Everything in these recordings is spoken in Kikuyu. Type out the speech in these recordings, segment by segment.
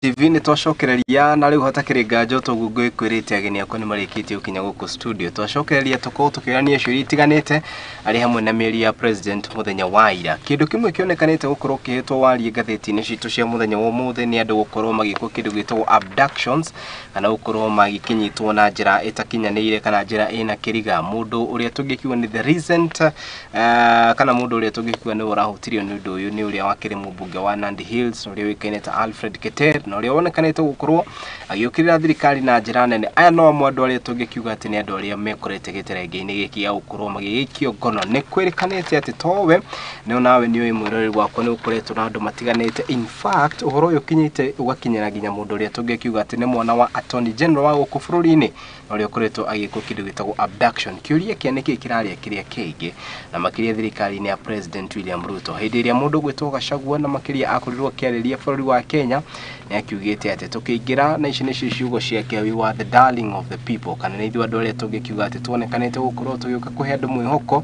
TV nĩ twacokereria na rĩu hatakĩrĩ nganja toguo ngwĩkwĩrĩte ageni akwa nĩ marĩkĩtie gũkinya gũkũ studio. Twacokereria tũkorwo tũkĩũrania ciũria itiganĩte arĩ hamwe na mĩario ya president mũthenya wa ira. Kĩndũ kĩmwe kĩonekanĩte gũkorwo kĩhetwo warie ngathĩti-inĩ citũ cia mũthenya wa ũmũthĩ nĩ andũ gũkorwo magĩkwo kĩndũ gĩtagwo abductions kana gũkorwo magĩkĩnyitwo na njĩra ĩtakinyanĩire kana njĩra ĩna kĩriga. Mũndũ ũrĩa tũngĩkiuga nĩ the recent kana mũndũ ũrĩa tũngĩkiuga nĩwe ũrahutirio nĩ ũndũ ũyũ nĩ ũrĩa wakĩrĩ mũmbunge wa Nandi Hills ũrĩa ũĩkaine ta Alfred Keter na ũrĩa wonekanĩte gũkorwo agĩũkĩrĩra thirikari na njĩra nene. Aya no amwe andũ arĩa tũngĩkiuga atĩ nĩ andũ arĩa mekorete gĩterenge-inĩ gĩkĩ gĩa gũkorwo magĩgĩikio ngono. Nĩ kwĩrĩkanĩte atĩ towe no nawe nĩ ũĩ mwĩroreri wakwa nĩ ũkoretwo na andũ matiganĩte. In fact ũhoro ũyũ ũkinyĩte ũgakinyĩra nginya mũndũ ũrĩa tũngĩkiuga atĩ nĩ mwana wa Attorney General wa gũkũ bũrũri-inĩ na ũrĩa ũkoretwo agĩkwo kĩndũ gĩtagwo abduction. Kĩũria kĩa nĩkĩ kĩrarĩa kĩrĩa kĩngĩ na makĩria thirikari-inĩ ya President William Ruto hĩndĩ ĩrĩa mũndũ ũgwĩtwo Gachagua na makĩria akorirwo akĩarĩria bũrũri wa Kenya nĩ akiugĩte atĩ tũkĩingĩra na ici nĩcio ciugo ciake, we were the darling of the people, kana nĩ ithuĩ andũ arĩa tũngĩkiuga atĩ tuonekanĩte gũkorwo tũgĩũka kũhe andũ mwĩhoko,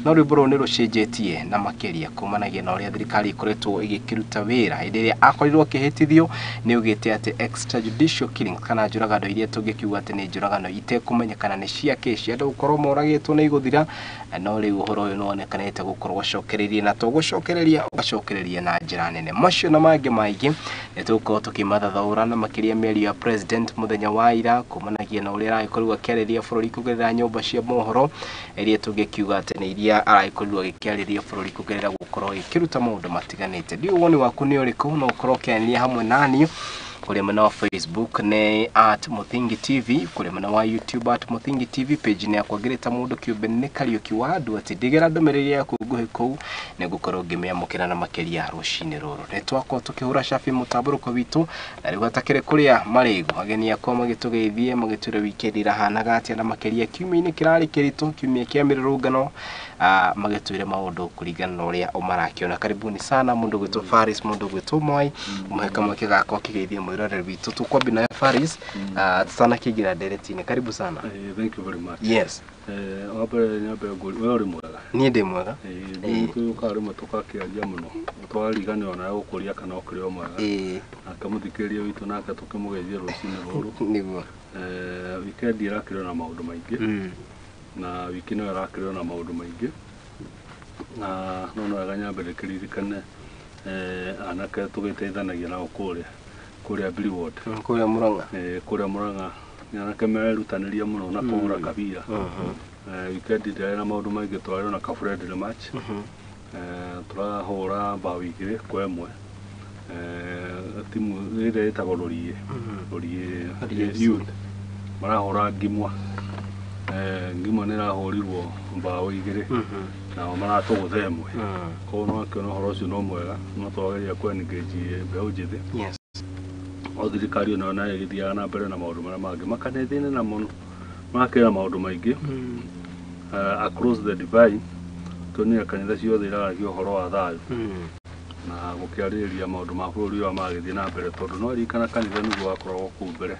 no rwĩmbo rũrũ nĩ rũcenjetie na makĩria kumanagia na ũrĩa thirikari ĩkoretwo ĩgĩkĩruta wĩra. Hĩndĩ ĩrĩa akorirwo akĩhĩtithio nĩ augĩte atĩ extrajudicial killings kana njũragano iria tũngĩkiuga atĩ nĩ njũragano itekũmenyekana nĩ ciakĩ cia andũ gũkorwo moragĩtwo nĩ igũthira, no rĩu ũhoro ũyũ nĩ wonekanĩte gũkorwo ũcokereirie na tũgũcokereria ũgacokereria na njĩra nene. Macio na mangĩ maingĩ nĩ tũgũkorwo tũkĩmathathaũra na makĩria mĩario ya president mũthenya wa ira kumanagia na ũrĩa aragĩkorirwo akĩarĩria bũrũri kũgerera nyũmba cia mohoro iria tũngĩkiuga atĩ nĩ iria aragĩkorirwo agĩkĩarĩria bũrũri kũgerera gũkorwo agĩkĩruta maũndũ matiganĩte. Ndiũĩ woni waku nĩ ũrĩkũ, no ũkorwo ũkĩaranĩria hamwe naniĩ kũrĩa mwena wa Facebook nĩ at Muthingi TV, kũrĩa mwena wa YouTube at Muthingi TV, page-inĩ yakwa ngĩrĩta mũndũ kĩũmbe nĩ Kariũki wa andũ atĩ ndigĩra ndũmĩrĩri yaku nguhĩ kũu nĩ ngũkorwo ngĩmĩamũkĩra na makĩria rũcinĩ rũrũ. Nĩ twakorwo tũkĩhũra cabi mũtambũrũko witũ na rĩu hatakĩrĩ kũrĩa marĩgu ageni akwa magĩtũgeithie magĩtwĩra weekend ĩrahanaga atĩa na makĩria kiumia-inĩ kĩrarĩ kĩritũ kiumia kĩa mĩrũrũngano magĩtwĩre maũndũ kũringana na ũrĩa marakĩona. Karibuni sana mũndũ gwĩtwo Faris, mũndũ gwĩtwo Mwai, mũhe kamweke gakwa kĩgeithie mwĩroreri witũ. Tũkwambia nawe Faris, tũtanakĩingĩra ndereti-inĩ. Karibu sana. Thank you very much. Yes. Wa mbere nyambe ngũrie, we ũrĩ mwega? Niĩ ndĩ mwega. Tũkaga rĩmwe tũgakĩaria mũno twariganĩrwo na gũkũria kana ũkĩrĩ o mwega. Nake mũthikĩrĩria witũ nake tũkĩmũgeithie rũcinĩ rũrũ. Nĩguo. Weekend ĩrakĩrĩ na maũndũ maingĩ na wiki nayo ĩrakĩrĩ na maũndũ maingĩ na no wega nyambe ndĩkĩririkane anake tũgĩteithanagia nao kũrĩa Billy Ward. Kũrĩa Murang'a. Kũrĩa Murang'a nĩ anake merutanĩria mũno na kũhũra kabira. Weekend ndĩrarĩ na maũndũ maingĩ, tũrarĩ na ka friendly match. Tũrahũra mbaũ 2-1. Timu ĩrĩa ĩtagwo Rũriĩ, Rũriĩ Youth marahũra Ngimwa. Ngimwa nĩ ĩrahũrirwo mbaũ 2 nao maratũgũtha 1. Koguo no akĩona ũhoro ũcio no mwega, no twageria kũ engage mbeũ njĩthĩ. Yes. O thirikari onayo nayo ĩgĩthiaga na mbere na maũndũ marĩa mangĩ makanitha-inĩ na mũno makĩra maũndũ maingĩ across the divide. Tuonire kanitha ciothe iraragia ũhoro wa thayũ na gũkĩarĩrĩria maũndũ ma bũrũri ũrĩa magĩthiĩ na mbere, tondũ no ririkana kanitha nĩguo wakoragwo kũu mbere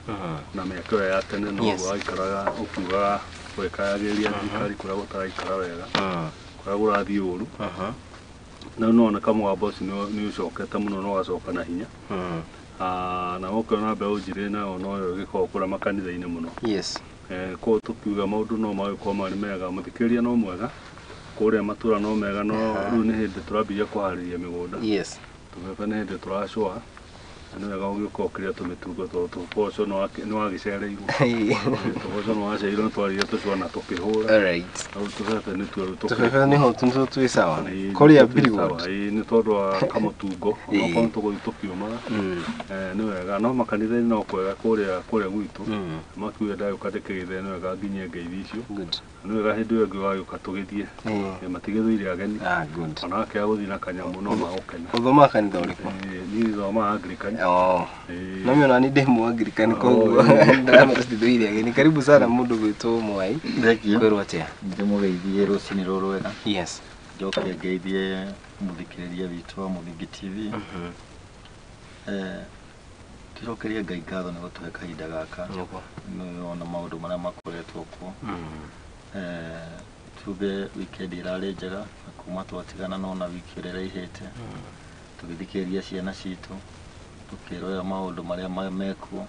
na mĩaka ĩyo ya tene noguo waikaraga ũkiugaga wekayagĩrĩria thirikari kũrĩa gũtaraikara wega, kũrĩa kũrathiĩ ũru. Na rĩu nĩwoneka mũgambo ũcio nĩ ũcokete mũno na ũgacoka na hinya. Na ũkĩona mbeũ njĩthĩ nayo noyo ĩgĩkoragwo kũrĩa makanitha-inĩ mũno. Yes. Koguo tũkiuga maũndũ no magĩkorwo marĩ mega, mũthikĩrĩria no mwega, kũrĩa matũra no mega, no rĩu nĩ hĩndĩ tũrambirie kũharĩria mĩgũnda. Yes. Tũbebe nĩ hĩndĩ tũracũa, na nĩ wega ũgĩũka ũkĩrĩa tũmĩtungo tondũ tũboco nĩ wagĩcereirwo. Tũboco nĩ wacereirwo nĩ twarĩire tũcũa na tũkĩhũra. All right. Rĩu tũbebe nĩtuo rĩu Tũbebe nĩho twĩ sawa. Kũrĩa Billy Ward. Nĩ tondũ wa kamũtungo, onokorwo nĩ tũgũthiĩ tũkĩũmaga. Nĩ wega, no makanitha-inĩ no kwega kũrĩa gwitũ. Makiuga ndagĩũka ndĩkĩgeithie nĩ wega nginyie ngeithi icio. Good. Nĩ wega hĩndĩ ĩyo ĩngĩ wagĩũka tũgĩthiĩ. Matigĩthũire ageni. Good. Ona wakĩaga gũthiĩ na kanyamũ no magũkena. Ũthomaga kanitha ũrĩkũ? Niĩ thomaga Anglican. No mĩona ni ndĩ mũ Anglican koguo ndĩramenya tũtithũire ageni. Karibu sana mũndũ gwĩtwo Mwai. Thank you. Kwĩrwo atĩa? Ndĩmũgeithie rũcinĩ rũrũ wega. Yes. Njoke ngeithie mũthikĩrĩria witũ wa Muthingi TV. Tũcokerie Ngai ngatho nĩ gũtũhe kahinda gaka. Nĩguo. Nĩ ona maũndũ marĩa makoretwo kuo. Tuge weekend ĩrarĩ njega na kuma twatigana nona wiki ĩrĩa ĩraihĩte. Tũgĩthikĩrĩria ciana citũ. Tukĩrorera maũndũ marĩa mekuo.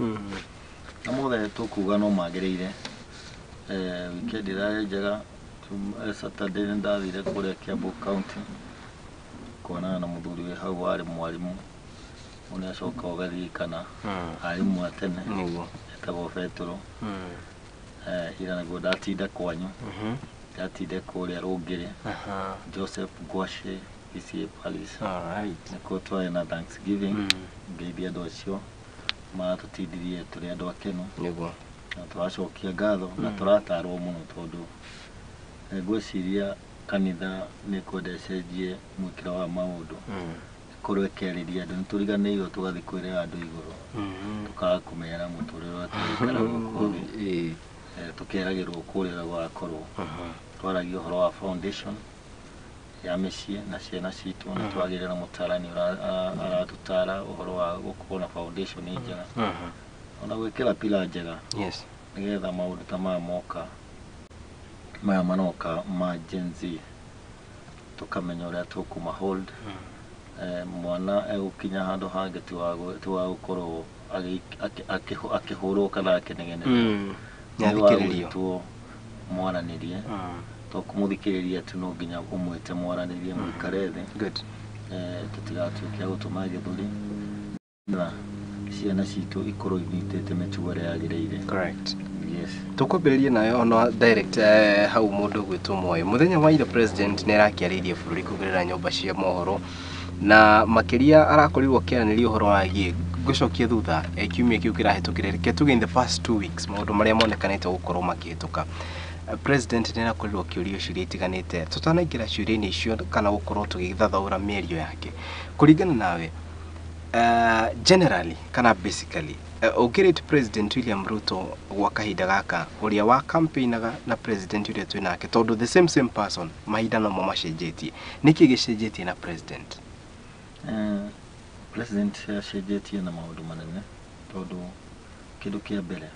Na mothe tũkuga no magĩrĩire. Weekend ĩrarĩ njega. Saturday nĩ ndathire kũrĩa Kiambu County kuonana na mũthuri wĩ hau warĩ mwarimũ ũrĩa acoka ũgaririkana arimũ a tene Nĩguo. Etagwo Betũrũ. Ira naguo ndatinda kwanyu, ndatinda kũrĩa Rũngĩrĩ, Joseph Ngwacĩ PCA Palace. Nĩkuo twarĩ na Thanksgiving. Ngeithia andũ acio maratũtindirie tũrĩ andũ akenu. Nĩguo. Na tũracokia ngatho na tũratarwo mũno tondũ ngwĩciria kanitha nĩ kwenda ĩcenjie mwĩkĩro wa maũndũ, ĩkorwo ĩkĩarĩria andũ. Nĩ tũriganĩirwo tũgathiĩ kwĩrĩra andũ igũrũ, tũkaga kũmera mũtũrĩre ũrĩa tũraikara gũkũ thĩ. Tũkeragĩrwo kũrĩa ũrĩa gũgakorwo. Twaragia ũhoro wa foundation ya mĩciĩ na ciana citũ, nĩ twagĩrĩire na mũtarani aratũtara ũhoro wa gũkorwo na foundation njega, ona gwĩkĩra pillar njega, nĩgetha maũndũ ta maya moka, maya maroka ma Gen Z, tũkamenya ũrĩa tũkũma hold. Mwana egũkinya handũ hangĩ ti wa gũkorwo akĩhũrwo kana akĩnegenerwo. Nĩ wa Nĩathikĩrĩrio. Gwĩtwo mwaranĩrie, to kũmũthikĩrĩria tu, no nginya ũmwĩte mwaranĩrie, mũikare thĩ. Tũtigatuĩke a gũtũma gĩthũri na ciana citũ ikorwo inyitĩte mĩtugo ĩrĩa yagĩrĩire. Correct. Yes. Tũkwambĩrĩria nayo ona direct hau mũndũ ũgwĩtwo Moyo. Mũthenya wa ira president nĩ arakĩarĩirie bũrũri kũgerera nyũmba cia mohoro, na makĩria arakorirwo akĩaranĩria ũhoro wagiĩ ngũcokia thutha kiumia kĩu kĩrahĩtũkire, reke tuge in the first 2 weeks, maũndũ marĩa monekanĩte gũkorwo makĩhĩtũka. President nĩ arakorirwo akĩũrio ciũria itiganĩte. Tũtanaingĩra ciũria-inĩ icio kana gũkorwo tũgĩthathaũra mĩario yake, kũringana nawe, generally kana basically, ũngĩrate President William Ruto gwa kahinda gaka, ũrĩa wa campaignaga na president ũrĩa twĩ nake, tondũ the same same person, mahinda nomo macenjetie, nĩkĩ gĩcenjetie na president? President acenjetie na maũndũ manene, tondũ kĩndũ kĩa mbere,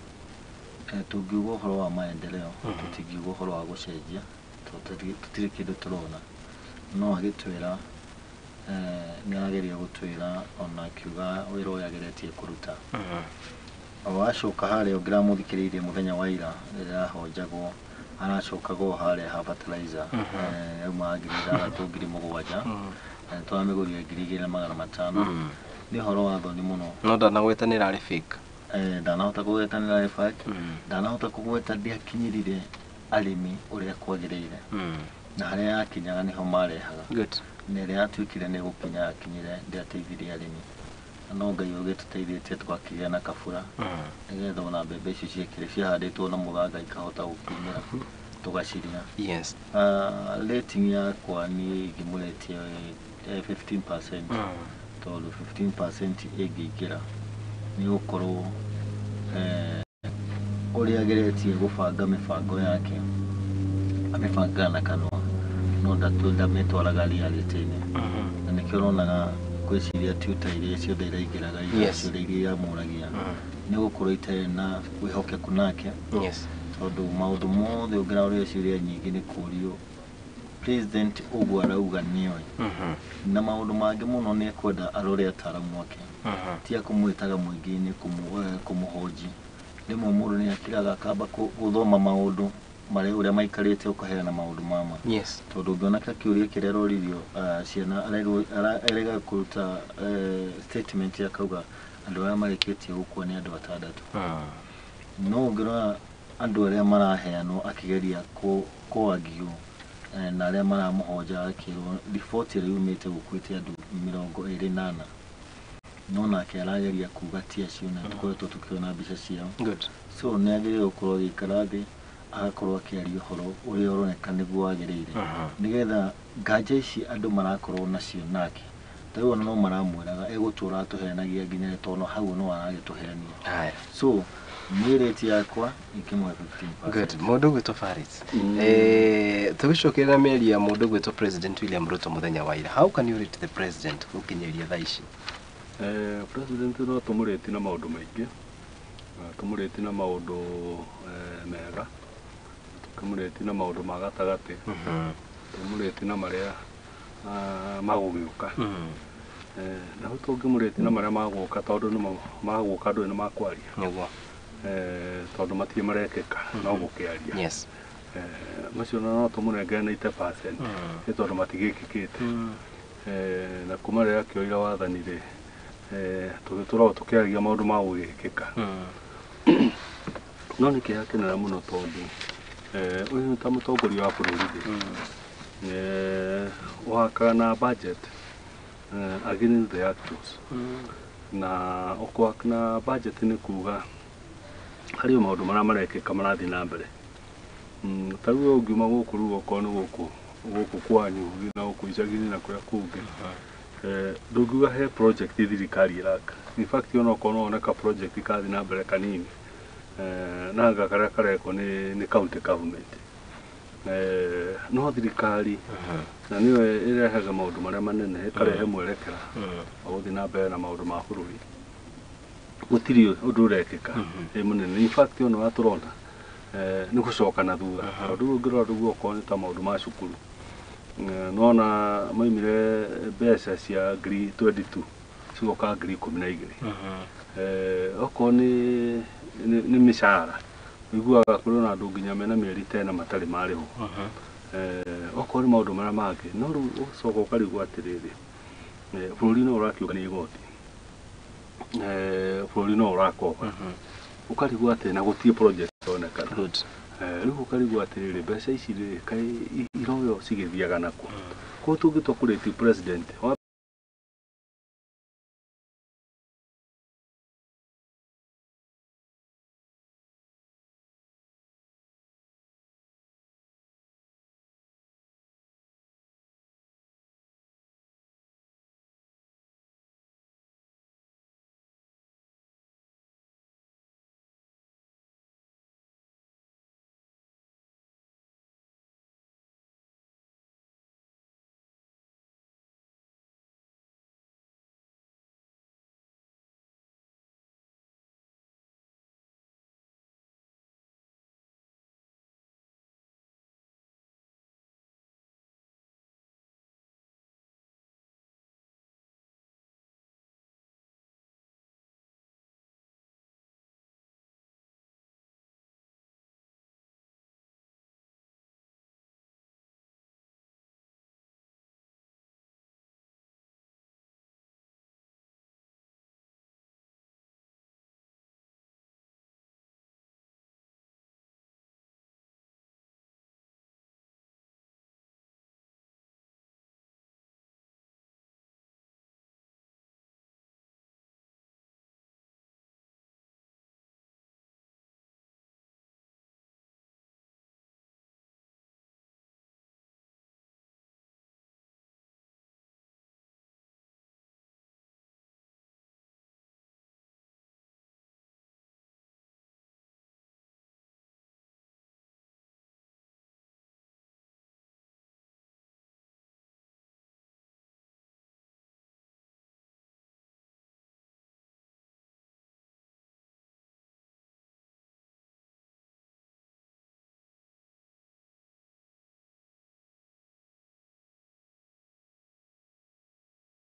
tũngiuga ũhoro wa maendeleo, tũtingiuga ũhoro wa gũcenjia tondũ tũtirĩ kĩndũ tũrona. No agĩtwĩra, nĩ arageria gũtwĩra ona akiuga wĩra ũrĩa ageretie kũruta. Wacoka harĩa ũngĩramũthikĩrĩirie mũthenya wa ira rĩrĩa ahonjagwo, aracokaga o harĩa ha fertilizer. Yauma 6,000, 7,000, na nĩtũramĩgũrire 2,500. Nĩ ũhoro wa thoni mũno. No ndanagweta nĩ ĩrarĩ fake. Ndanahota kũgweta nĩ rarĩ fake, ndanahota kũgweta ndĩakinyĩrire arĩmi ũrĩa kwagĩrĩire, na harĩa yakinyaga nĩho marehaga. Na ĩrĩa yatuĩkire nĩ gũkinya yakinyire, ndĩateithirie arĩmi. Na no Ngai ũgĩtũteithĩtie tũgakĩgĩa na kabura, nĩgetha ona mbembe icio ciekire ciahandĩtwo na mũthanga ikahota gũkiumĩra tũgaciria. Rating yakwa niĩ ingĩmũrĩtie 15%, tondũ 15% ĩngĩingĩra nĩ gũkorwo ũrĩa ageretie gũbanga mĩbango yake, amĩbangaga na kanua no ndamĩtwaraga reality-inĩ, na nĩkĩo ũronaga ngwĩciria tuta iria ciothe iraingĩraga, iria ciothe iria iramũragia, nĩ gũkorwo itarĩ na wĩhokeku nake, tondũ maũndũ mothe ũngĩrarora ciũria nyingĩ nĩ kũrio president ũguo arauga nĩoĩ, na maũndũ mangĩ mũno nĩ ekwenda arore ataramu ake, ti akũmwĩtaga mũingĩ-inĩ kũmũhonji. Rĩmwe mũndũ nĩ akiraga akamba gũthoma maũndũ marĩa ũrĩa maikarĩte, ũkaheana maũndũ mama, tondũ ũngĩona ta kĩũria kĩrĩa aroririo, ciana arerwo arega kũruta statement, akauga andũ arĩa marĩkĩtie gũkua nĩ andũ atandatũ, no ũngĩrora andũ arĩa maraheanwo akĩgeria kũargue na arĩa maramũhonja, akĩrwo riboti ĩrĩa yumĩte gũkuĩte andũ 24, no nake arageria kuga ti acio, na tũkoretwo tũkĩona mbica ciao. So nĩ agĩrĩirwo gũkorwo agĩikara thĩ, agakorwo akĩaria ũhoro ũrĩa ũroneka nĩguo wagĩrĩire, nĩgetha nganja ici andũ marakorwo nacio nake, ta rĩu ona no maramwĩraga egũtũra atũheanagia nginya rĩ, tondũ hau no aragĩtũhenia. Haya. So niĩ rate yakwa ingĩmũhe 15%. Good. Mũndũ ũgwĩtwo Faris. Tũgĩcokerera mĩario ya mũndũ ũgwĩtwo President William Ruto mũthenya wa ira. How can you rate the president gũkinyĩria thaa ici? President no tũmũrĩti na maũndũ maingĩ. Tũmũrĩti na maũndũ mega, tũkĩmũrĩti na maũndũ ma gatagatĩ, tũmũrĩti na marĩa magũgĩũka. Na hau tũngĩmũrĩte na marĩa magũka tondũ nĩmo magũka ndũĩ nĩ makwaria. Nĩguo. Tondũ matirĩ marekĩka no gũkĩaria. Yes. Macio no tũmũnengere 90% nĩ tondũ matigĩkĩkĩte. Na kuma rĩrĩa akĩoire wathani rĩ, tũgĩtũrago tũkĩaragia maũndũ ma gũgĩkĩka. No nĩ kĩeha kĩnene mũno tondũ ũyũ ta mũtongoria wa bũrũri rĩ, wakaga na budget against the actuals. Na ũkũwaka na budget nĩ kuga harĩ o maũndũ marĩa marekĩka marathiĩ na mbere. Ta rĩu ũngiuma gũkũ rĩu okorwo nĩ gũkũ gũkũ kwanyu na gũkũ icagi-inĩ na kũrĩa kũngĩ, ndũngiuga he project thirikari ĩraka. In fact ona okorwo no wone ka project karathiĩ na mbere kanini, na anga karĩa karekwo nĩ county government. No thirikari na nĩyo ĩrehaga maũndũ marĩa manene, ĩkarehe mwerekera wa gũthiĩ na mbere na maũndũ ma bũrũri. Gũtirĩ ũndũ ũrekĩka ĩ mũnene. In fact ona ũrĩa tũrona nĩ gũcoka na thutha. Tondũ rĩu ũngĩrora rĩu okorwo nĩ ta maũndũ ma cukuru, nĩwona maimire mbeca cia ngiri 22 cigoka ngiri 12. Okorwo nĩ mĩcara ũiguaga kũrĩ ona andũ nginya mena mĩeri ta ĩna matarĩ marĩhwo. Okorwo nĩ maũndũ marĩa mangĩ, no rĩu ũgacoka ũkarigwo atĩrĩrĩ, bũrũri no ũrakĩũngania igoti, bũrũri no ũrakoba, ũkarigwo atĩ na gũtirĩ project ĩronekana. Good. Rĩu ũkarigwo atĩrĩrĩ, mbeca ici rĩ kaĩ iroywo cigĩthiaga nakũ? Koguo tũngĩtua kũrĩti president wa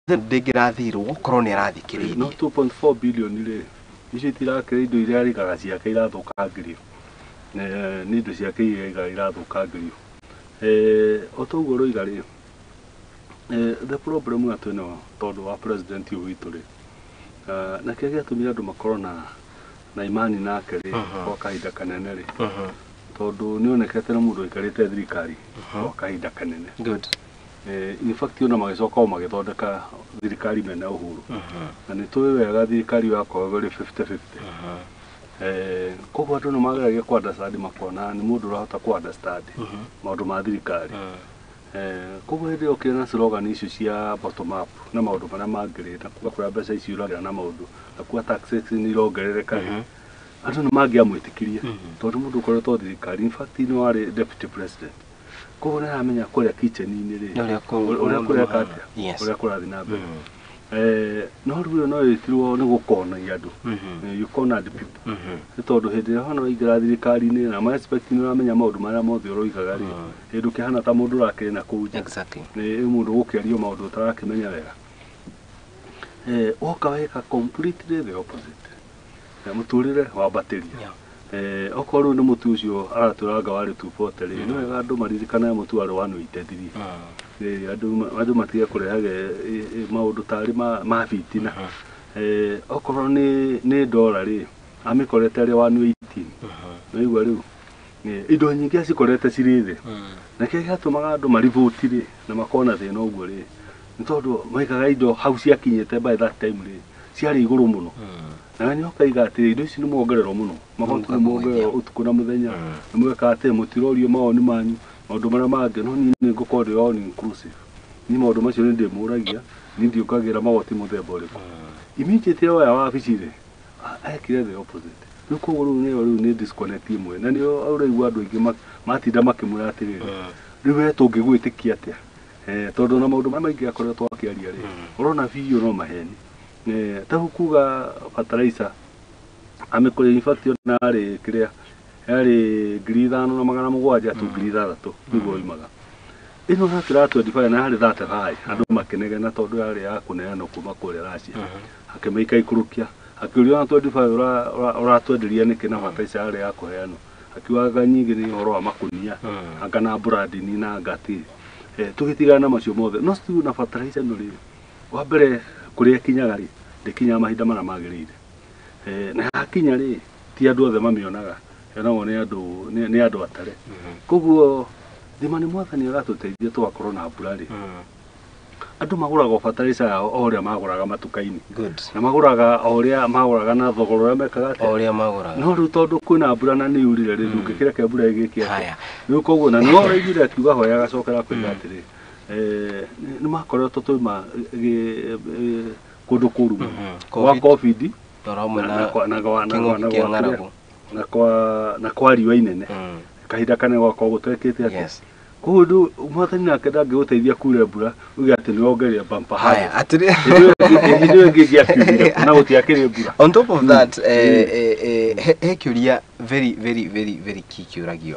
ndĩngĩrathirwo korwo nĩ arathikĩrĩirie. No 2.4 billion rĩ, icio itirakĩra indo iria arĩigaga ciake irathũkangĩrio. Nĩ indo ciake iria aigaga irathũkangĩrio. O ta ũguo ũroiga rĩ, the problem ĩrĩa twĩnayo tondũ wa president ũyũ witũ rĩ, na kĩrĩa gĩatũmire andũ makorwo na imani nake rĩ, kwa kahinda kanene rĩ, tondũ nĩonekete nĩ mũndũ ũikarĩte thirikari kwa kahinda kanene. Good. In fact ona magĩcoka o magĩthondeka thirikari mena Uhuru. Na nĩ tũĩ wega thirikari yakoragwo ĩrĩ 50-50. Koguo andũ nĩ mageragia kũ understand makona nĩ mũndũ ũrahota kũ understand maũndũ ma thirikari. Koguo hĩndĩ ĩyo ũkĩrĩ na slogan icio cia bottom up na maũndũ marĩa mangĩ rĩ, na kuga kũrĩa mbeca ici iragĩra na maũndũ na kuga taxes nĩ irongerereka rĩ, andũ nĩ mangĩamwĩtĩkirie tondũ mũndũ ũkoretwo thirikari, in fact nĩ warĩ deputy president. Koguo nĩ aramenya kũrĩa kitchen-inĩ rĩ, ũrĩa kũreka atĩa, ũrĩa kũrathiĩ na mbere. No rĩu ĩyo no ĩtirwo nĩ gũkonagia andũ. You cornered people. Nĩ tondũ hĩndĩ ĩrĩa hona waingĩra thirikari-inĩ na ma expect nĩ ũramenya maũndũ marĩa mothe ũroigaga rĩ, hĩndĩ ũkĩhana ta mũndũ ũrakĩrĩ na kũu nja. Exactly. Nĩ mũndũ ũgũkĩario maũndũ ũtarakĩmenya wega. Woka weka completely the opposite. Mũtũrĩre wambatĩria. Okorwo rĩu nĩ mũtu ũcio aratũranga warĩ 240 rĩ, nĩ wega andũ maririkane mũtu warĩ 183. Andũ matige kũrehage maũndũ tarĩ ma bitina. Okorwo nĩ ndora rĩ, amĩkorete arĩ 118. Nĩwaigua rĩu indo nyingĩ acikorete cirĩ thĩ. Na kĩrĩa gĩatũmaga andũ mariboti rĩ na makorwo na thĩna ũguo rĩ, nĩ tondũ maikaga indo hau ciakinyĩte by that time rĩ, ciarĩ igũrũ mũno. Na nĩ ũkaiga atĩ indo ici nĩ mwongererwo mũno, magoti nĩ mwongererwo ũtukũ na mũthenya, nĩ mweka atĩ mũtirorio mawoni manyu maũndũ marĩa mangĩ, no niĩ nĩ ngũkorwo ndĩ all inclusive. Niĩ maũndũ macio nĩ ndĩmũragia, niĩ ndiũkagĩra magoti mũthemba ũrĩkũ. Immediately oya wabici rĩ, ekire the opposite. Rĩu koguo rĩu nĩyo rĩu nĩ disconnect ĩmwe, na nĩyo ũraigua andũ aingĩ matinda makĩmwĩra atĩrĩrĩ, rĩu we tũngĩgwĩtĩkia atĩa? Tondũ na maũndũ marĩa maingĩ akoretwo akĩaria rĩ, ũrona biũ no maheni. Ta kuga fertilizer amĩkũrĩa in fact ona yarĩ kĩrĩa yarĩ 5700 tu 6000 nĩguo yumaga. Ĩno yakĩra 25 na yarĩ 35, andũ makĩnegena tondũ yarĩ ya kũneanwo kuma kũrĩa Russia. Akĩmĩika ikũrũkia, akĩũrio na 25 ũratwenderia nĩkĩ na fertilizer yarĩ ya kũheanwo. Akiuga nyingĩ nĩ ũhoro wa makunia, anga na brandini na ngati. Tũgĩtigana na macio mothe, no still na fertilizer ĩno rĩ, wa mbere kũrĩa ĩkinyaga rĩ, ndĩkinyaga mahinda marĩa magĩrĩire. Na yakinya rĩ, ti andũ othe mamĩonaga, yonagwo nĩ andũ atare. Koguo thima nĩ mwathani agatũteithia tũgakorwo na mbura rĩ, andũ magũraga fertilizer yao o ũrĩa magũraga matuka-inĩ. Na magũraga o ũrĩa magũraga na thogora ũrĩa mekaga atĩa? O ũrĩa magũraga. No rĩu tondũ kwĩna mbura na nĩ yurire rĩ, ndũngĩkĩreke mbura ĩgĩke atĩa? Rĩu koguo na nĩwe ũraiguire akiuga hoya agacokera kuiga atĩrĩ, nĩ makoretwo twauma kũndũ kũru mũno gwa COVID na kwa riũa inene, kahinda kanene gwakorwo gũtekĩte atĩa. Koguo rĩu mwathani nake ndangĩgũteithia kure mbura uge atĩ nĩ wongereire bumper harvest. Hĩndĩ ĩyo ĩngĩ ĩngĩakiumire na gũtiakĩrĩ mbura. On top of that, he kĩũria very very very very key kĩũragio.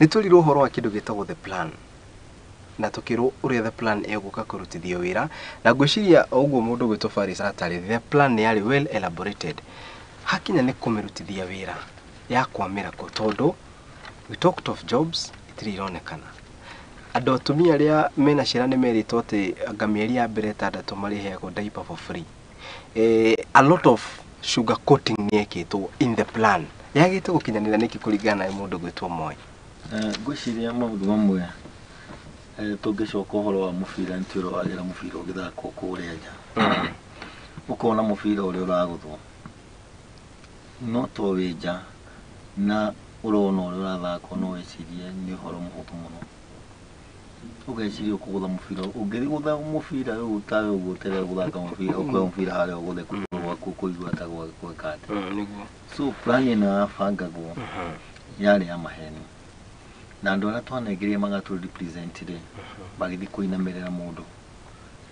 Nĩ twĩrirwo ũhoro wa kĩndũ gĩtagwo the plan, na tũkĩrwo ũrĩa the plan ĩgũka kũrutithio wĩra, na ngwĩciria o ũguo mũndũ gwĩtwo Faris atarĩ, the plan yarĩ well elaborated. Hakinya nĩ kũmĩrutithia wĩra yakwamĩra kũ, tondũ we talked of jobs itirĩ ironekana. Andũ atumia arĩa mena ciana nĩ merĩtwo atĩ anga mĩeri ya mbere 6 marĩheagwo diaper for free. A lot of sugar coating nĩ yekĩtwo in the plan. Yagĩte gũkinyanĩra nĩkĩ kũringana na mũndũ gwĩtwo Moi? Ngwĩciria maũndũ mamwe tũngĩcoka ũhoro wa mũbira, nĩ twĩroragĩra mũbira ũgĩthakwo kũrĩa nja. Ũkona mũbira ũrĩa ũragũthwo, no to wĩ nja na ũrona ũrĩa ũrathakwo, no wĩcirie nĩ ũhoro mũhũthũ mũno. Ũgeciria ũkũgũtha mũbira, ũngĩgũtha mũbira rĩu tawe ũguo ũterere gũthaka mũbira, ũkoya mũbira harĩa ũgũthe kũgũrũ gwaku ũkũigua ta gweka atĩa. So plan ĩno yabangagwo yarĩ ya maheni, na andũ arĩa twanengerire magatũ represent rĩ, magĩthiĩ kũinamĩrĩra mũndũ,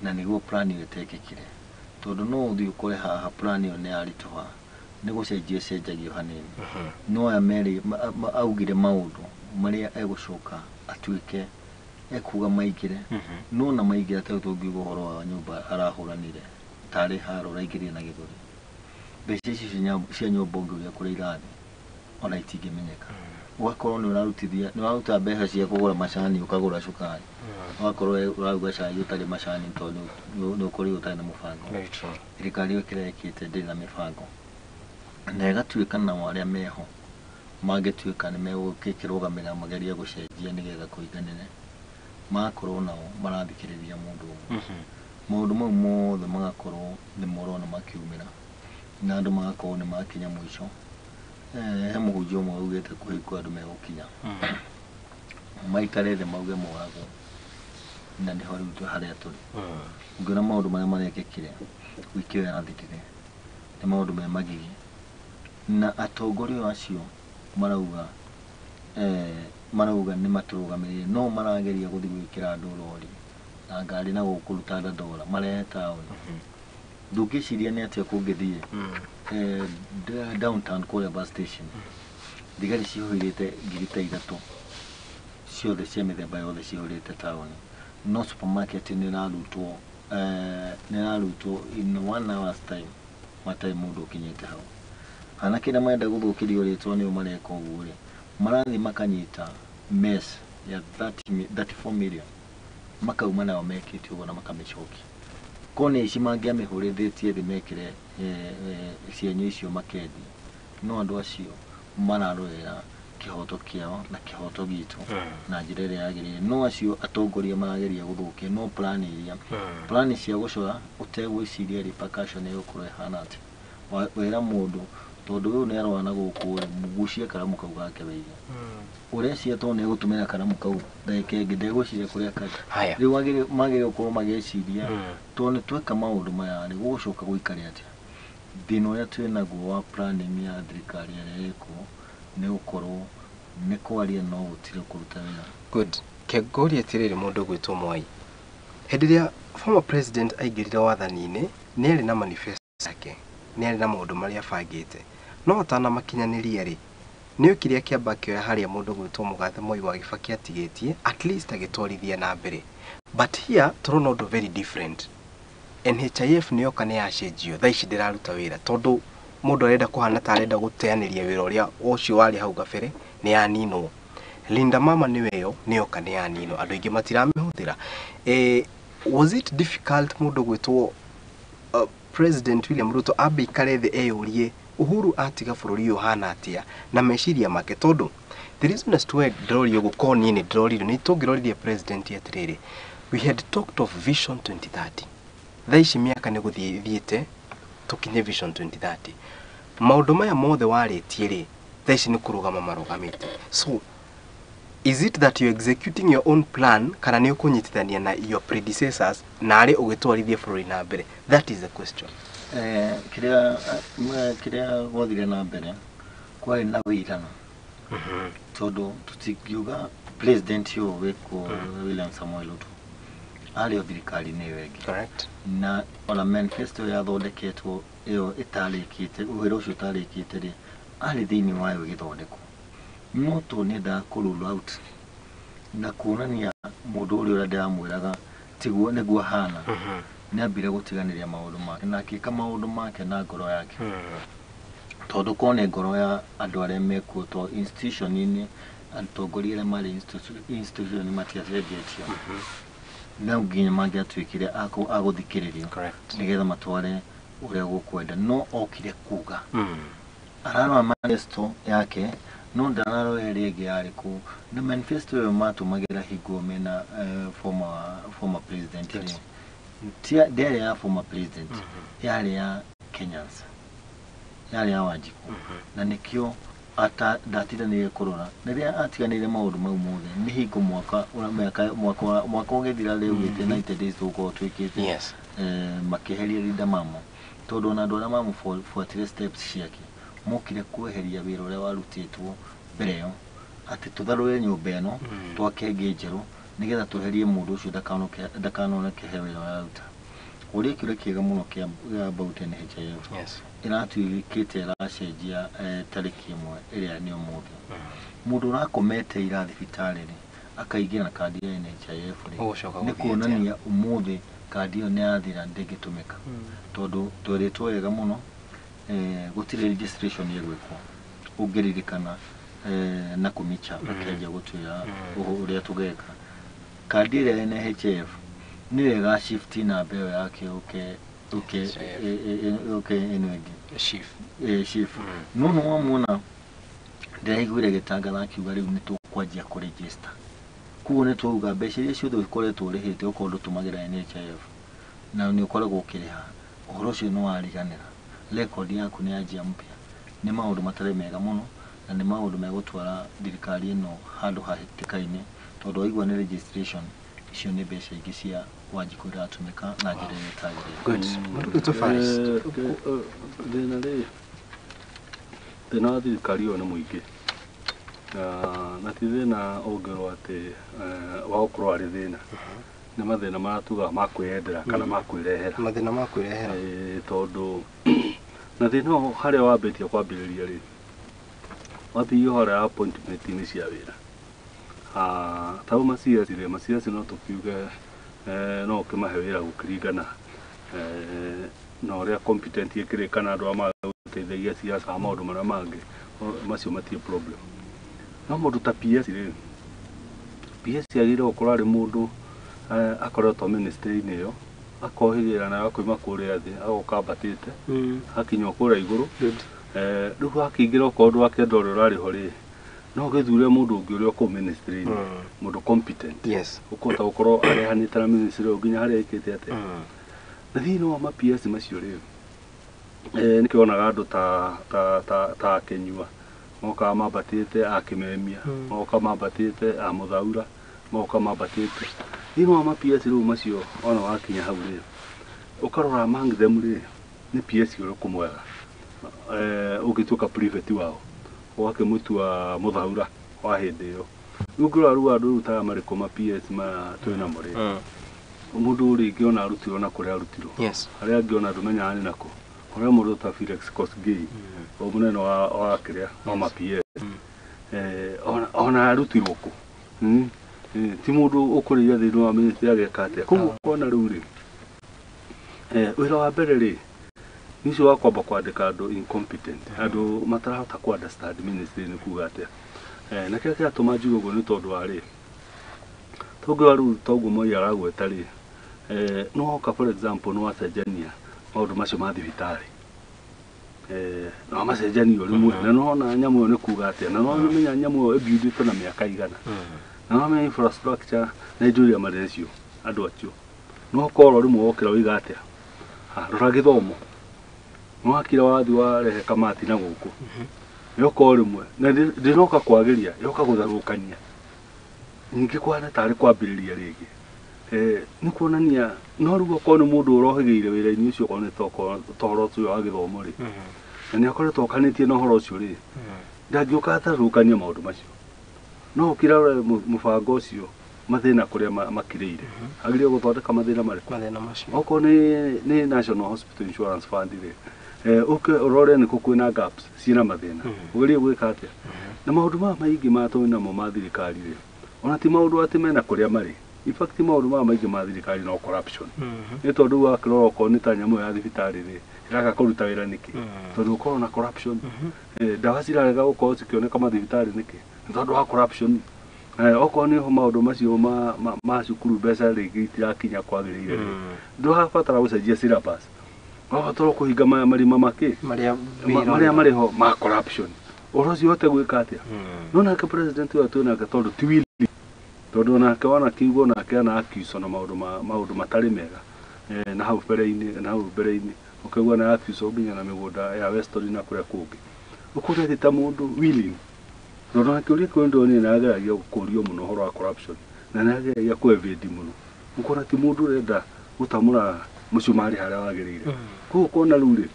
na nĩguo plan ĩyo ĩtekĩkire. Tondũ no ũthiĩ ũkore haha plan ĩyo nĩ yaritũha, nĩ gũcenjio ĩcenjagio hanini. No aya merĩ augire maũndũ marĩa egũcoka atuĩke ekuga maingĩre, no na maingĩra ta tũngiuga ũhoro wa nyũmba arahũranire tarĩ haro ũraingĩrire na gĩthũri. Mbeca ici cia nyũmba ũngĩũria kũrĩa irathiĩ ona itingĩmenyeka. Ũgakorwo nĩ ũrarutithia, nĩ ũraruta mbeca cia kũgũra macani ũkagũra cukari, ũgakorwo ũraruga cai ũtarĩ macani tondũ nĩ ũkorirwo ũtarĩ na mũbango. Thirikari ĩyo kĩrĩa ĩkĩte ndĩrĩ na mĩbango, na ĩgatuĩka nao arĩa meho mangĩtuĩka nĩ megũkĩrũgamĩrĩra magerie gũcenjia nĩgetha kũiganĩre, magakorwo nao marathikĩrĩria mũndũ ũmwe. Maũndũ mau mothe magakorwo nĩ morona makiumĩra, na andũ magakorwo nĩ makinya mũico. He mũhunjia ũmwe augĩte kũhingwo andũ megũkinya maikare thĩ mauge moragwo, na nĩho rĩu harĩa tũrĩ. Ũngĩona maũndũ marĩa marekĩkire wiki ĩyo yathirire nĩ maũndũ me magigi, na atongoria acio marauga marauga nĩ matũrũgamĩrĩire, no marageria gũthiĩ gwĩkĩra andũ rori na ngari na gũkũruta ndora marehe taũni. Ndũngĩciria nĩ atĩa kũngĩthiĩ downtown kũrĩa bus station, thigari cihũrĩte ngiri ta 3 ciothe cia mĩthemba yothe cihũrĩte taũni, no supermarket nĩ ĩrarutwo Nĩ ĩrarutwo in one hour's time matarĩ mũndũ ũkinyĩte hau. Anake arĩa marenda gũthũkĩrio rĩtwa nĩo mareka ũguo rĩ, marathiĩ makanyita mess ya 34 million, makauma nayo mekĩte ũguo na makamĩcokia. Korwo nĩ aici mangĩamĩhũrithĩtie thĩ mekĩre cienyũ icio makendia, no andũ acio mararũĩra kĩhoto kĩao na kĩhoto gitũ na njĩra ĩrĩa yagĩrĩire. No acio atongoria marageria gũthũkia no plan iria plan cia gũcora ũtegwĩciria repercussion ĩgũkorwo ĩhana atĩa. Wera mũndũ tondũ ũyũ nĩ arora na gũkũ rĩ, mũgucie karamu kau gake wĩige. Ũreciria tondũ nĩ egũtũmĩra karamu kau ndagĩka ĩngĩ ndegwĩciria kũrĩa karĩ. Haya. Rĩu magĩrĩirwo gũkorwo magĩciria tondũ nĩ tweka maũndũ maya rĩ, gũgũcoka gũikare atĩa. Thĩna ũrĩa twĩ naguo wa planning ya thirikari ĩrĩa ĩkuo nĩ gũkorwo nĩ kwaria no gũtirĩ kũruta wĩra. Good. Kengũria atĩrĩrĩ, mũndũ ũgwĩtwo Mwai, hĩndĩ ĩrĩa former president aingĩrire wathani-inĩ nĩ arĩ na manifesto yake, nĩ arĩ na maũndũ marĩa abangĩte, no atanamakinyanĩria rĩ, nĩ okire akĩamba akĩoya harĩa mũndũ ũgwĩtwo Mũgathe Moi wa Kibaki atigĩtie, at least agĩtwarithia na mbere. But here tũrona ũndũ very different. NHIF nĩ yoka nĩ yacenjio, thaa ici ndĩraruta wĩra tondũ mũndũ arenda kũhana ta arenda gũteanĩria wĩra ũrĩa ũcio warĩ hau kabere, nĩ yaninwo. Linda Mama nĩwe ĩyo nĩ yoka nĩ yaninwo, andũ aingĩ matiramĩhũthĩra. Was it difficult mũndũ gwĩtwo President William Ruto ambe ikare thĩ eyũrie Uhuru atiga bũrũri ũyũ ũhana atĩa na meciria make, tondũ the reason as to why ndĩrorio ũguo, korwo niĩ nĩ ndĩroririo, nĩ tũngĩroririe president atĩrĩrĩ, we had talked of Vision 2030, thaa ici mĩaka nĩ gũthiĩ ĩthiĩte tũkinye Vision 2030, maũndũ maya mothe warĩtie rĩ, thaa ici nĩ kũrũgama marũgamĩte. So is it that you're executing your own plan kana nĩ ũkũnyitithania na your predecessors na arĩ ũgĩtwarithia bũrũri na mbere? That is the question. Kĩrĩa gwathire na mbere kwarĩ na wĩirano, tondũ tũtingiuga president ũyũ wĩkuo William Samoei Ruto arĩ o thirikari-inĩ ĩyo ĩngĩ. Correct. Na ona manifesto yathondeketwo ĩyo ĩtarĩkĩte, wĩra ũcio ũtarĩkĩte rĩ, arĩ thĩinĩ wayo ĩgĩthondekwo, no tondũ nĩendaga kũ rule out na kuonania mũndũ ũrĩa ndĩramwĩraga tiguo nĩguo ahana, nĩambire gũtiganĩria maũndũ make na akĩka maũndũ make na ngoro yake, tondũ korwo nĩ ngoro ya andũ arĩa mekuo, to institution-inĩ atongoria arĩa marĩ institution matiacenjetio, no nginya mangĩatuĩkire a gũthikĩrĩrio nĩgetha matware ũrĩa gũkwenda. No okire kuga ararora manifesto yake, no ndararora ĩrĩa ĩngĩ yarĩ kũu, na manifesto ĩyo matũmagĩra hingo mena former president rĩ, ndĩarĩ ya former president, yarĩ ya Kenyans, yarĩ ya Wanjikũ, na nĩkĩo ata ndatiganĩire kũrora rĩrĩa atiganĩire maũndũ mau mothe. Nĩ hingo mwaka mĩaka mwaka ũgĩthira rĩu gĩte 90 days tũgũkorwo twĩkĩte, makĩeheria Linda Mama, tondũ ona andũ arĩa mamũbuatire steps ciake mokire kweheria wĩra ũrĩa warutĩtwo mbere ĩyo, atĩ tũtharũre nyũmba ĩno, twake ĩngĩ njerũ nĩgetha tweherie mũndũ ũcio ndakanoneke he wĩra ũraruta. Ũrĩa kĩũria kĩega mũno kĩa about NHIF ĩratuĩkĩte ĩracenjia tarĩki ĩmwe ĩrĩa nĩ ũmũthĩ. Mũndũ ũrakomete ira thibitarĩ rĩ, akaingĩra na kandi ya NHIF rĩ, Ũgũcoka nĩ gũthiĩ kuonania ũmũthĩ kandi ĩyo nĩ yathira, ndĩngĩtũmĩka, tondũ twerĩtwo wega mũno gũtirĩ registration ĩgwĩkwo. Ũngĩririkana na kũmicha akĩanjia gũtwĩra ũrĩa tũgeka kandi ĩrĩa ya NHIF nĩyo ĩga shift namba ĩyo yake ũke ũke NHIF. Ũke ĩno ĩngĩ. Chief. Chief. No nĩ wamuona ndĩraiguire gĩtangatha akiuga rĩu nĩ tũkwanjia kũregister, koguo nĩ twauga mbeca iria ciothe ũkoretwo ũrĩhĩte okorwo ndũtũmagĩra NHIF na nĩ ũkoragwo ũkĩrĩha, ũhoro ũcio nĩ wariganĩra, record yaku nĩ yanjia mpya. Nĩ maũndũ matarĩ mega mũno na nĩ maũndũ megũtwara thirikari ĩno handũ hatĩka-inĩ, tondũ waigua nĩ registration, icio nĩ mbeca ingĩ cia Wanjikũ iratũmĩka na njĩra ĩrĩa ĩtagĩrĩire. Good. Mũndũ gwĩtwo Faris. Thĩna rĩ, thĩna wa thirikari ĩyo nĩ mũingĩ, na ti thĩna ũngĩrwo atĩ wa gũkorwo arĩ thĩna, nĩ mathĩna marĩa tugaga ma kwĩyendera kana ma kwĩrehera. Mathĩna ma kwĩrehera. Tondũ na thĩna ũyũ harĩa wambĩtie kwambĩrĩria rĩ, wambĩrĩria harĩa appointment-inĩ cia wĩra. Ta rĩu ma CS rĩ, ma CS no tũkiuge No ũkĩmahe wĩra gũkĩringana na ũrĩa competent ĩkĩrĩ kana andũ arĩa magũteithagia siasa maũndũ marĩa mangĩ macio matirĩ problem. No mũndũ ta PS rĩ, PS agĩrĩirwo gũkorwo arĩ mũndũ akoretwo ministry-inĩ ĩyo, akohĩgĩrĩra nayo akoima kũrĩa thĩ agoka ambatĩte akinya o kũrĩa igũrũ. Rĩu akĩingĩra okorwo ndwakĩenda ũrĩa ũrarĩ ho rĩ, no ũgĩthure mũndũ ũngĩ ũrĩa kũu ministry-inĩ, mũndũ competent ũkũhota gũkorwo arehanĩte na ministry ĩyo nginya harĩa ĩkĩte atĩa. Na thĩinĩ wa ma PS macio rĩ, nĩkĩo wonaga andũ ta Akĩnyua mokaga mambatĩte, Akĩmemia moka mambatĩte, a Mũthaura moka mambatĩte. Thĩinĩ wa ma PS rĩu macio ona wakinya hau rĩ, ũkarora among them rĩ, nĩ PS ũrĩkũ mwega ũngĩtuĩka prefect wao ũgakĩmũtua Mũthaura wa hĩndĩ ĩyo. Rĩu ũngĩrora rĩu andũ rĩu ta aya marĩ kũ ma PS maya twĩ namo rĩ, mũndũ rĩngĩ ona arutirwo na kũrĩa arutirwo. Harĩa angĩ ona ndũmenyaga nĩ nakũ. Ũrĩa mũndũ ta Felix Kosgei, o mũnene wa kĩrĩa wa ma PS, ona arutirwo kũ. Ti mũndũ ũkũrĩire thĩinĩ wa ministry ageka atĩa. Koguo ũkona rĩu rĩ, wĩra wa mbere rĩ, nĩ ũcio wa kwamba kwandĩka andũ incompetent, andũ matarahota kũ understand ministry nĩ kuga atĩa. Na kĩrĩa kĩratũma njuge ũguo nĩ tondũ wa rĩ, tũngĩrora rĩu toguo Moi aragweta rĩ, nĩ woka for example nĩ wacenjania maũndũ macio ma thibitarĩ, na wamacenjania o rĩmwe, na nĩwona nyamũ ĩyo nĩ kuga atĩa, na nĩwamenya nyamũ ĩyo ĩbuildĩtwo na mĩaka igana, na nĩwamenya infrastructure na indo iria marĩ nacio andũ acio. No ũkorwo rĩmwe wokĩra wĩiga atĩa, rora gĩthomo, nĩwakira wathi warehe kamati na gũkũ, yoka o rĩmwe na ndĩnoka kwagĩria, yoka gũtharũkania, ningĩ kũhana tarĩ kwambĩrĩria rĩngĩ. Nĩ kuonania no rĩu okorwo nĩ mũndũ ũrohĩgĩire wĩra-inĩ ũcio, okorwo nĩ ta ũhoro ũcio wa gĩthomo rĩ, na nĩ akoretwo okanĩtie na ũhoro ũcio rĩ, ndangĩũka atarũkania maũndũ macio. No ũkĩra ũrore mũbango ũcio mathĩna kũrĩa makirĩire, agĩrĩire gũthondeka mathĩna marĩkũ? Mathĩna macio. Okorwo nĩ National Hospital Insurance Fund rĩ, ũke ũrore nĩkũ kwĩna gaps ciĩna mathĩna, ũgerie gwĩka atĩa. Na maũndũ maya maingĩ ma twĩ namo ma thirikari rĩ, ona ti maũndũ atĩ mena kũrĩa marĩ. In fact maũndũ maya maingĩ ma thirikari no corruption. Nĩ tondũ wakĩrora okorwo nĩ ta nyamũ ĩyo ya thibitarĩ rĩ, ĩraga kũruta wĩra nĩkĩ? Tondũ gũkorwo na corruption. Ndawa cirarega gũkorwo cikĩoneka mathibitarĩ nĩkĩ? Nĩ tondũ wa corruption. Okorwo nĩ maũndũ macio ma cukuru mbeca rĩngĩ itirakinya kwagĩrĩire rĩ, ndũrabatara gũcenjia syllabus, ũrabatara kũhinga maya marima makĩ marĩa marĩa marĩ ho ma corruption, ũhoro ũcio ũhote gwĩka atĩa. No nake president ũyũ twĩ nake tondũ ti willing, tondũ onake wanakiugwo nake ana accuse na maũndũ maũndũ matarĩ mega, na hau mbere-inĩ, na hau mbere-inĩ ũkaigua na accuse nginya na mĩgũnda ya Weston na kũrĩa kũngĩ, ũkona atĩ ta mũndũ willing, tondũ na kĩũria kĩu ndonire nĩ ageragia gũkũrio mũno ũhoro wa corruption, na nĩ ageragia kũ evade mũno, ũkona ti mũndũ ũrenda gũtamũra mũcumarĩ harĩa wagĩrĩire. Koguo ũkona rĩu rĩ,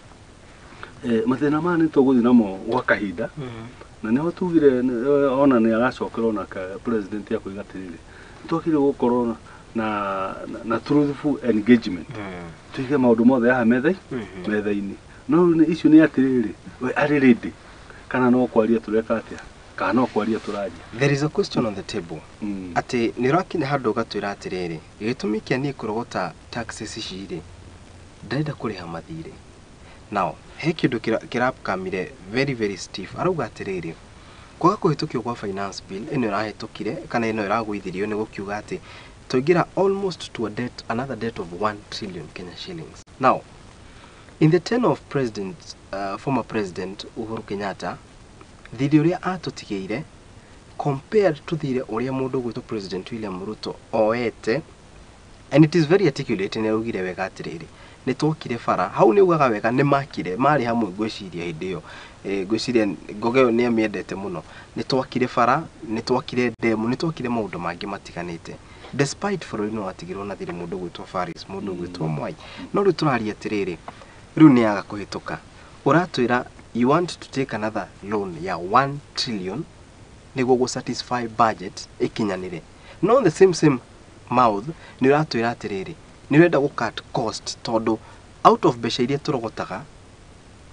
mathĩna maya nĩ tũgũthiĩ namo gwa kahinda, na nĩho tugire ona nĩ aracokera onake president akoiga atĩrĩrĩ, nĩtwagĩrĩirwo gũkorwo na truthful engagement, tuige maũndũ mothe haha metha-inĩ. No rĩu icio nĩ atĩrĩrĩ, we arĩ ready kana no kwaria tũreka atĩa, kana no kwaria tũraria. There is a question on the table. Atĩ nĩ ũrakinya handũ ũgatwĩra atĩrĩrĩ, gĩtũmi kĩa niĩ kũrogota taxes ici rĩ, ndĩrenda kũrĩha mathirĩ. Now he kĩndũ kĩrakamire very very stiff, arauga atĩrĩrĩ, kwaga kũhĩtũkio kwa finance bill ĩno ĩrahĩtũkire kana ĩno ĩragũithirio nĩ gũkiuga atĩ twaingĩra almost to a debt, another debt of 1 trillion Kenya shillings. Now in the tenure of president, former president Uhuru Kenyatta, thirĩ ũrĩa atũtigĩire compared to thirĩ ũrĩa mũndũ ũgwĩtwo President William Ruto oete, and it is very articulate, nĩ augire wega atĩrĩrĩ, nĩ twokire bara hau, nĩ ugaga wega nĩ makire marĩ hamwe, ngwĩciria hĩndĩ ĩyo, ngwĩciria ngoga ĩyo nĩ amĩendete mũno, nĩ twakire bara, nĩ twakire ndemu, nĩ twakire maũndũ mangĩ matiganĩte, despite bũrũri nĩ watigirwo na thirĩ mũndũ ũgwĩtwo Faris, mũndũ ũgwĩtwo Mwai. No rĩu tũraria atĩrĩrĩ, rĩu nĩ yaga kũhĩtũka, ũratwĩra you want to take another loan ya 1 trillion nĩguo gũ satisfy budget ĩkinyanĩre, no the same mouth nĩ ũratwĩra atĩrĩrĩ, nĩ ũrenda gũ cut cost tondũ out of mbeca iria tũrogotaga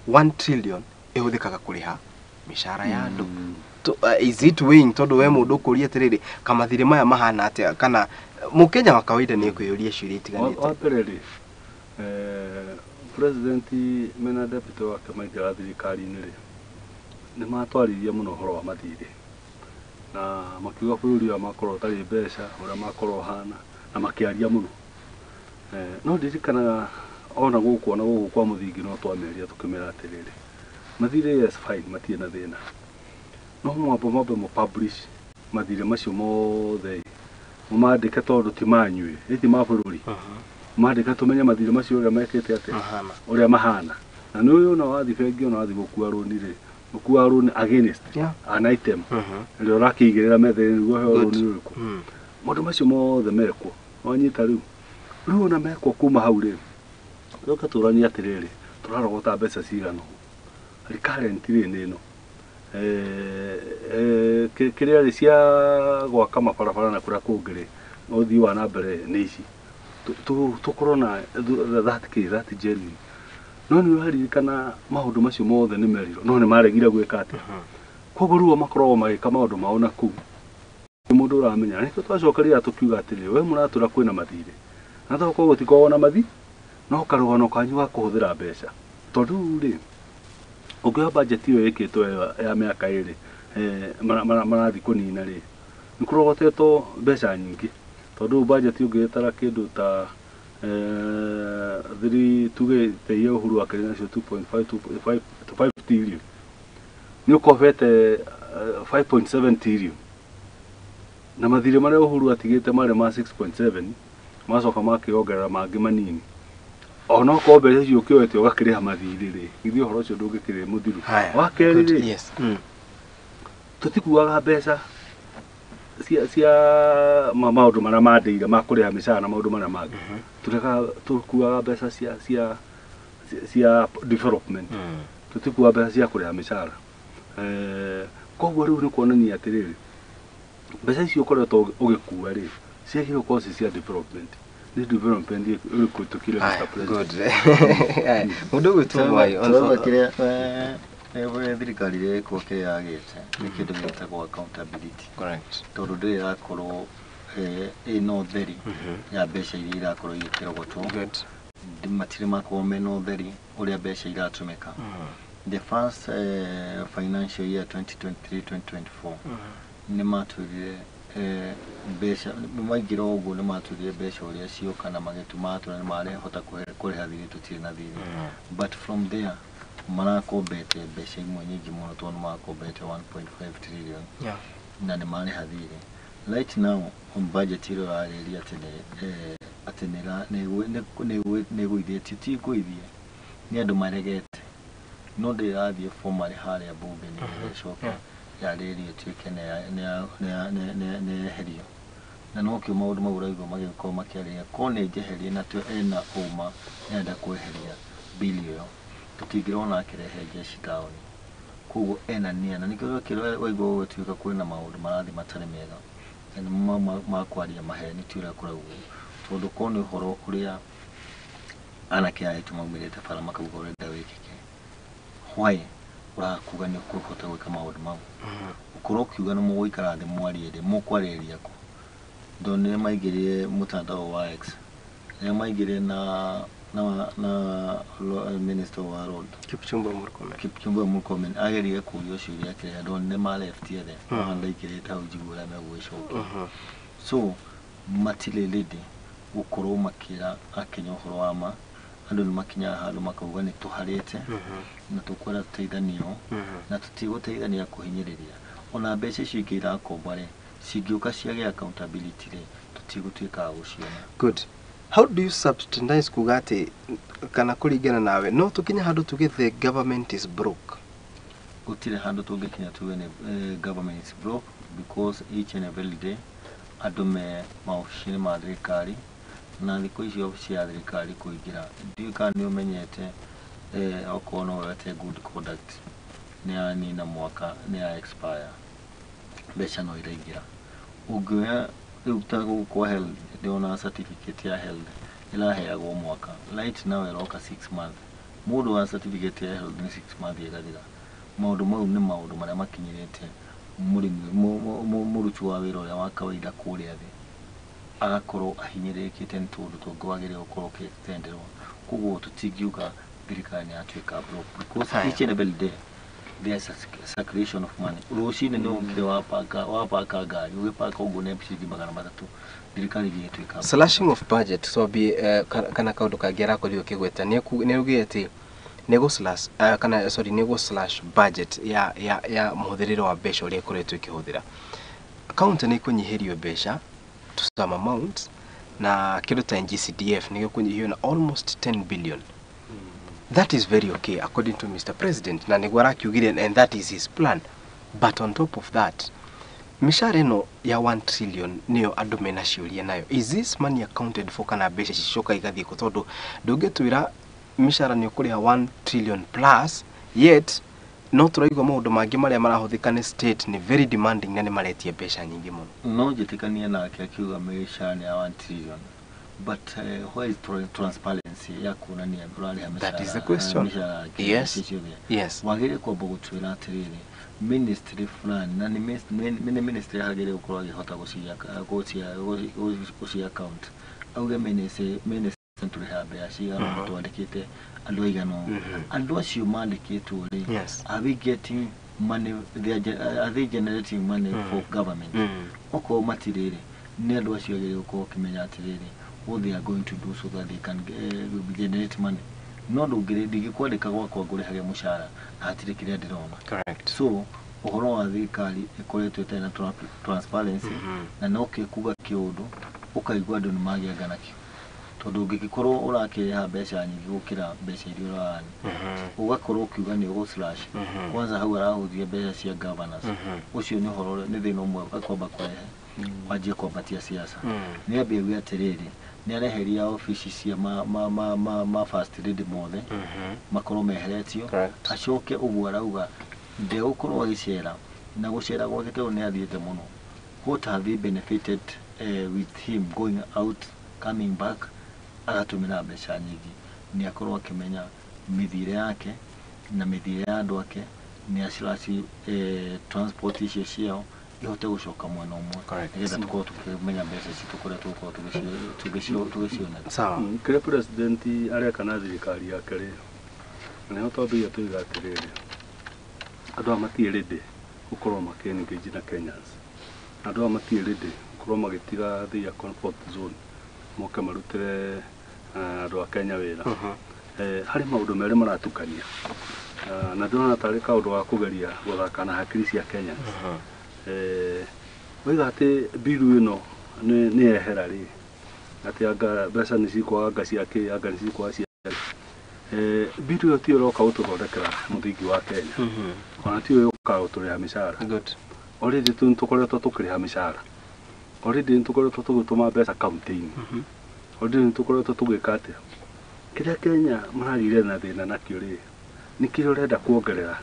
1 trillion ĩhũthĩkaga kũrĩha mĩcara ya andũ. Is it weighing tondũ we mũndũ ũkũria atĩrĩrĩ, kamathirĩ maya mahana atĩa, kana mũkenya wa kawaida nĩ ekwĩyũria ciũria itiganĩte? Wa mbere rĩ, president mena deputy wake maingĩra thirikari-inĩ rĩ, nĩ matwaririe mũno ũhoro wa mathirĩ na makiuga bũrũri ũrĩa makorwo ũtarĩ mbeca, ũrĩa makorwo ũhana, na makĩaria mũno. No ndirikanaga ona gũkũ, ona gũkũ kwa mũthingi no twameria tũkĩmera atĩrĩrĩ, mathirĩ yes fine, matirĩ na thĩna, no mwambo mwambe mũ publish mathirĩ macio mothe, mũmandĩke tondũ ti manyuĩ, ĩ ti ma bũrũri, mandĩke tũmenye mathirĩ macio ũrĩa mekĩte atĩa, Mahana. Ũrĩa mahana. Na nĩ ũyũ ona wathiĩ bengi, ona wathiĩ gũkua rũni rĩ, ũkua rũni against an item ĩrĩa ũrakĩigĩrĩra metha-inĩ nĩguo ũheo rũni rũrĩkũ. Maũndũ macio mothe mekwo, wanyita rĩu, rĩu ona mekwo kuma hau rĩ, rĩu tũranie atĩrĩrĩ, tũrarogota mbeca cigana ũũ, recurrent rĩ nĩ ĩno. Kĩrĩa rĩ cia gwaka mabarabara na kũrĩa kũngĩ rĩ, ũthii wa na mbere nĩ ici. Tũkorwo na that kĩ that genuine. No nĩ ũraririkana maũndũ macio mothe nĩ merirwo, no nĩ maregire gwĩka atĩa. Koguo rĩu o makoragwo magĩka maũndũ mao na kũu nĩ mũndũ ũramenya. Na nĩkĩo twacokeria tũkiuga atĩrĩrĩ, we mũratũra kwĩna mathirĩ na tokorwo gũtikoragwo na mathi, no karũgano kanyu ga kũhũthĩra mbeca, tondũ rĩu rĩ, ũngĩoya budget ĩyo ĩkĩtwo ya mĩaka 2 marathiĩ kũnina rĩ, nĩ kũrogotetwo mbeca nyingĩ, tondũ rĩu budget ũngĩgĩtara kĩndũ ta three, tuge ta iria Uhuru akĩrĩ nacio 2.5, 2.5 to 5 trillion, nĩ ũkobete 5.7 trillion, na mathirĩ marĩa Uhuru atigĩte marĩ ma 6.7, macoka makĩongerera mangĩ manini, onokorwo mbeca icio ũkĩoete ũgakĩrĩha mathirĩ rĩ, githĩ ũhoro ũcio ndũngĩkĩrĩ mũthiru? Haya. Wa kerĩ Good. rĩ, tũtikuaga mbeca cia maũndũ marĩa mandĩire ma kũrĩha mĩcara na maũndũ marĩa mangĩ. Tũrekaga, tũkuaga mbeca cia development, tũtikuaga mbeca cia kũrĩha mĩcara. Koguo rĩu nĩ kuonania atĩrĩrĩ, mbeca icio ũkoretwo ũgĩkua rĩ, ciagĩrĩirwo gũkorwo ci cia development. Nĩ development ĩrĩkũ ĩtũkire, Haya, Mr. President? Good. Haya, mũndũ ũgwĩtwo Mwai. Tũrauga kĩrĩa thirikari ĩrĩa ĩkuo kĩrĩa yagĩte nĩ kĩndũ gĩtagwo accountability, tondũ ndĩrĩ ĩrakorwo ĩna ũtheri ya mbeca iria irakorwo igĩkĩrogotwo. Matirĩ makorwo mena ũtheri ũrĩa mbeca iratũmĩka. The first financial year 2023-2024 nĩ matwĩrire mbeca maingĩra ũguo, nĩ matwĩrire mbeca ũrĩa cioka na magĩtũma atũra nĩ marehota kũrĩha thirĩ, tũtirĩ na thirĩ. But from there marakombete mbeca imwe nyingĩ mũno, tondũ nĩ makombete 1.5 trillion na nĩ marĩha thirĩ. Right now on budget ĩrĩa ũrarĩria atĩ nĩ atĩ nĩ ĩgũithĩtio, ti ngũithie, nĩ andũ maregete, no ndĩrĩ ĩrathiĩ formally harĩa bunge nĩgetha ĩcoke yarĩrĩrio ĩtuĩke nĩ yeherio. Na nokĩo maũndũ mau ũraigua magĩkorwo makĩarĩria korwo nĩ njeherie na ena ũma nĩarenda kweheria bill ĩyo, tũtingĩrona akĩrehe jeshi taũni. Koguo ena nia, na nĩkĩo kĩrĩa waigua gũgĩtuĩka kwĩna maũndũ marathiĩ matarĩ mega na nĩmo ma kwaria maheni, ti ũrĩa kũraugwo, tondũ korwo nĩ ũhoro ũrĩa anake aya aitũ maumĩrĩte bara makauga ũrenda wĩkĩke, why ũrakuga nĩ ũkũhota gwĩka maũndũ mau? Ũkorwo ũkiuga nĩ mũgũikara thĩ mwarie rĩ, mũkwarĩrĩria kũ? Ndonire maingĩrire mũtandao wa X, rĩrĩa maingĩrire na minister wa road. Kipchumba Murkomen. Kipchumba Murkomen agerire kũrio ciũria kĩrĩa ndonire ma left ethe mm. Ndaingĩrĩte hau njigue ũrĩa megũgĩcokia. So matirĩ ready gũkorwo makĩra akenya ũhoro wa ma. Andũ nĩ makinyaga handũ makauga nĩ tũharĩte na tũkwenda tũteithanio, na tũtigũteithania kũhinyĩrĩria. Ona mbeca icio ingĩ irakombwa rĩ, cingĩũka ciage accountability rĩ, tũtigũtuĩka a gũciona. Good. How do you substantize kuga atĩ, kana kũringana nawe, no tũkinye handũ tuge the government is broke? Gũtirĩ handũ tũngĩkinya tuge nĩ government is broke, because each and every day andũ me maobici-inĩ ma thirikari, na thikũ ici obici ya thirikari kũingĩra, ndiũĩ kana nĩ ũmenyete, okorwo no wete good conduct nĩ yanina mwaka, nĩ ya expire, mbeca no iraingĩra. Ũngĩoya rĩu ta gũkũ kwa health, ndĩrona certificate ya health ĩraheagwo mwaka, right now ĩroka 6 months. Mũndũ wa certificate ya health nĩ 6 months ĩgathira. Maũndũ mau nĩ maũndũ marĩa makinyĩrĩte Mũrĩmi, mũruti wa wĩra ũrĩa wa kawaida kũrĩa thĩ agakorwo ahinyĩrĩrĩkĩte nĩ tũũndũ tũngĩ wagĩrĩire gũkorwo ũkĩtenderwo. Koguo tũtingiuga thirikari nĩ yatuĩka broke, because Haya. each and every day there's a circulation of money. Rũcinĩ nĩ ũkire wapaka wapaka ngari, ũgĩpaka ũguo nĩ ciringi 300. Thirikari ĩgĩtuĩka broke. Slashing of budget twambie, kana kaũndũ kangĩ arakorirwo akĩgweta nĩ augire atĩ nĩ gũ slash, kana sorry, nĩ gũ slash budget ya mũhũthĩrĩre wa mbeca ũrĩa ĩkoretwo ĩkĩhũthĩra. County nĩ ikũnyihĩrio mbeca to some amount, na kĩndũ ta NGCDF nĩ gĩkũnyihio na almost 10 billion. That is very okay according to Mr. President, na nĩguo arakiugire, and that is his plan. But on top of that, mĩcara ĩno ya 1 trillion nĩyo andũ mena ciũria nayo. Is this money accounted for, kana mbeca cicoka igathiĩ kũ? Tondũ ndũngĩtwĩra mĩcara nĩ ũkũrĩha 1 trillion plus, yet no tũraigua maũndũ mangĩ marĩa marahũthĩka nĩ state nĩ very demanding na nĩ maretia mbeca nyingĩ mũno. No njĩtĩkanie nake akiuga mĩcara nĩ ya 1 trillion, but where is transparency ya kuonania ũrarĩha That is the mĩcara question. mĩcara Yes. mbeca ciothe? Wagĩrĩire kwamba gũtwĩra atĩrĩrĩ, ministry fulani, na nĩ ministry agĩrĩire gũkorwo agĩhota gũcia account, auge ministry tũrĩhaga mbeca cigana, twandĩkĩte andũ aigana ũũ. Andũ acio mandĩkĩtwo rĩ, are we getting money? Are they generating money for government? Okorwo matirĩ rĩ, nĩ andũ acio agĩrĩire gũkorwo ũkĩmenya atĩrĩrĩ, what they are going to do so that they can generate money. No ndũngĩrĩ ndingĩkwandĩka gwakwa ngũrĩhage mũcara na hatirĩ kĩrĩa ndĩrona. So ũhoro wa thirikari ĩkoretwo ĩtarĩ na transparency, na no kuga kĩũndũ ũkaigua andũ nĩ magĩanga nakĩo, tondũ ũngĩgĩkorwo ũrakĩrĩha mbeca nyingĩ gũkĩra mbeca iria ũrarani, ũgakorwo ũkiuga nĩ ũgũ slash, kwanza hau arahũthia mbeca cia governors. Ũcio nĩ ũhoro ũrĩa- nĩ thĩna ũmwe akwamba kũrehe wanjie kwambatia siasa. Nĩ ambie auge atĩrĩrĩ, nĩ areheria obici cia ma first lady mothe, makorwo meheretio. Acoke ũguo arauga ndegũkorwo agĩcera, na gũcera gwake tondũ nĩ athiĩte mũno, what have they benefited with him going out, coming back, agatũmĩra mbeca nyingĩ? Nĩ akorwo akĩmenya mĩthiĩre yake na mĩthiĩre ya andũ ake, nĩ aciraci transport icio ciao ihote gũcoka mwena ũmwe, nĩgetha tũkorwo tũkĩmenya mbeca citũ kũrĩa tũgũkorwo tũgĩcionera. Sawa. Kĩrĩa president areka na thirikari yake rĩ, na nĩho twambĩrĩria tuiga atĩrĩrĩ, andũ aya matirĩ ready gũkorwo makĩ engage na Kenyans. Andũ aya matirĩ ready gũkorwo magĩtiga their comfort zone moke marutĩre andũ a Kenya wĩra. Harĩ maũndũ merĩ maratukania. Na ndĩrona tarĩ kaũndũ ga kũgeria gũthaka na hakiri cia Kenyans. Waiga atĩ bill ĩno nĩ yehera rĩ, atĩ anga mbeca nĩ cikwaga, anga cia kĩ, anga nĩ cikwaga cia bill ĩyo tiyo ĩroka gũtũthondekera mũthingi wa Kenya, ona tiyo yũkaga gũtũrĩha mĩcara. Already tu nĩtũkoretwo tũkĩrĩha mĩcara, already nĩtũkoretwo tũgĩtũma mbeca kaunti-inĩ, already nĩtũkoretwo tũgĩka atĩa. Kĩrĩa Kenya maragĩire na thĩna nakĩo rĩ, nĩ kĩrĩa ũrenda kuongerera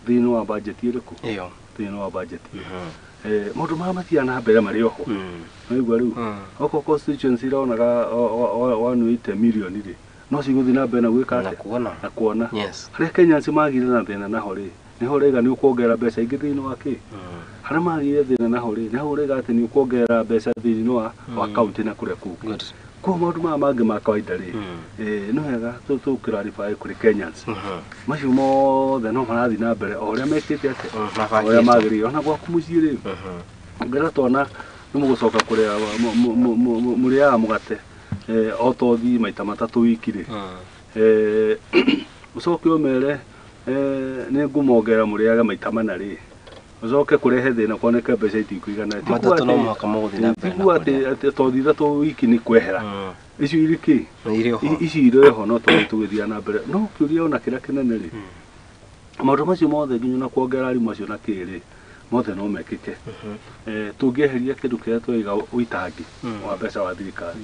thĩinĩ wa budget ĩrĩkũ? Ĩyo. Thĩinĩ wa budget ĩyo. Maũndũ marĩa mathiaga na mbere marĩ oho. Waigua rĩu, okorwo constituency ironaga 180 million rĩ, no cigũthiĩ na mbere na gwĩka Na atĩa? kuona. Na kuona. Harĩa Kenyans magire na thĩna naho rĩ, nĩho ũraiga nĩ ũkuongerera mbeca ingĩ thĩinĩ wa kĩ? Harĩa magire thĩna naho rĩ, nĩho ũraiga atĩ nĩ ũkuongerera mbeca thĩinĩ wa kaunti na kũrĩa kũngĩ. Koguo maũndũ maya mangĩ ma kawaida rĩ, nĩ wega tũ clarify kũrĩ Kenyans, macio mothe no marathiĩ na mbere o ũrĩa mekĩte atĩa, o ũrĩa mabangĩtwo. Magĩrĩire. Ona gwaku mũciĩ rĩ, ũngĩra twana nĩ mũgũcoka kũrĩa mũrĩaga mũgate o tothi maita matatũ wiki rĩ, ũcoke ũmere nĩ ngũmongerera mũrĩage maita mana rĩ, ũcoke kũrehe thĩna kuoneke mbeca itikũigana. Ti kuga Matatũ no atĩ- mũhaka mũgũthiĩ na mbere na ti kuga atĩ kũrĩa. atĩ tothi ithatũ wiki nĩ kwehera, icio irĩ kĩ? Irĩ oho. Ici irĩ ho, no tũthiĩ tũgĩthiaga na mbere. No kĩũria ona kĩrĩa kĩnene rĩ, maũndũ macio mothe nginya na kuongerera arimũ acio na kĩrĩ mothe no mekĩke tũngĩeheria kĩndũ kĩrĩa twaiga ũitangi wa mbeca wa thirikari.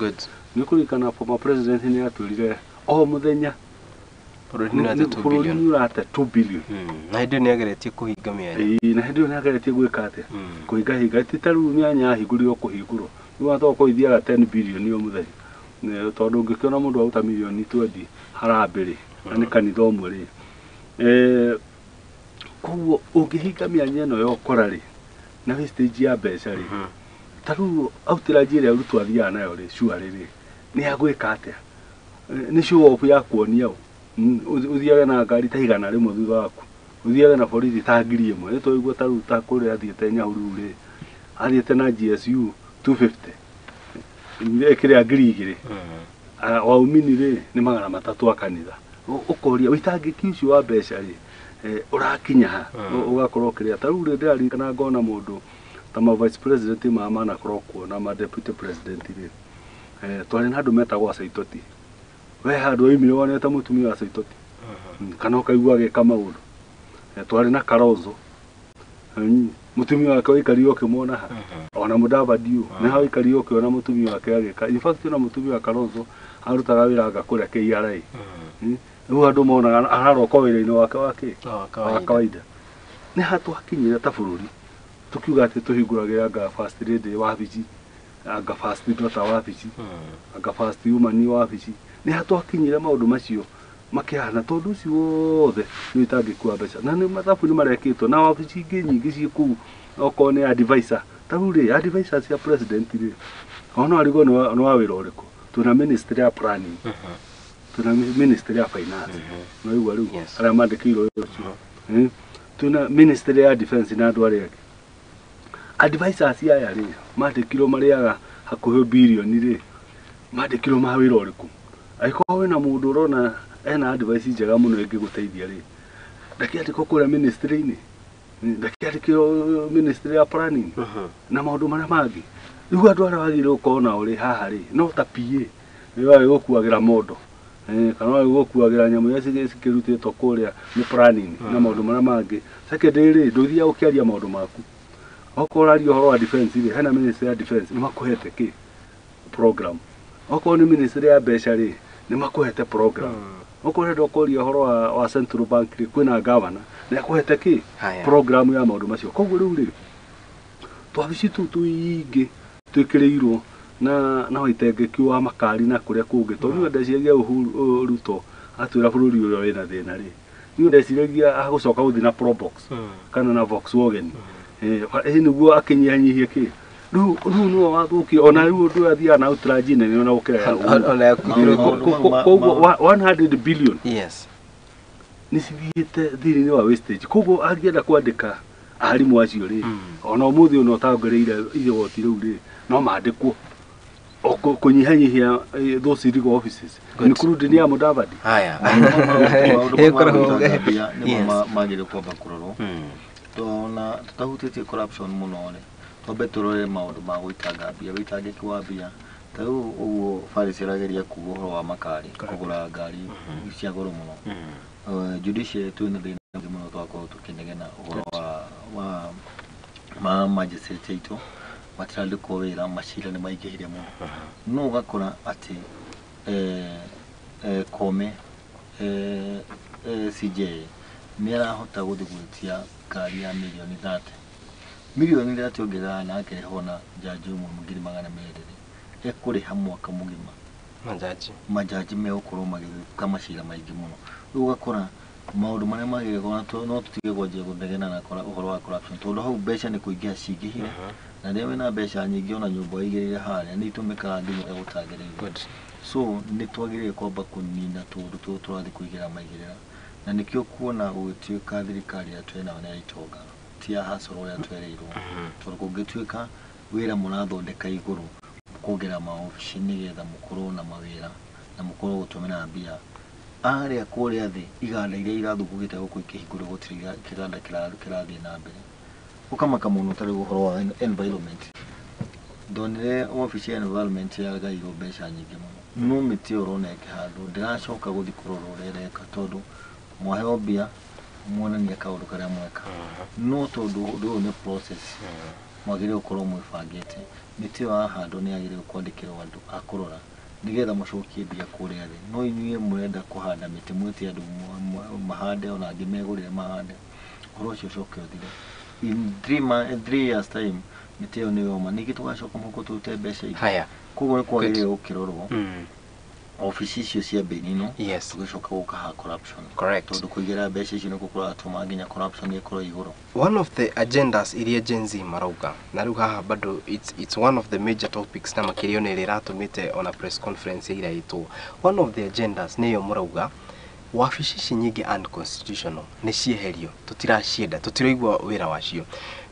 Nĩ kũririkana former president nĩ atwĩrire o mũthenya Bũrũri nĩ ũrate 2 bũrũri billion. Nĩ ũrate 2 billion. Na hĩndĩ ĩyo nĩ ageretie kũhinga mĩanya. Ĩĩ, na hĩndĩ ĩyo nĩ ageretie gwĩka atĩa? Kũhingahinga. Ti ta rĩu mĩanya yahingũrirwo kũhingũrwo rĩu atokorwo ithiaga 10 billion o mũthenya. Tondũ ũngĩkĩona mũndũ aruta mirioni 20 harambĩ rĩ, na nĩ kanitha ũmwe rĩ, koguo ũngĩhinga mĩanya ĩno ya ũkora rĩ, Na wastage ya mbeca rĩ, ta rĩu outrange ĩrĩa Ruto athiaga nayo rĩ, surely rĩ, nĩ ya gwĩka atĩa? Nĩ show off ya kuonia ũ? Ũthiage na ngari ta 100 thutha waku, ũthiage na borithi ta 1000. Nĩ twaigua ta rĩu ta kũrĩa athiĩte Nyahururu rĩ, athiĩte na GSU 250 ĩkĩrĩa 2000. Waumini rĩ nĩ 300 a kanitha. Ũkoria ũitangĩki ũcio wa mbeca rĩ, ũrakinya ha? Ũgakorwo ũkĩrĩa ta rĩu rĩ, ndĩraririkana ngona mũndũ ta ma vice president maya manakorwo kuo na ma deputy president rĩ, twarĩ na andũ metagwo Saitoti. We handũ waumire wonete mũtumia wa Saitoti kana ũkaigua agĩka maũndũ? Twarĩ na Kalonzo, mũtumia wake waikarire ũkĩmuona ha? Ona Mudavadi ũyũ nĩ ha waikarire ũkĩona mũtumia wake agĩka? In fact, ona mũtumia wa Kalonzo arutaga wĩra anga kũrĩa KRA. Rĩu andũ monaga araroka wĩra-inĩ wake wa kĩ wa kawaida. Nĩ ha twakinyire ta bũrũri tukiuga atĩ tũhingũragĩra anga first lady wabici, anga first daughter wabici, anga first woman wabici? Nĩ ha twakinyire maũndũ macio makĩhana? Tondũ ũcio wothe nĩ ũitangĩku wa mbeca, na nĩ mathabu nĩ marekĩtwo na wabici ingĩ nyingĩ ciĩ kũu, okorwo nĩ advisor. Ta rĩu rĩ, advisor cia president rĩ, ona arigwo nĩ wa wĩra ũrĩkũ. Twĩna ministry ya planning, twĩna ministry ya finance, no igua rĩu arĩa mandĩkĩirwo wĩra ũcio. Twĩna ministry ya defense na andũ arĩa angĩ advisors aya rĩ mandĩkirwo marĩaga hakuhĩ birioni rĩ, mandĩkirwo ma wĩra ũrĩkũ? Angĩkorwo wĩna mũndũ ũrona ena advice njega mũno ĩngĩgũteithia rĩ, ndakĩandĩkwo kũrĩa ministry-inĩ, ndakĩandĩkirwo ministry ya planning na maũndũ marĩa mangĩ. Rĩu andũ arĩa wagĩrĩirwo gũkorwo nao rĩ haha rĩ, no ta PA nĩ wagĩrĩirwo gũkuagĩra mondo, kana wagĩrĩirwo gũkuagĩra nyamũ iria cikĩrutĩtwo kũrĩa nĩ planning na maũndũ marĩa mangĩ. Secondly rĩ, ndũthiaga ũkĩaria maũndũ maku. Okorwo ũraria ũhoro wa defense rĩ, hena ministry ya defense, nĩ makũhete kĩ program. Okorwo nĩ ministry ya mbeca rĩ, nĩ makũhete program. Okorwo ũrenda ũkũria ũhoro wa central bank rĩ, kwĩna governor nĩ akũhete kĩ program ya maũndũ macio. Koguo rĩu rĩ, twabici tũu tũingĩ twĩkĩrĩirwo na waitengeki wa makari na kũrĩa kũngĩ, tondũ niĩ ndeciragia Uhuru Ruto atwĩra bũrũri ũrĩa wĩna thĩna rĩ, niĩ ndeciragia agũcoka gũthiĩ na Probox kana na Volkswagen, nĩguo akĩnyihanyihie kĩ rĩu nĩwe wathũkia. Ona rĩu ũndũ ũyũ athiaga na outrange nene ona gũkĩra ya Uhuru. Ona ya Koguo 100 billion nĩ cithiĩte thĩinĩ wa wastage. Koguo angĩenda kwandĩka arimũ acio rĩ, ona ũmũthĩ ũyũ ũtongoreire igoti rĩu rĩ, no mandĩkwo o kũnyihanyihia those illegal offices, including ya Mudavadi. Haya. Maũndũ Ĩkoragwo- ma gũitanga mbia nĩmo magĩrĩire kwamba kũrorwo. Tona tũtahutĩtie corruption mũno rĩ, twambe tũrore maũndũ ma gũitanga mbia, wĩitangĩki wa mbia. Ta rĩu ũguo Faris arageria kuga ũhoro wa makari, kũgũra ngari cia goro mũno. Judiciary twĩna thĩna mũingĩ mũno, twakorwo tũkĩnegena ũhoro wa ma magistrate aitũ matirandĩkwo wĩra, macira nĩ maingĩhire mũno. No ũgakora atĩ Kome CJ nĩ arahota gũthiĩ gwĩtia ngari ya mirioni 30. Mirioni 30 ũngĩgaya na akĩrĩhwo na jaji ũmwe 200,000 rĩ, ekũrĩha mwaka mũgima. Majaji. Majaji megũkorwo magĩka macira maingĩ mũno. Rĩu ũgakora maũndũ marĩa magĩrĩire no tũtige kwanjia kũnegena na ũhoro wa corruption, tondũ hau mbeca nĩ kũingĩha cingĩhire, na rĩrĩa wĩna mbeca nyingĩ, ona nyũmba ũigĩrĩire harĩa nĩ itũmĩkaga nginya ũrĩa gũtagĩrĩire. So nĩ twagĩrĩire kwamba kũnina tũũndũ tũtũ tũrathiĩ kũigĩrĩra maigĩrĩra, na nĩkĩo kuona gũgĩtuĩka thirikari ĩrĩa twĩnayo nĩ ya itonga, ti ya hustle ũrĩa twerĩirwo, tondũ kũngĩtuĩka wĩra mũrathondeka igũrũ kuongerera maobici nĩgetha mũkorwo na mawĩra na mũkorwo gũtũmĩra mbia arĩa kũrĩa thĩ, iganda iria irathugugĩte gũkũ ikĩhingũrwo, gũtirĩ kĩganda kĩrathiĩ na mbere. Ũkamaka mũno. Ta rĩu ũhoro wa environment, ndonire obici ya environment yagairwo mbeca nyingĩ mũno, no mĩtĩ ĩyo ũrona ĩkĩhandwo ndĩracoka gũthiĩ kũrora ũrĩa ĩreka, tondũ mwaheo mbia muonania kaũndũ karĩa mweka, no tondũ ũndũ ũyũ nĩ process, mwagĩrĩire gũkorwo mwĩbangĩte. Mĩtĩ ĩyo yahandwo nĩ yagĩrĩirwo kwandĩkĩrwo andũ a kũrora nĩgetha mũcokie mbia kũrĩa thĩ. No inyuĩ mũrenda kũhanda mĩtĩ, mwĩte andũ mahande, ona angĩ megũrĩre mahande, ũhoro ũcio ũcoke ũthire in 3 years time, mĩtĩ ĩyo nĩ yoma, ningĩ tũgacoka mũhuko tũrute mbeca ingĩ. Haya. Koguo nĩ kwagĩrĩire gũkĩrorwo. Obici icio cia mbĩnino. Yes. Tũgĩcoka gũka ha corruption. Correct. Tondũ kũigĩra mbeca icio nĩkuo kũratũma nginya corruption ĩkorwo igũrũ. One of the agendas iria Gen Z marauga na rĩu haha bado it's one of the major topics, na makĩria ona ĩrĩa ĩratũmĩte ona press conference ĩrĩa ĩtwo, one of the agendas nĩyo mũrauga wabici ici nyingĩ unconstitutional nĩ cieherio, tũtiracienda, tũtiraigua wĩra wacio.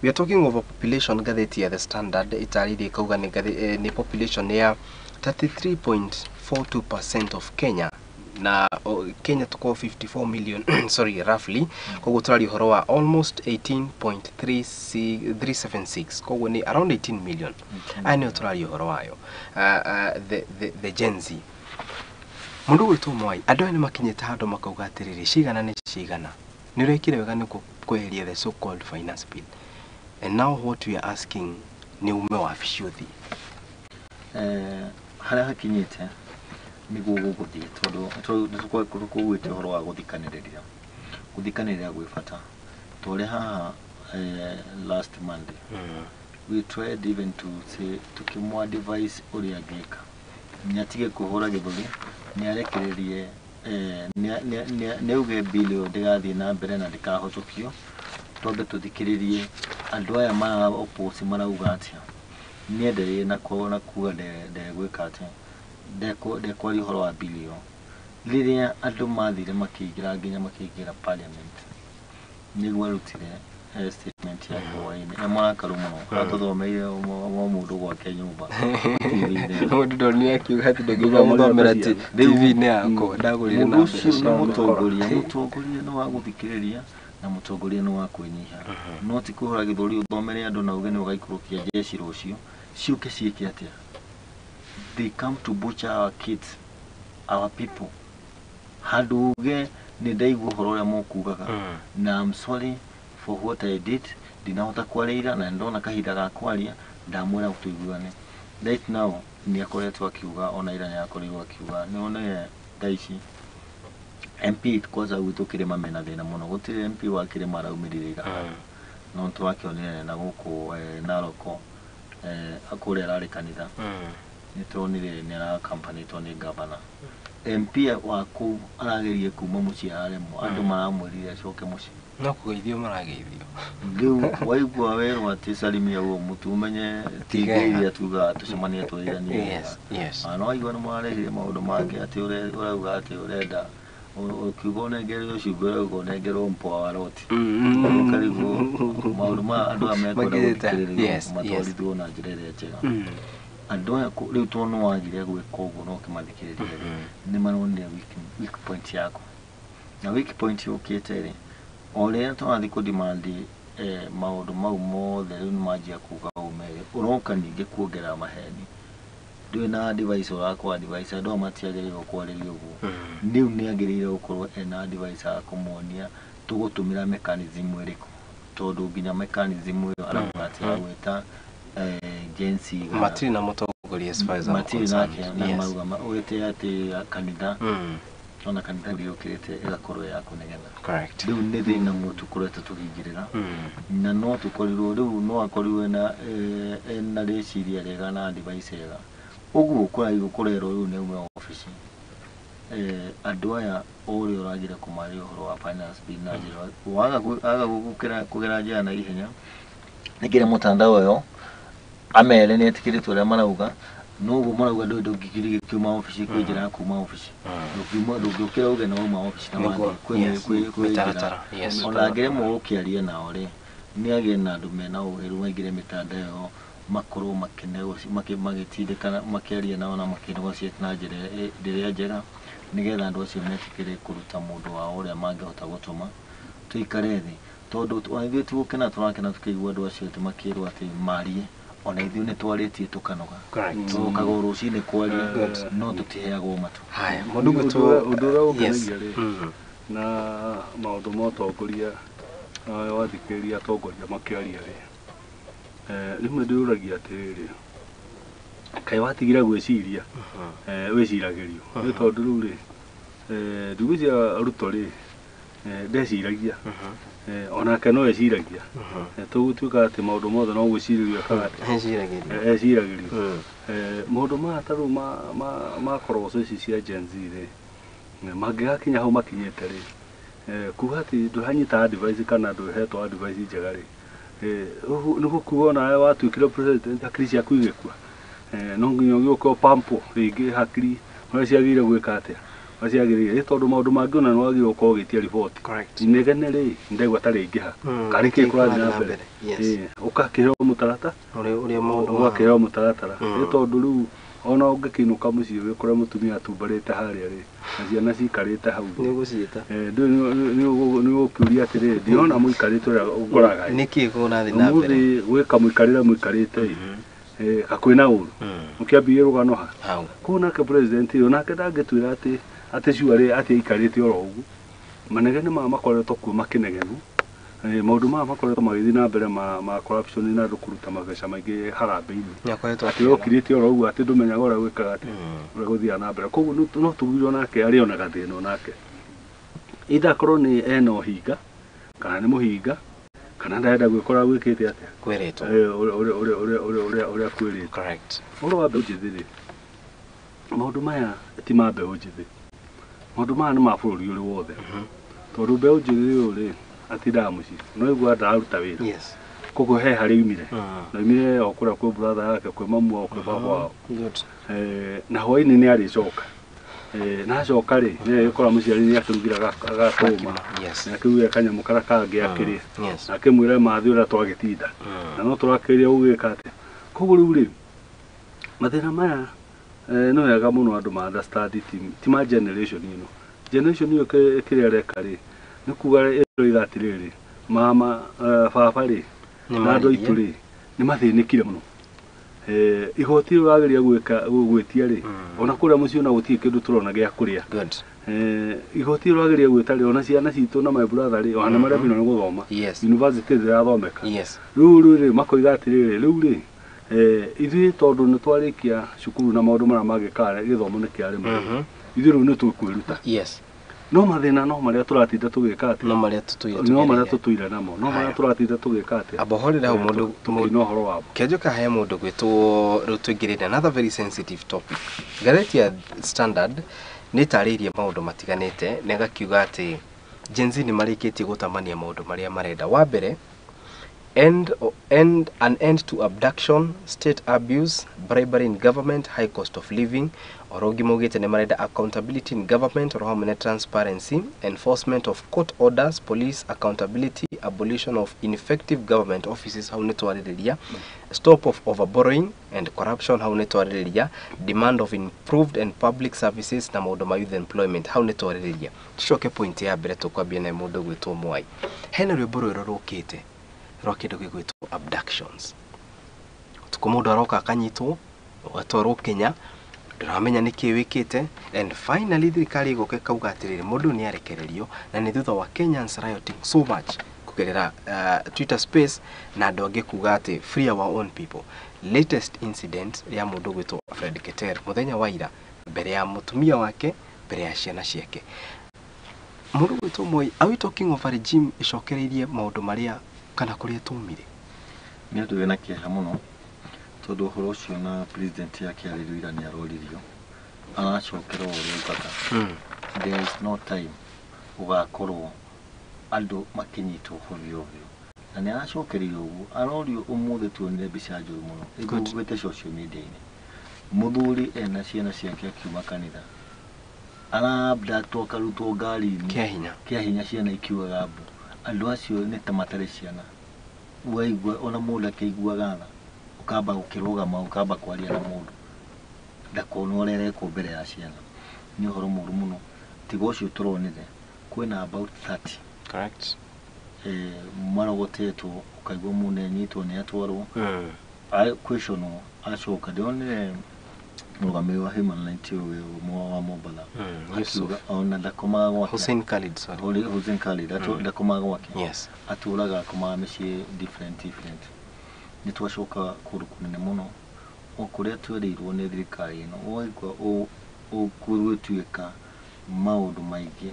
We are talking of a population, ngathĩti ya The Standard ĩtarĩirie ĩkauga nĩ nĩ population ya 33.42% of Kenya, na Kenya tukorwo 54 million, sorry, roughly. Koguo tũraria ũhoro wa almost 18.376, koguo nĩ around 18 million. Aya nĩo tũraria ũhoro wayo, the Gen Z. Mũndũ gwĩtwo Mwai, andũ aya nĩ makinyĩte handũ makauga atĩrĩrĩ, cigana nĩ cigana, nĩ ũrekire wega nĩ kweheria the so called finance bill, and now what we are asking nĩ ume wabici ũthiĩ. Harĩa hakinyĩte nĩguo gũgũthiĩ, tondũ nĩtũkũgwĩte ũhoro wa gũthikanĩrĩria. Gũthikanĩrĩria gwĩ bata. Tũrĩ haha last Monday, we tried even to say, tukĩmũ advise ũrĩa angĩka, nĩ atige kũhũra gĩthũri, nĩ arekererie, nĩ auge bill ĩyo ndĩgathiĩ na mbere na ndĩkahĩtũkio, twambe tũthikĩrĩrie andũ aya mara oppose marauga atĩa. Nĩendereire na kuga ndegwĩka atĩa, ndekwaria ũhoro wa bill ĩyo. Rĩrĩa andũ mathire makĩingĩra nginya makĩingĩra parliament, nĩguo arutire statement yake hwaĩ-inĩ e mũrakaru mũno, atũthomeire o mũndũ gwake nyũmba TV-inĩ. Mũndũ ndonire akiuga atĩ ndũngĩũka gũthomera TV-inĩ yakwa ndagũrire na Mũndũ ũcio mbeca nĩ cia mũtongoria. mĩkora. Mũtongoria nĩ wa gũthikĩrĩria na mũtongoria nĩ wa kwĩnyiha, no ti kũhũra gĩthũri ũthomere andũ na uge nĩ ũgaikũrũkia jeshi rũciũ ciũke ciĩke atĩa. They come to butcher our kids, our people. Handũ uge nĩ ndaigua ũhoro ũrĩa mũkugaga na I'm sorry for what I did, ndinahota kwarĩira na ndona kahinda ga kwaria, ndamwĩra tũiguane. Right now nĩ akoretwo akiuga, ona ira nĩ akorirwo akiuga nĩ onere thaa ici MP kwanza gwitũ kĩrĩma mena thĩna mũno, gũtirĩ MP wa kĩrĩma araumĩrire ira, no tũrakĩonire na gũkũ Naroko, kũrĩa ararĩ kanitha, nĩ turonire nĩ arakampanĩtwo nĩ gavana. MP wa kũu arageria kuma mũciĩ araremwo, andũ maramwĩrire acoke mũciĩ. No kũgeithio marageithio. Rĩu waigua werwo atĩ salimia ũguo mũtu ũmenye ti Tiga. ngeithi atugaga tũcemanie twĩranie. Yes. No waigua nĩ mũrarehire maũndũ mangĩ atĩ ũrauga atĩ ũrenda ũkiuga ũnengerwo cumbĩ, ũrauga ũnengerwo mpoa wa roti. Ũkarigwo maũndũ ma andũ aya mekwenda Makĩrĩte. gũthikĩrĩrio matwarithwo na njĩra ĩrĩa njega. Andũ aya rĩu tondũ nĩ wagire gwĩka ũguo no ũkĩmathikĩrĩria rĩ, nĩ maronire weak point yaku, na weak point yũkĩte rĩ, o rĩrĩa tũrathiĩ kũ-demand maũndũ mau mothe, rĩu nĩ manjia kuga ume rĩ, ũroka ningĩ kuongerera maheni, ndũrĩ na advice ũrakũ advice andũ aya matiagĩrĩirwo kwarĩrio ũguo. Rĩu nĩ agĩrĩire gũkorwo ena advice ya kũmonia tũgũtũmĩra mechanism ĩrĩkũ, tondũ nginya mechanism ĩyo arauga atĩ ya gwĩta Gen Z Matirĩ na mũtongoria as far as I'm matirĩ concerned. nake na marauga ũgĩte atĩ kanitha, ona kanitha yũkĩrĩte ĩgakorwo ya kũnegena. Correct. Rĩu nĩ thĩna mũno tũkoretwo tũkĩingĩrĩra, na no tũkorirwo rĩu no akorirwo ena rĩciria rĩega na advice ĩega ũguo kũraigwo kũrerwo rĩu nĩ aume obici. Andũ aya o ũrĩa ũragire kũmaria ũhoro wa finance bill na njĩra waga aga kũgera njĩra na ihenya nĩkĩrĩ mũtandao ĩyo amere nĩ etĩkĩrĩte ũrĩa marauga, noguo marauga ndũĩ ndũngĩkĩrĩ kiuma obici kwĩ njĩra ya kuma obici, ndũngiuma ndũngĩũkĩra uge nĩ wauma obici na Nĩguo, wathiĩ kwĩ yes. kwĩ njĩra. Mĩtaratara, yes. Ona angĩremwo gũkĩaria nao rĩ, nĩ agĩe na andũ mena ũhĩru maingĩre mĩtandao ĩyo makorwo magĩtindĩkana makĩaria nao na makĩnegotiate na njĩra ĩrĩa njega, nĩgetha andũ acio metĩkĩre kũruta mũndũ wao ũrĩa mangĩhota gũtũma tũikare thĩ, tondũ ona ithuĩ ti gũkena tũrakena tũkĩigua andũ acio atĩ makĩrwo atĩ marie, ona ithuĩ nĩ twarĩtie tũkanoga. Correct. Tũkaga o rũcinĩ kwaria Good. no tũtiheagwo matũ. Haya, mũndũ Ũndũ gwĩtwo ũrĩa yes. ũngenagia rĩ, na maũndũ ma ũtongoria, wathikĩrĩria atongoria makĩaria rĩ, rĩmwe ndĩyũragia atĩrĩrĩ, kaĩ watigire gwĩciria wĩciragĩrio nĩ tondũ rĩu rĩ, ndigwĩciria Ruto rĩ, Ndeciragia onake no eciragia. Tũgũtuĩka atĩ maũndũ mothe no gwĩcirĩrio ekaga atĩa? Eciragĩrio. Eciragĩrio. Maũndũ maya ta rĩu ma koroco ici cia Gen Z rĩ, mangĩgakinya hau makinyĩte rĩ, kuga atĩ ndũranyita advice kana ndũhetwo advice njega rĩ, nĩ gũkuga onawe watuĩkire president hakiri ciaku igĩkua. No nginya ũgĩũke ũpampwo rĩngĩ hakiri ũrĩa ciagĩrĩire gwĩka atĩa, ũrĩa ciagĩrĩire, tondũ maũndũ mangĩ ona nĩ wagĩrĩirwo gũkorwo ũgĩtia riboti. Inegene rĩ, ndaigua ta rĩingĩha kana nĩkĩĩ kũrathiĩ na mbere. Ũgakĩheo mũtaratara ũrĩa maũndũ ũgakĩheo mũtaratara, nĩ tondũ rĩu ona ũngĩkĩinũka mũciĩ wĩkore mũtumia atumbarĩte harĩa rĩ, na ciana cikarĩte hau nĩ ũgũciĩta, nĩ ũgũkĩũria atĩrĩrĩ, ndĩrona mũikarĩte ũrĩa ngũraga nĩkĩĩ kũrathiĩ na mbere ũmũthĩ gwĩka mũikarĩre mũikarĩte ĩ kakwĩna ũru ũkĩambie rũgano ha kũu. Nake president ũyũ nake ndangĩtwĩra atĩ atĩ cuarĩ atĩ aikarĩte oro ũguo. Manegene maya makoretwo kuo makĩnegenu, maũndũ maya makoretwo magĩthiĩ na mbere ma corruption na andũ kũruta mabeca maingĩ harambee-inĩ, atĩ we ũkirĩte oro ũguo atĩ ndũmenyaga ũrĩa gwĩkaga atĩ ũrĩa gũthiaga na mbere. Koguo no tugire onake arĩ ona gathĩna onake, either akorwo nĩ ena ũhinga kana nĩ mũhinga kana ndarenda gwĩka ũrĩa gwĩkĩte atĩa kwĩrĩtwo ũrĩa kwĩrĩtwo. Correct. Ũhoro wa mbeũ njĩthĩ rĩ, maũndũ maya ti ma mbeũ njĩthĩ, maũndũ maya nĩ ma bũrũri ũrĩ wothe, tondũ mbeũ njĩthĩ ũyũ rĩ atindaga mũciĩ no igua ndararuta wĩra. Koguo he harĩa oimire, na oimire o kũrĩa kwĩ brother yake, kwĩ mamu wao, kwĩ baba wao. Na hwaĩ-inĩ nĩ arĩcoka, na acoka rĩ, nĩ agĩkora mũciari nĩ akĩrugire agatũma, nĩ akĩrugire kanyamũ karĩa kangĩ akĩrĩa, na akĩmwĩra mathĩ ũrĩa twagĩtinda na no tũrakĩria gũgĩka atĩa. Koguo rĩu rĩ, mathĩna maya nĩ wega mũno andũ ma understand ti ma generation ĩno. Generation ĩyo kĩrĩa ĩreka rĩ, nĩ kuga ĩroiga atĩrĩrĩ, mama baba rĩ na andũ aitũ rĩ nĩ mathĩnĩkire mũno. Igoti rĩu ũrageria gwĩka gwĩtia rĩ, ona kũrĩa mũciĩ ona gũtirĩ kĩndũ tũrona gĩa kũrĩa. Igoti rĩu ũrageria gwĩta rĩ, ona ciana citũ na my brother rĩ, ona maremirwo nĩ gũthoma, university ndĩrathomeka. Rĩu rĩ makoiga atĩrĩrĩ, rĩu rĩ ithuĩ tondũ nĩ twarĩkia cukuru na maũndũ marĩa mangĩ kana gĩthomo nĩ kĩarĩ ithuĩ rĩu nĩ tũkwĩruta. No mathĩna no marĩa tũratinda tũgĩka atĩa, no marĩa tũtũire no marĩa tũtũire namo, no marĩa tũratinda tũgĩka atĩa. Amba horera hau mũndũ tũkĩina ũhoro wamo. Kĩanjũka he mũndũ gwĩtwo rĩu tũingĩrĩte another very sensitive topic. Ngathĩti ya Standard nĩ ĩtarĩirie maũndũ matiganĩte na ĩgakiuga atĩ Gen Z nĩ marĩkĩtie gũtamania maũndũ marĩa marenda. Wa mbere, an end to abduction, state abuse, bribery in government, high cost of living. Oro ũngĩ maugĩte nĩ marenda accountability in government oro hamwe na transparency, enforcement of court orders, police accountability, abolition of ineffective government offices, hau nĩ twarĩrĩria, stop of overborrowing and corruption, hau nĩ twarĩrĩria, demand of improved and public services na maũndũ ma youth employment, hau nĩ twarĩrĩria. Tucoke point ya mbere tũkwambia na mũndũ gwĩtwo Mwai. Hena rwĩmbo rwerũ rũkĩte rwa kĩndũ gĩgwĩtwo abductions. Ũtukũ mũndũ aroka akanyitwo ũgatwarwo Kenya, ndũramenya nĩkĩĩ wĩkĩte, and finally thirikari ĩgoka ĩkauga atĩrĩrĩ, mũndũ nĩ arekererio, na nĩ thutha wa Kenyans rioting so much kũgerera Twitter space na andũ angĩ kuga atĩ free our own people. Latest incident ya mũndũ gwĩtwo Fred Keter mũthenya wa ira mbere ya mũtumia wake, mbere ya ciana ciake. Mũndũ gwĩtwo Moi, are we talking of a regime ĩcokereirie maũndũ marĩa kana kũrĩa tumire? Nĩ ũndũ wĩna kĩeha mũno tondũ ũhoro ũcio na president yake arĩrwo ira nĩ aroririo, aracokera o ũrĩa augaga. There is no time gũgakorwo andũ makĩnyitwo ovyo ovyo, na nĩ aracokereirio ũguo arorio. Ũmũthĩ tuonire mbica njũru mũno ĩgũgĩte social media-inĩ, mũthuri ena ciana ciake akiuma kanitha arabdatwo akarutwo ngari-inĩ Kĩa hinya. Kĩa hinya, ciana ikiugaga mbu. Andũ acio nĩ ta matarĩ ciana. Waigua ona mũndũ akĩiguaga tha, ũkamba gũkĩrũgama ũkamba kwaria na mũndũ ndakonwo ũrĩa arekwo mbere ya ciana. Nĩ ũhoro mũũru mũno. Tiga ũcio tũronire kwĩna about 30 marogotetwo, ũkaigua mũndũ anyitwo nĩ atwarwo questionwo acoka. Ndĩronire mũrũgamĩrĩri wa human rights ũyũ wa Mombatha akiuga ona ndakomaga gwake. Hussein Khalid, sorry. Hussein Khalid ndakomaga gwake, atũraga akomaga mĩciĩ different different. Nĩ twacoka kũndũ kũnene mũno o kũrĩa twerirwo nĩ thirikari ĩno. Waigua ũgũtuĩka maũndũ maingĩ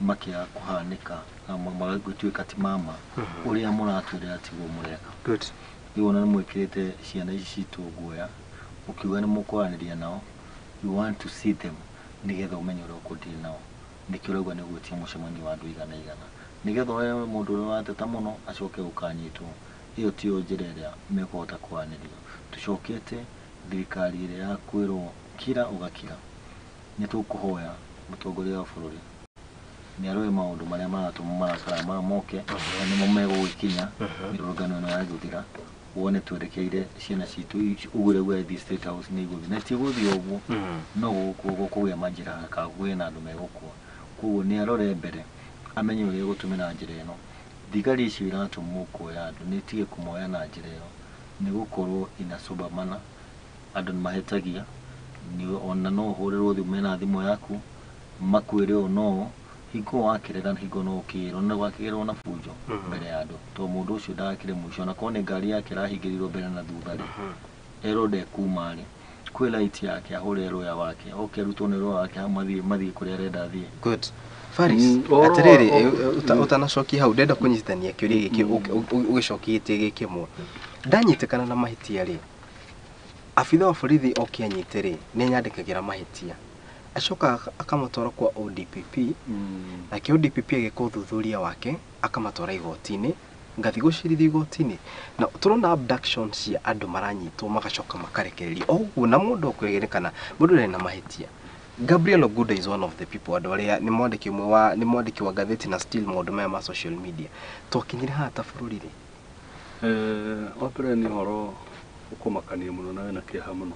makĩaga kũhanĩka na magatuĩka ti mama ũrĩa mũratwĩrĩra tiguo mũreka. Good. Rĩu ona nĩ mwĩkĩrĩte ciana ici citũ guoya ũkiuga nĩ mũkwaranĩria nao, you want to see them nĩgetha ũmenye ũrĩa ũkũdeal nao. Nĩkĩo ũrauga nĩ gwĩtia mũcemanio wa andũ igana igana nĩgetha ũrĩa mũndũ ũrĩa ũrateta mũno acoke gũkanyitwo. Ĩyo tiyo njĩra ĩrĩa mekũhota kwaranĩria. Tũcokete thirikari ĩrĩa ya kwĩrwo kira ũgakira. Nĩ tũkũhoya mũtongoria wa bũrũri nĩ arore maũndũ marĩa maratũma marakara maya moke na nĩmo megũgĩkinya mĩrũrũngano ĩno yagũthira, wone twerekeire ciana citũ ũguo ũrauga ithiĩ State House nĩ igũthiĩ na tigũthiĩ ũguo, no gũkũgĩa majeraha kana kũgĩe na andũ megũkua. Koguo nĩ arore mbere amenye ũrĩa egũtũmĩra njĩra ĩno. Thigari icio iratũmwo kuoya andũ nĩ itige kũmoya na njĩra ĩyo, nĩ gũkorwo ina sober manner. Andũ nĩ mahĩtagia, ona no ũhũrĩrwo thimũ mena thimũ yaku makwĩre ũũ no hingo wakĩrera, hingo no ũkĩrwo na wakĩrwo na bunjo mbere ya andũ, tondũ mũndũ ũcio ndagakĩre mũico, ona korwo nĩ ngari yake ĩrahingĩrĩirwo mbere na thutha rĩ, erwo ndekuma rĩ, kwĩ right yake ahũre lawyer wake oke arutwo nĩ lawyer wake mathiĩ kũrĩa arenda athiĩ. Good. Faris, atĩrĩrĩ, ũtanacokia hau ndenda kũnyitithania kĩũria gĩkĩ ũgĩcokie gĩtĩ kĩmwe. Ndanyitĩkana na mahĩtia rĩ, abitha wa borithi oke anyite rĩ, nĩ anyandĩkagĩra mahĩtia, acoka akamatwara kwa ODPP, nake ODPP agĩka ũthuthuria wake akamatwara igoti-inĩ, ngathiĩ gũcirithio igoti-inĩ. Na tũrona abduction cia andũ maranyitwo magacoka makarekererio o ũguo, na mũndũ ũkwerekana mũndũ ndarĩ na mahĩtia. Gabriel Oguda is one of the people, andũ arĩa nĩ mwandĩki ũmwe wa nĩ mwandĩki wa ngathĩti na still maũndũ maya ma social media. Twakinyire haha ta bũrũri rĩ? Wa mbere nĩ ũhoro ũkũmakania mũno na wĩna kĩeha mũno.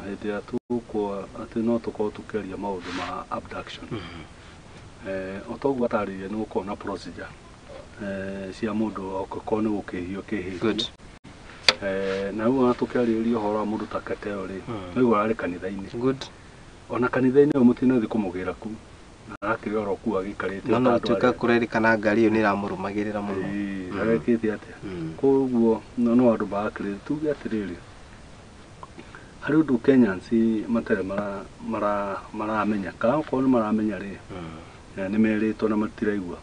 Hĩndĩ ĩrĩa tũkwa atĩ no tũkorwo tũkĩaria maũndũ ma abduction. O ta ũguo atarĩria nĩ gũkorwo na procedure cia mũndũ okorwo nĩ gũkĩhio kĩhĩtio. Good. Na rĩu ona tũkĩarĩrĩria ũhoro wa mũndũ ta Keteo rĩ, no ararĩ kanitha-inĩ. Good. Ona kanitha-inĩ ũyũ mũtinathiĩ kũmũgĩra kuu, na arakĩrĩ oro kuu agĩikarĩte No o no ta andũ tuĩka arĩa. kũrerĩkana ngari ĩyo nĩ ĩramũrũmagĩrĩra mũno. Ĩĩ, arekĩte atĩa? Koguo no andũ marakĩrĩ tuge atĩrĩrĩ, harĩ ũndũ Kenyans matarĩ maramenya, kana okorwo nĩ maramenya rĩ, nĩ merĩtwo na matiraigua.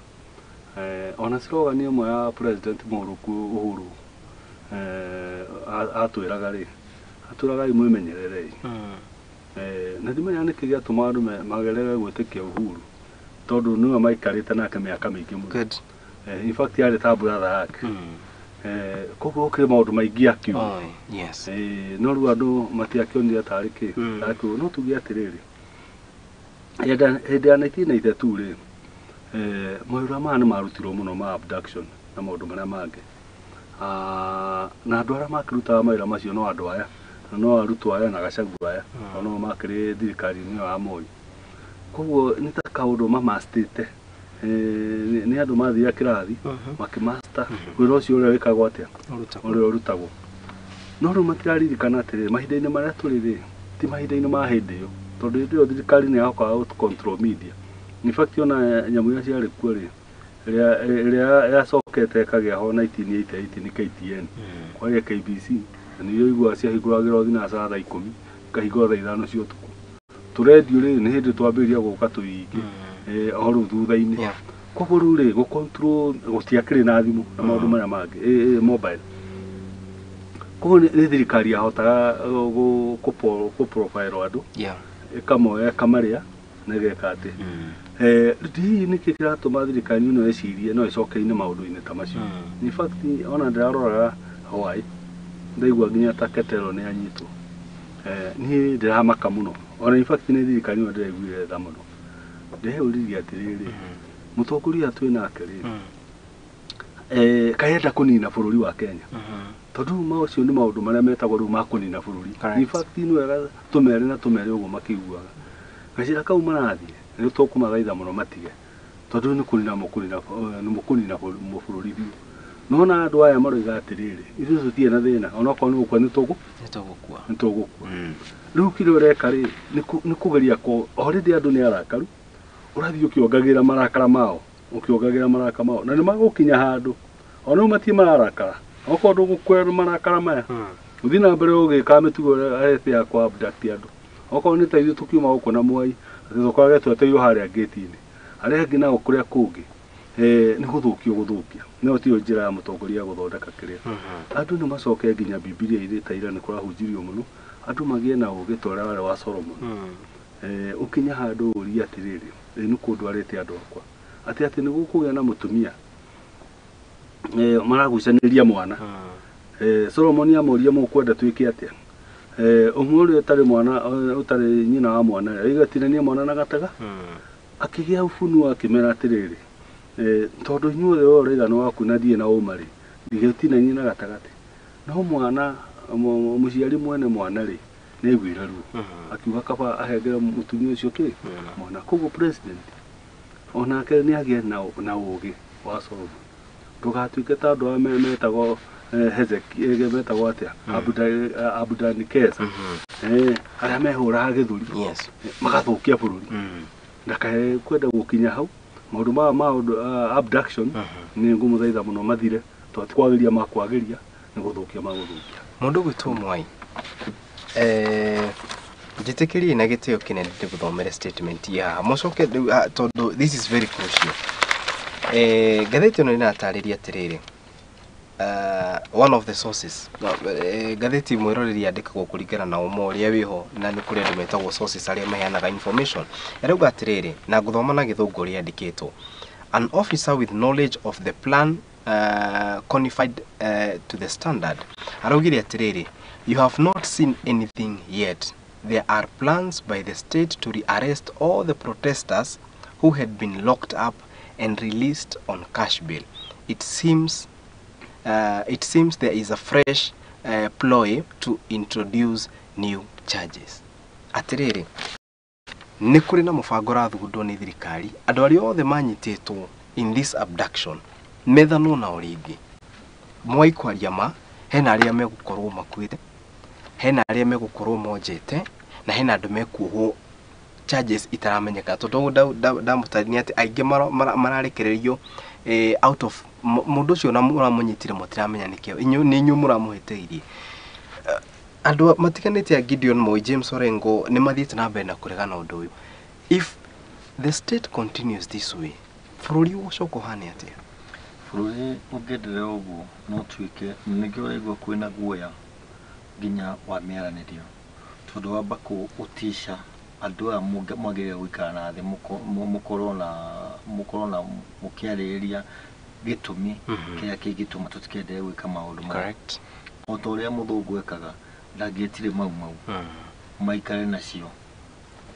Ona slogan ĩmwe ya President Mũhũrũku Uhuru atwĩraga rĩ, atwĩraga mwĩmenyererei. Na ndimenyaga nĩkĩ gĩatũma andũ magerere gwĩtĩkia Uhuru, tondũ nĩwe maikarĩte nake mĩaka mĩingĩ mũno. Good. In fact yarĩ ta brother yake. Koguo gũkĩrĩ maũndũ maingĩ akiuga. Oh, yes. No rĩu andũ matiakĩonire tarĩ kĩ tarĩ kĩ. No tuge atĩrĩrĩ, hĩndĩ ya 1992 rĩ, mawĩra maya nĩ marutirwo mũno ma abduction na maũndũ marĩa mangĩ. Na andũ arĩa makĩrutaga mawĩra macio no andũ aya, na no arutwo aya na Gachagua aya, o no makĩrĩ thirikari-inĩ ĩyo ya Moi. Koguo nĩ ta kaũndũ mamastĩte. Nĩ andũ mathiaga kĩrathi makĩmaster wĩra ũcio ũrĩa wĩkagwo atĩa, ũrĩa ũrutagwo. No rĩu matiraririkana atĩrĩrĩ, mahinda-inĩ marĩa tũrĩ rĩ, ti mahinda-inĩ ma hĩndĩ ĩyo, tondũ hĩndĩ ĩyo thirikari nĩ yahotaga gũ control media. In fact ona nyamũ iria ciarĩ kuo rĩ, ĩrĩa yacokete ĩkagĩa ho 1988 nĩ KTN, kwarĩ KBC, na nĩyo iguaga ciahingũragĩrwo thinacara thaa 10 ikahingũrwo thaa 5 cia ũtukũ. Tũrendio rĩ, nĩ hĩndĩ twambĩrĩria gũka tũingĩ o rĩu thutha-inĩ. Koguo rĩu rĩ, gũ control gũtiakĩrĩ na thimũ na maũndũ marĩa mangĩ, mobile. Koguo nĩ thirikari yahotaga kũ profile andũ, ĩkamoya ĩkamarĩa na ĩgeka atĩ. Hihi nĩkĩ kĩratũma thirikari ĩno ĩcirie no ĩcoke-inĩ maũndũ-inĩ ta macio? In fact ona ndĩraroraga Hawaii, ndaigua nginya ta Ketelo nĩ anyitwo. Niĩ ndĩramaka mũno. Ona in fact nĩ thirikari ĩno ndĩraiguire tha mũno. Ndĩreyũririe atĩrĩrĩ, mũtongoria twĩ nake rĩ, kaĩ enda kũnina bũrũri wa Kenya? Tondũ rĩu macio nĩ maũndũ marĩa metagwo rĩu ma kũnina bũrũri. In fact nĩ wega tũmere na tũmere ũguo makĩiguaga. Gacĩra kau marathiĩ nĩ tũkũmathaitha mũno matige, tondũ nĩ kũnina mũkũnina bũrũri biũ. No na andũ aya maroiga atĩrĩrĩ, ithuĩ tũtirĩ na thĩna, onokorwo nĩ gũkua nĩ tũgũkua. Nĩ tũgũkua. Rĩu kĩrĩa ũreka rĩ, nĩ kũgeria already andũ nĩ arakaru, ũrathiĩ ũkĩongagĩrĩra marakara mao, ũkĩongagĩrĩra marakara mao, na nĩ magũkinya handũ ona rĩu matirĩ mararakara, okorwo ndũgũkua marakara maya, ũthiĩ na mbere ũgĩkaga mĩtugo ĩrĩa ya kũ abduct andũ. Okorwo nĩ ta ithuĩ tũkiuma gũkũ na Mwai, atĩ tũkorage twetereirwo harĩa gate-inĩ. Arĩa angĩ nao kũrĩa kũngĩ nĩ gũthũkio gũthũkia. No tiyo njĩra ya mũtongoria gũthondeka kĩrĩa. Andũ nĩ macoke nginya Bibilia irĩ ta ira nĩ kũrahunjirio mũno. Andũ magĩe na ũgĩ ta ũrĩa warĩ wa Solomon. Ũkinya handũ ũrie atĩrĩrĩ, ĩ nĩ kũ ndwarĩte andũ akwa? Atĩ atĩ nĩ gũkũgĩa na mũtumia maragucanĩria mwana. Solomon amũria mũkwenda twĩke atĩa? Ũmwe ũrĩa ũtarĩ mwana ũtarĩ nyina wa mwana aigatinania mwana na gataga. Akĩgĩa ũbunuo akĩmera atĩrĩrĩ, tondũ inyuothe we ũraiga nĩ waku na ndirĩ na ũma rĩ, ndigĩtinanie na gatagatĩ. No mwana mũciari mwene mwana rĩ, nĩ aiguire ruo. Akiuga kaba ahengere mũtumia ũcio kĩ mwana. Koguo president onake nĩ agĩe na ũgĩ wa Solomon. Ndũgatuĩke ta andũ aya metagwo Hezekia, metagwo atĩa? Abdunikeza. Arĩa mehũraga gĩthũri. Yes. Magathũkia bũrũri. Ndakae kwenda gũkinya hau. Maũndũ maya ma abduction nĩ ngũmũthaitha mũno mathire, tondũ ti kwagĩria makwagĩria, nĩ gũthũkia magũthũkia. Mũndũ gwĩtwo Mwai, njĩtĩkĩrie na gĩtĩo kĩnene ndĩgũthomere statement ya haha mũcoke rĩu, tondũ this is very crucial. Ngathĩti ĩno ĩratarĩria atĩrĩrĩ, one of the sources, ngathĩti mwĩroreri yandĩkagwo kũringana na ũma ũrĩa wĩho, na nĩ kũrĩ andũ metagwo sources arĩa maheanaga information. Ĩrauga atĩrĩrĩ, na ngũthoma na gĩthũngũ ũrĩa yandĩkĩtwo, an officer with knowledge of the plan conified to the standard araugire atĩrĩrĩ, you have not seen anything yet. There are plans by the state to rearrest all the protesters who had been locked up and released on cash bail. It seems there is a fresh ploy to introduce new charges. Atĩrĩrĩ, nĩ kũrĩ na mũbango ũrathugundwo nĩ thirikari andũ arĩa othe manyitĩtwo in this abduction methanwo nao rĩngĩ. Mwai kwaria ma, hena arĩa megũkorwo makuĩte, hena arĩa megũkorwo monjete, na hena andũ mekuohwo charges itaramenyeka, tondũ ndamũtarĩria atĩ aingĩ mararekererio out of mũndũ ũcio na mũramũnyitire mũtiramenya nĩkĩo nĩ inyuĩ mũramũhĩtĩirie. Andũ matiganĩte a Gideon Moi, James Orengo nĩ mathiĩte na mbere na kũregana ũndũ ũyũ. If the state continues this way, bũrũri ũgũcoka ũhane atĩa? Bũrũri ũngĩenderea ũguo no tuĩke nĩkĩo ũraigua kwĩna guoya nginya wa mĩaranĩrio, tondũ wamba ũtisha andũ aya mwagĩrĩire gũikara na thĩ mũkorwo na mũkĩarĩrĩria gĩtũmi kĩrĩa kĩngĩtũma tũtikendelee gwĩka maũndũ maya. Correct. O ta ũrĩa mũthũngũ ekaga, ndangĩetire mau mau maikare nacio,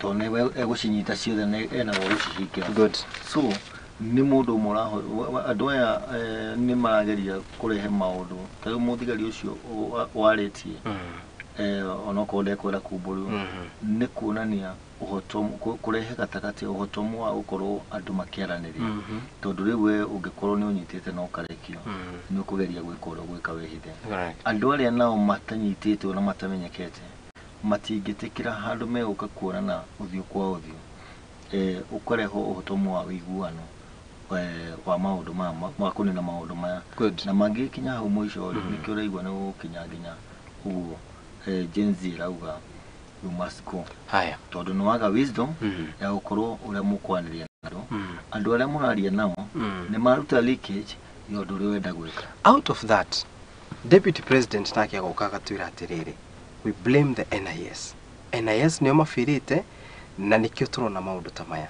tondũ nĩwe egũcinyita ciothe na ena wa gũcihingĩra. Good. So nĩ mũndũ ũmwe andũ aya nĩ marageria kũrehe maũndũ ta rĩu mũthigari ũcio warĩtie onokorwo ndekwenda kumbũrwo, nĩ kuonania kũrehe gatagatĩ ũhotomu wa gũkorwo andũ makĩaranĩria, tondũ rĩu we ũngĩkorwo nĩ ũnyitĩte na ũkarekio nĩ ũkũgeria gwĩka ũrĩa ũgwĩka wĩhithe. Andũ arĩa nao matanyitĩtwo na matamenyekete matingĩtĩkĩra handũ megũka kuonana ũthiũ kwa ũthiũ, ũkarehwo ũhotomu wa ũiguano wa maũndũ maya ma kũnina maũndũ maya. Na mangĩkinya hau mũico rĩ, nĩkĩo ũraigua nĩ gũgũkinya nginya ũguo Gen Z ĩrauga you must go. Haya. Tondũ nĩ waga wisdom ya gũkorwo ũrĩa mũkwanĩria nao, andũ arĩa mũraria nao nĩ maruta leakage ya ũndũ ũrĩa ũrenda gwĩka. Out of that, Deputy President nake agoka agatwĩra atĩrĩrĩ, we blame the NIS. NIS nĩo mabĩrĩte na nĩkĩo tũrona maũndũ ta maya.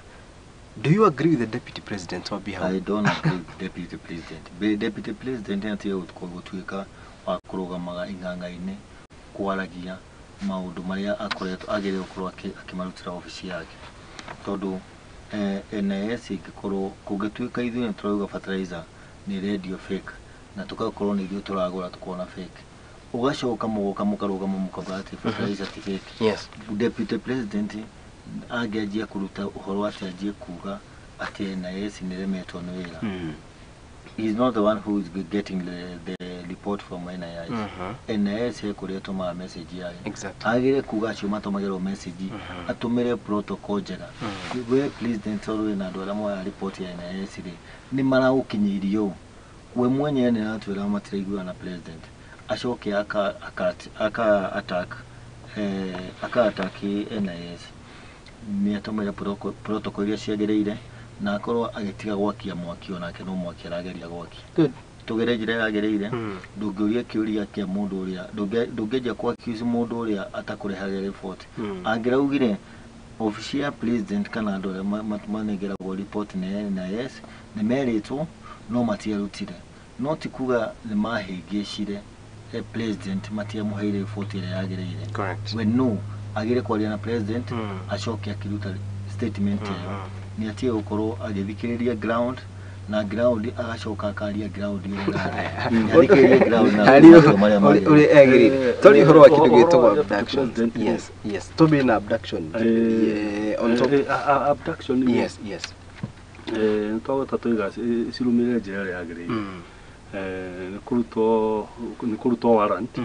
Do you agree with the Deputy President wa Bihar? I don't agree with the Deputy President. Be Deputy President atige gũtuĩka wa kũrũgamaga ing'ang'a-inĩ kwaragia maũndũ marĩa akoretwo agĩrĩirwo gũkorwo akĩmarutĩra obici yake, tondũ NIS ĩngĩkorwo kũngĩtuĩka ithuĩ nĩ tũrauga fertilizer nĩ ĩrendio fake na tũgakorwo nĩ ithuĩ tũragũra tũkona fake, ũgacoka mũgoka mũkarũgama mũkauga atĩ fertilizer ti fake. Yes. Deputy President angĩanjia kũruta ũhoro atĩ anjie kuga atĩ NIS nĩ ĩremetwo nĩ wĩra. He is not the one who is getting the report from NIS. NIS he kũrĩa ĩtũmaga message yayo. Exactly. Agĩrĩire kuga acio matũmagĩrwo message, atũmĩre protocol njega. We president tondũ wĩna andũ arĩa moyaga report ya NIS rĩ, nĩ maragũkinyĩirie ũũ. We mwenyewe nĩ aratwĩra matiraiguana na president. Acoke aka attack aka attack NIS. Nĩ atũmĩre protocol iria ciagĩrĩire Na akorwo agĩtiga gwakia mwaki onake no mwaki arageria gwakia. Good. Tũgere njĩra yagĩrĩire. Ndũngĩũria kĩũria kĩa mũndũ ũrĩa ndũngĩanjia kũ accuse mũndũ ũrĩa atakũrehagĩra report. Angĩraugire obici ya president kana andũ arĩa manengeragwo report nĩ NIS nĩ merĩtwo no matiarutire, no ti kuga nĩ mahĩngĩcire president, matiamũheire report ĩrĩa yagĩrĩire. Correct. We no agĩre kwaria na president, acoke akĩruta statement ĩyo, nĩ atige gũkorwo agĩthikĩrĩria ground na ground, agacoka akaria ground ĩrĩa nĩ athikĩrĩrie ground na Harĩ maũndũ marĩa magĩrĩire. ũrĩa egĩrĩire tori ũhoro wa kĩndũ Ũhoro gĩtagwo wa deputy abduction. president. Yes, tũmbĩre na abduction. On top. Abduction rĩ, Yes. Nĩ twagweta tũiga cirũmĩrĩre njĩra ĩrĩa yagĩrĩire. Nĩ kũrutwo warrant,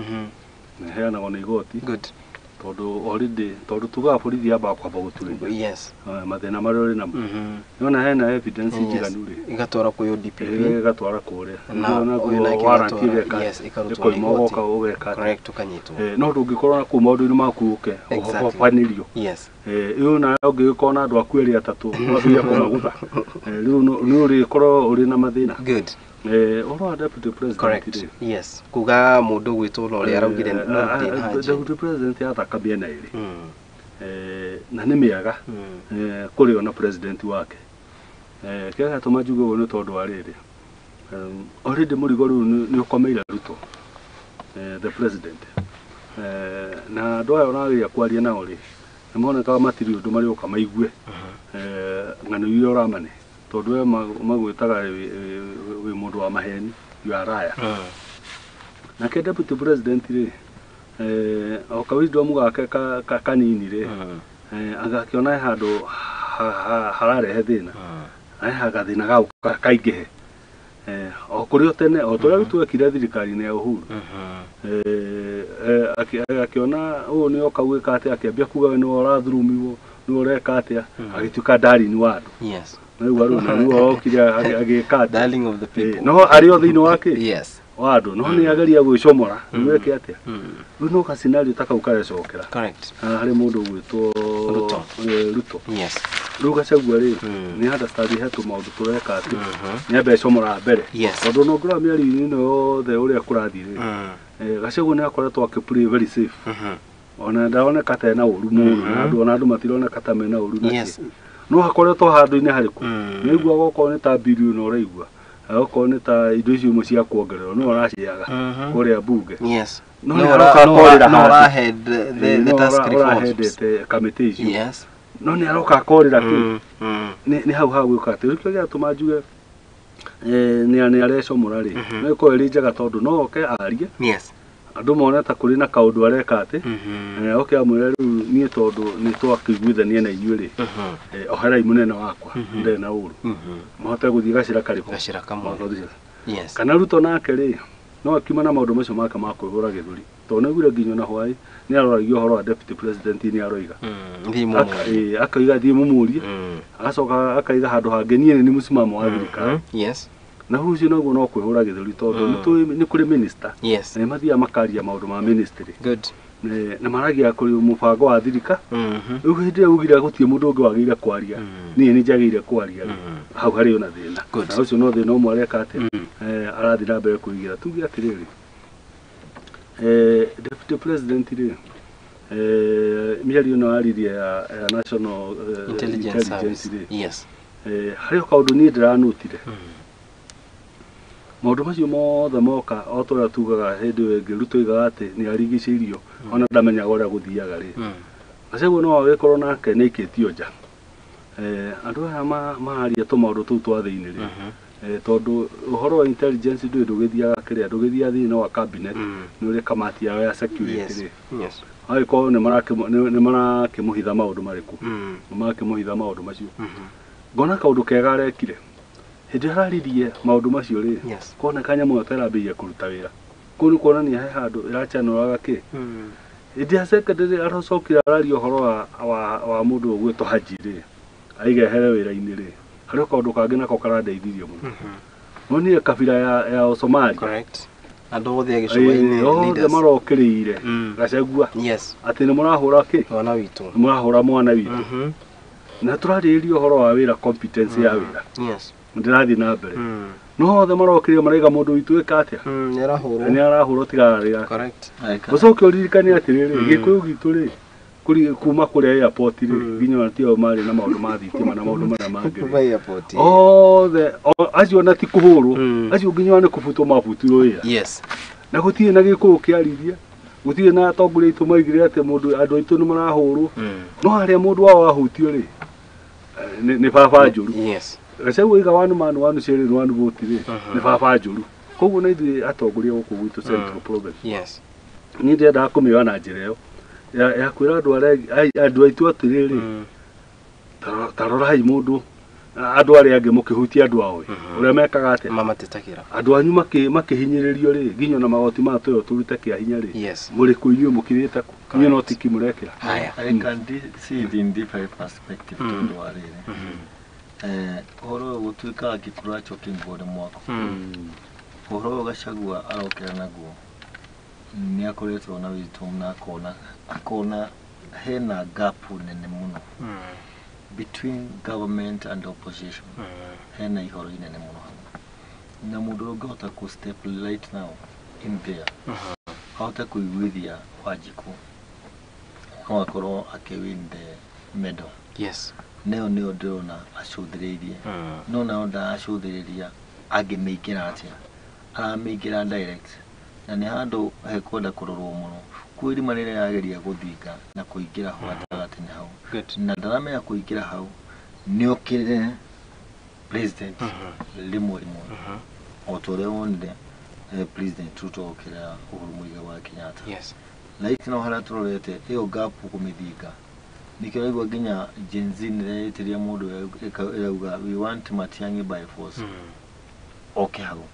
na ĩheanagwo nĩ igoti. Good. Tondũ already tondũ tugaga borithi yambaga kwamba gũtuĩria Yes. mathĩna marĩa ũrĩ namo. Nĩwona hena evidence njiganu rĩ, Igatwara kwĩ ODPP. Ĩgatwara kũrĩa. Na Nĩguo ũyũ nake warrant ĩgatwara- ĩgeka yes, ĩkarutwo nĩ ĩkoima igoti. ũgoka ũgeka atĩa. Correct, ũkanyitwo. No ndũngĩkorwo na kũu maũndũ-inĩ maku ũke Exactly. ũhobanĩrio. Yes. Ĩyo nayo ũngĩgĩkorwo na andũ aku erĩ atatũ wambĩrĩria kũmagutha, rĩu nĩ ũrĩkorwo ũrĩ na mathĩna. Good. Ũhoro wa deputy president Correct. rĩ, Yes, kuga mũndũ gwĩtwo na ũrĩa araugire Noordin Haji. Deputy president athaka mĩena ĩrĩ. Na nĩ mĩega kũrĩ ona president wake. Kĩrĩa gĩatũma njuge ũguo nĩ tondũ wa rĩrĩ, already mũrigo rĩu nĩ ũkomeire Ruto, the president. Na andũ aya ũrageria kwaria nao rĩ, nĩ monekaga matirĩ ũndũ marĩũka maigue ng'ano iria ũramane, tondũ we magwĩtaga wĩ mũndũ wa maheni, you are liar. Nake deputy president rĩ, o ka wisdom gake kanini rĩ, agakĩona he handũ hararehe thĩna, arehaga gathĩna gau kaingĩhe. O kũrĩ o tene o tũrĩa rĩu twekire thirikari-inĩ ya Uhuru. Akĩona ũũ nĩ oka gwĩka atĩa, akĩambia kuga we nĩwe ũrathurumiwo, nĩwe ũreka atĩa, agĩtuĩka darling wa andũ. Yes. Rĩu arũ na rĩu okire agĩka atĩa. Darling of the people. No arĩ o thĩinĩ wa kĩ Yes. wa andũ, no nĩ ageria gwĩcomora nĩguo eke atĩa. Rĩu no ka scenario ta kau karecokera Correct. harĩ mũndũ ũgwĩtwo Ruto. Ruto. Yes. Rĩu Gachagua rĩ, nĩ understand he tũmaũndũ tũreka atĩ nĩ ambe ecomora mbere. Yes. Tondũ no ngĩrora mĩario-inĩ ĩno yothe ũrĩa kũrathiĩ rĩ, Gachagua nĩ akoretwo akĩ play very safe. Ona ndaroneka ta ena ũru mũno, na andũ ona andũ matironeka ta mena ũru nake. Yes. No hakoretwo handũ-inĩ harĩkũ, nĩaigua okorwo nĩ ta bilioni ũraigua, okorwo nĩ ta indo icio imwe cia kuongererwo no araciaga kũrĩa bunge. Yes. No nĩ aroka akorĩra No handũ. ũrahead the No task reforms. ũrahendete kamĩtĩ icio. Yes. No nĩ aroka akorĩra kĩ nĩ hau hagwĩka atĩ rĩu kĩrĩa gĩatũma njuge nĩ arecomora rĩ, no ĩkorwo ĩrĩ njega tondũ no oke arie, Yes. andũ mone ta kũrĩ na kaũndũ areka atĩ, oke amwĩre rĩu niĩ tondũ nĩ twakĩiguithania na inyuĩ rĩ, oherai mũnene wakwa ndarĩ na ũru, mahote gũthiĩ gacĩra karĩkũ. Gacĩra kamwe. Mahote gũthiĩ. Yes. Kana Ruto nake rĩ, no akiuma na maũndũ macio make ma kwĩhũra gĩthũri, tondũ nĩaiguire nginya ona hwaĩ nĩ aroragia ũhoro wa deputy president, nĩ aroiga Thiĩ mũmũrie. Akauga thiĩ mũmũrie, agacoka akaiga handũ hangĩ niĩ nĩ nĩ mũsimamo wa thirikari. Yes. Na hau ũcio naguo no kwĩhũra gĩthũri tondũ nĩ tũĩ nĩ kũrĩ minister, Yes. na nĩ mathiaga makaria maũndũ ma ministry. Good. Na maragia kũrĩ mũbango wa thirika. Rĩu hĩndĩ ĩrĩa augire gũtirĩ mũndũ ũngĩ wagĩrĩire kwaria, niĩ nĩ njagĩrĩire kwaria rĩ, hau harĩ ona thĩna. Good. Na ũcio no thĩna ũmwe areka atĩa, arathiĩ na mbere kũigĩra. Tuge atĩrĩrĩ, deputy president rĩ, mĩario ĩno yaririe ya national Intelligence intelligence Service. rĩ, Yes. harĩ o kaũndũ niĩ ndĩranotire. Maũndũ macio mothe moka o ta ũrĩa tugaga hĩndĩ ĩyo ĩngĩ Ruto oigaga atĩ nĩ arigicĩirio ona ndamenyaga ũrĩa gũthiaga rĩ, Gachagua no agĩkorwo nake nĩ aikĩtio nja. Andũ aya mararia tũmaũndũ tũu twa thĩinĩ rĩ, tondũ ũhoro wa intelligence ndũĩ ndũgĩthiaga kĩrĩa, ndũgĩthiaga thĩinĩ wa cabinet, nĩ ũrĩ kamati yao ya security Yes. rĩ, Yes. agĩkorwo nĩ marakĩmũhitha maũndũ marĩkũ, nĩ marakĩmũhitha maũndũ macio. Ngona kaũndũ kega arekire hĩndĩ ĩrĩa araririe maũndũ macio rĩ, Yes. koneka nyamũ ĩyo ta ĩrambĩrĩria kũruta wĩra, kũu nĩ kuonania he handũ ĩrachanũraga kĩ. Hĩndĩ ya secondary aracokire araria ũhoro wa mũndũ ũgwĩtwo Haji rĩ, aigehere wĩra-inĩ rĩ, harĩ o kaũndũ kangĩ nako karandeithirie mũno. Nonire kabira ya Somalia. Correct. Andũ othe a gĩcũa-inĩ othe leaders. marokĩrĩire Gachagua Yes. atĩ nĩ mũrahũra kĩ, Mwana witũ. nĩ mũrahũra mwana witũ. Na tũrarĩrĩria ũhoro wa wĩra, competence ya wĩra. Ndĩrathiĩ na mbere. No othe marokire maraiga mũndũ witũ ĩka atĩa? Nĩ arahũrwo. Nĩ arahũrwo tigararĩra. Correct. Ũcoke ũririkane atĩrĩrĩ, Gĩkũyũ gitũ rĩ, kuma kũrĩa airport rĩ, nginya ona tio marĩ na maũndũ ma thitima na maũndũ marĩa mangĩ Kuma rĩ. airport. Othe acio ona ti kũhũrwo, acio nginya ona nĩ kũbutwo mabutirwo wĩra. Na gũtirĩ na Gĩkũyũ kĩaririe, gũtirĩ na atongoria aitũ maigire atĩ mũndũ andũ aitũ nĩ marahũrwo. No harĩa mũndũ wao ahutio rĩ, nĩ baba njũru. Gachagua oiga one man one shilling one vote rĩ, nĩ baba njũru. Koguo na ithuĩ atongoria gũkũ gwitũ Central Province, niĩ ndĩrendaga kũmĩoya na njĩra ĩyo ya kwĩra andũ arĩa andũ aitũ atĩrĩrĩ, ta rorai mũndũ andũ arĩa angĩ mũkĩhutia andũ ao ĩ, ũrĩa mekaga atĩa? Mamatetagĩra. Andũ anyu makĩhinyĩrĩrio rĩ, nginya na magoti maya tũyo tũrute kĩa hinya rĩ, mũrĩ kũ inyuĩ mũkirĩte kũ? Inyuĩ no tiki mũrekĩra. Haya. I can see it in different perspective tondũ wa rĩrĩ, ũhoro ũyũ gũtuĩkaga gĩkũra choking board mwako. Ũhoro ũyũ Gachagua arokĩra naguo nĩ akoretwo na wisdom na akona hena gap nene mũno between government and opposition. Hena ihoro inene mũno hau, na mũndũ ũrĩa ũngĩhota kũ step right now in there ahote kũiguithia Wanjikũ no akorwo akĩ win the medal. Nayo nĩyo ndĩrona acũthĩrĩirie, no nayo ndaracũthĩrĩria angĩmĩingĩra atĩa, aramĩingĩra direct na nĩ handũ hekwenda kũrorwo mũno. Kwĩ irima rĩrĩa arageria gũthinga na kũingĩra ho gatagatĩ nĩ hau. Na ndaramenya kũingĩra hau nĩ okĩrĩre president rĩmwe rĩmwe, o ta ũrĩa wonire President Ruto okĩrĩra Uhuru Muigai wa Kenyatta. Right now harĩa tũrorete ĩyo gap kũmĩthinga, nĩkĩo ũraigua nginya Gen Z nĩreĩtĩria mũndũ ĩrauga we want Matiang'i by force oke hau.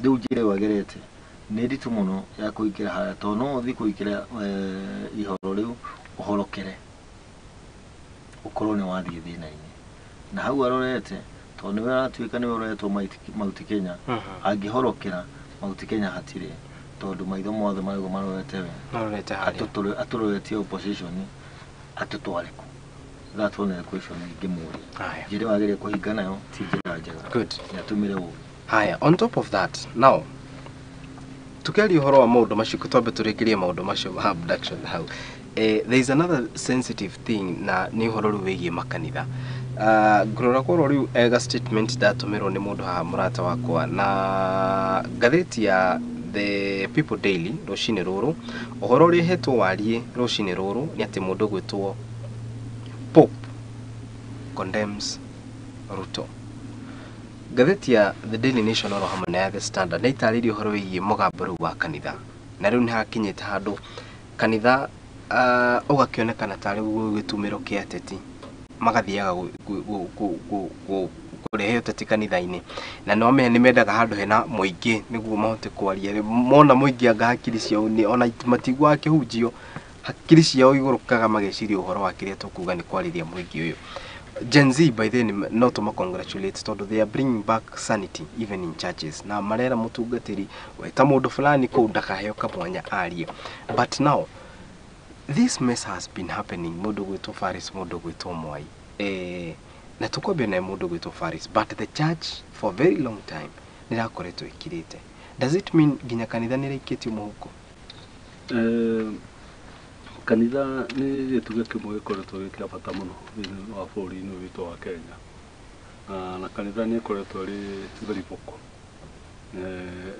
Rĩu njĩra ĩyo agerete nĩ nditũ mũno ya kũingĩra harĩa, tondũ no ũthiĩ kũingĩra ihoro rĩu ũhorokere ũkorwo nĩ wathiĩ thĩna-inĩ, na hau arorete tondũ nĩwe aratuĩka nĩwe ũroretwo Mount Kenya. Angĩhorokera Mount Kenya hatirĩ, tondũ maitho mothe marauga marorete we. Marorete harĩa. Atũroretie opposition atũtware kũ? That one the question ingĩmũria. Haya. Njĩra ĩyo ageria kũhinga nayo ti njĩra njega. Good. Nĩatũmĩre ũgĩ. Haya, on top of that, now tukiaria ũhoro wa maũndũ macio, twambe tũrĩkĩrie maũndũ macio ma abduction hau. There is another sensitive thing na nĩ ũhoro rĩu wĩgiĩ makanitha. Ngũrora korwo rĩu ega statement ndatũmĩrwo nĩ mũndũ haha mũrata wakwa na ngathĩti ya The People Daily rũcinĩ rũrũ, ũhoro ũrĩa ũhetwo warie rũcinĩ rũrũ nĩ atĩ mũndũ ũgwĩtwo Pope condemns Ruto. Ngathĩti ya The Daily Nation oro hamwe na ya The Standard nĩ itarĩirie ũhoro wĩgiĩ mũgambo rĩu wa kanitha, na rĩu nĩ hakinyĩte handũ kanitha ũgakĩonekana tarĩ guo gĩtumĩro kĩa ateti, magathiaga kũrehe ũteti kanitha-inĩ, na no nĩ mendaga handũ hena mũingĩ nĩguo mahote kwaria. Mona mũingĩ anga hakiri ciao nĩ ona matiguaga kĩhunjio, hakiri ciao igũrũkaga mageciria ũhoro wa kĩrĩa tũkuga nĩ kwarĩria mũingĩ ũyũ. Gen Z by then no tũma congratulate tondũ they are bringing back sanity even in churches, na marera mũtungatĩri ta mũndũ fulani kũu ndakaheo kamwanya arie. But now this mess has been happening, mũndũ gwĩtwo Faris, mũndũ gwĩtwo Mwai, na tũkwambia naye mũndũ gwĩtwo Faris, but the church for a very long time nĩrakoretwo ĩkirĩte. Does it mean nginya kanitha nĩraikĩtio mũhuko? Kanitha nĩ gĩtugĩ kĩmwe gĩkoretwo gĩ kĩa bata mũno thĩinĩ wa bũrũri-inĩ ũyũ witũ wa Kenya. Na kanitha nĩ ĩkoretwo ĩrĩ very vocal,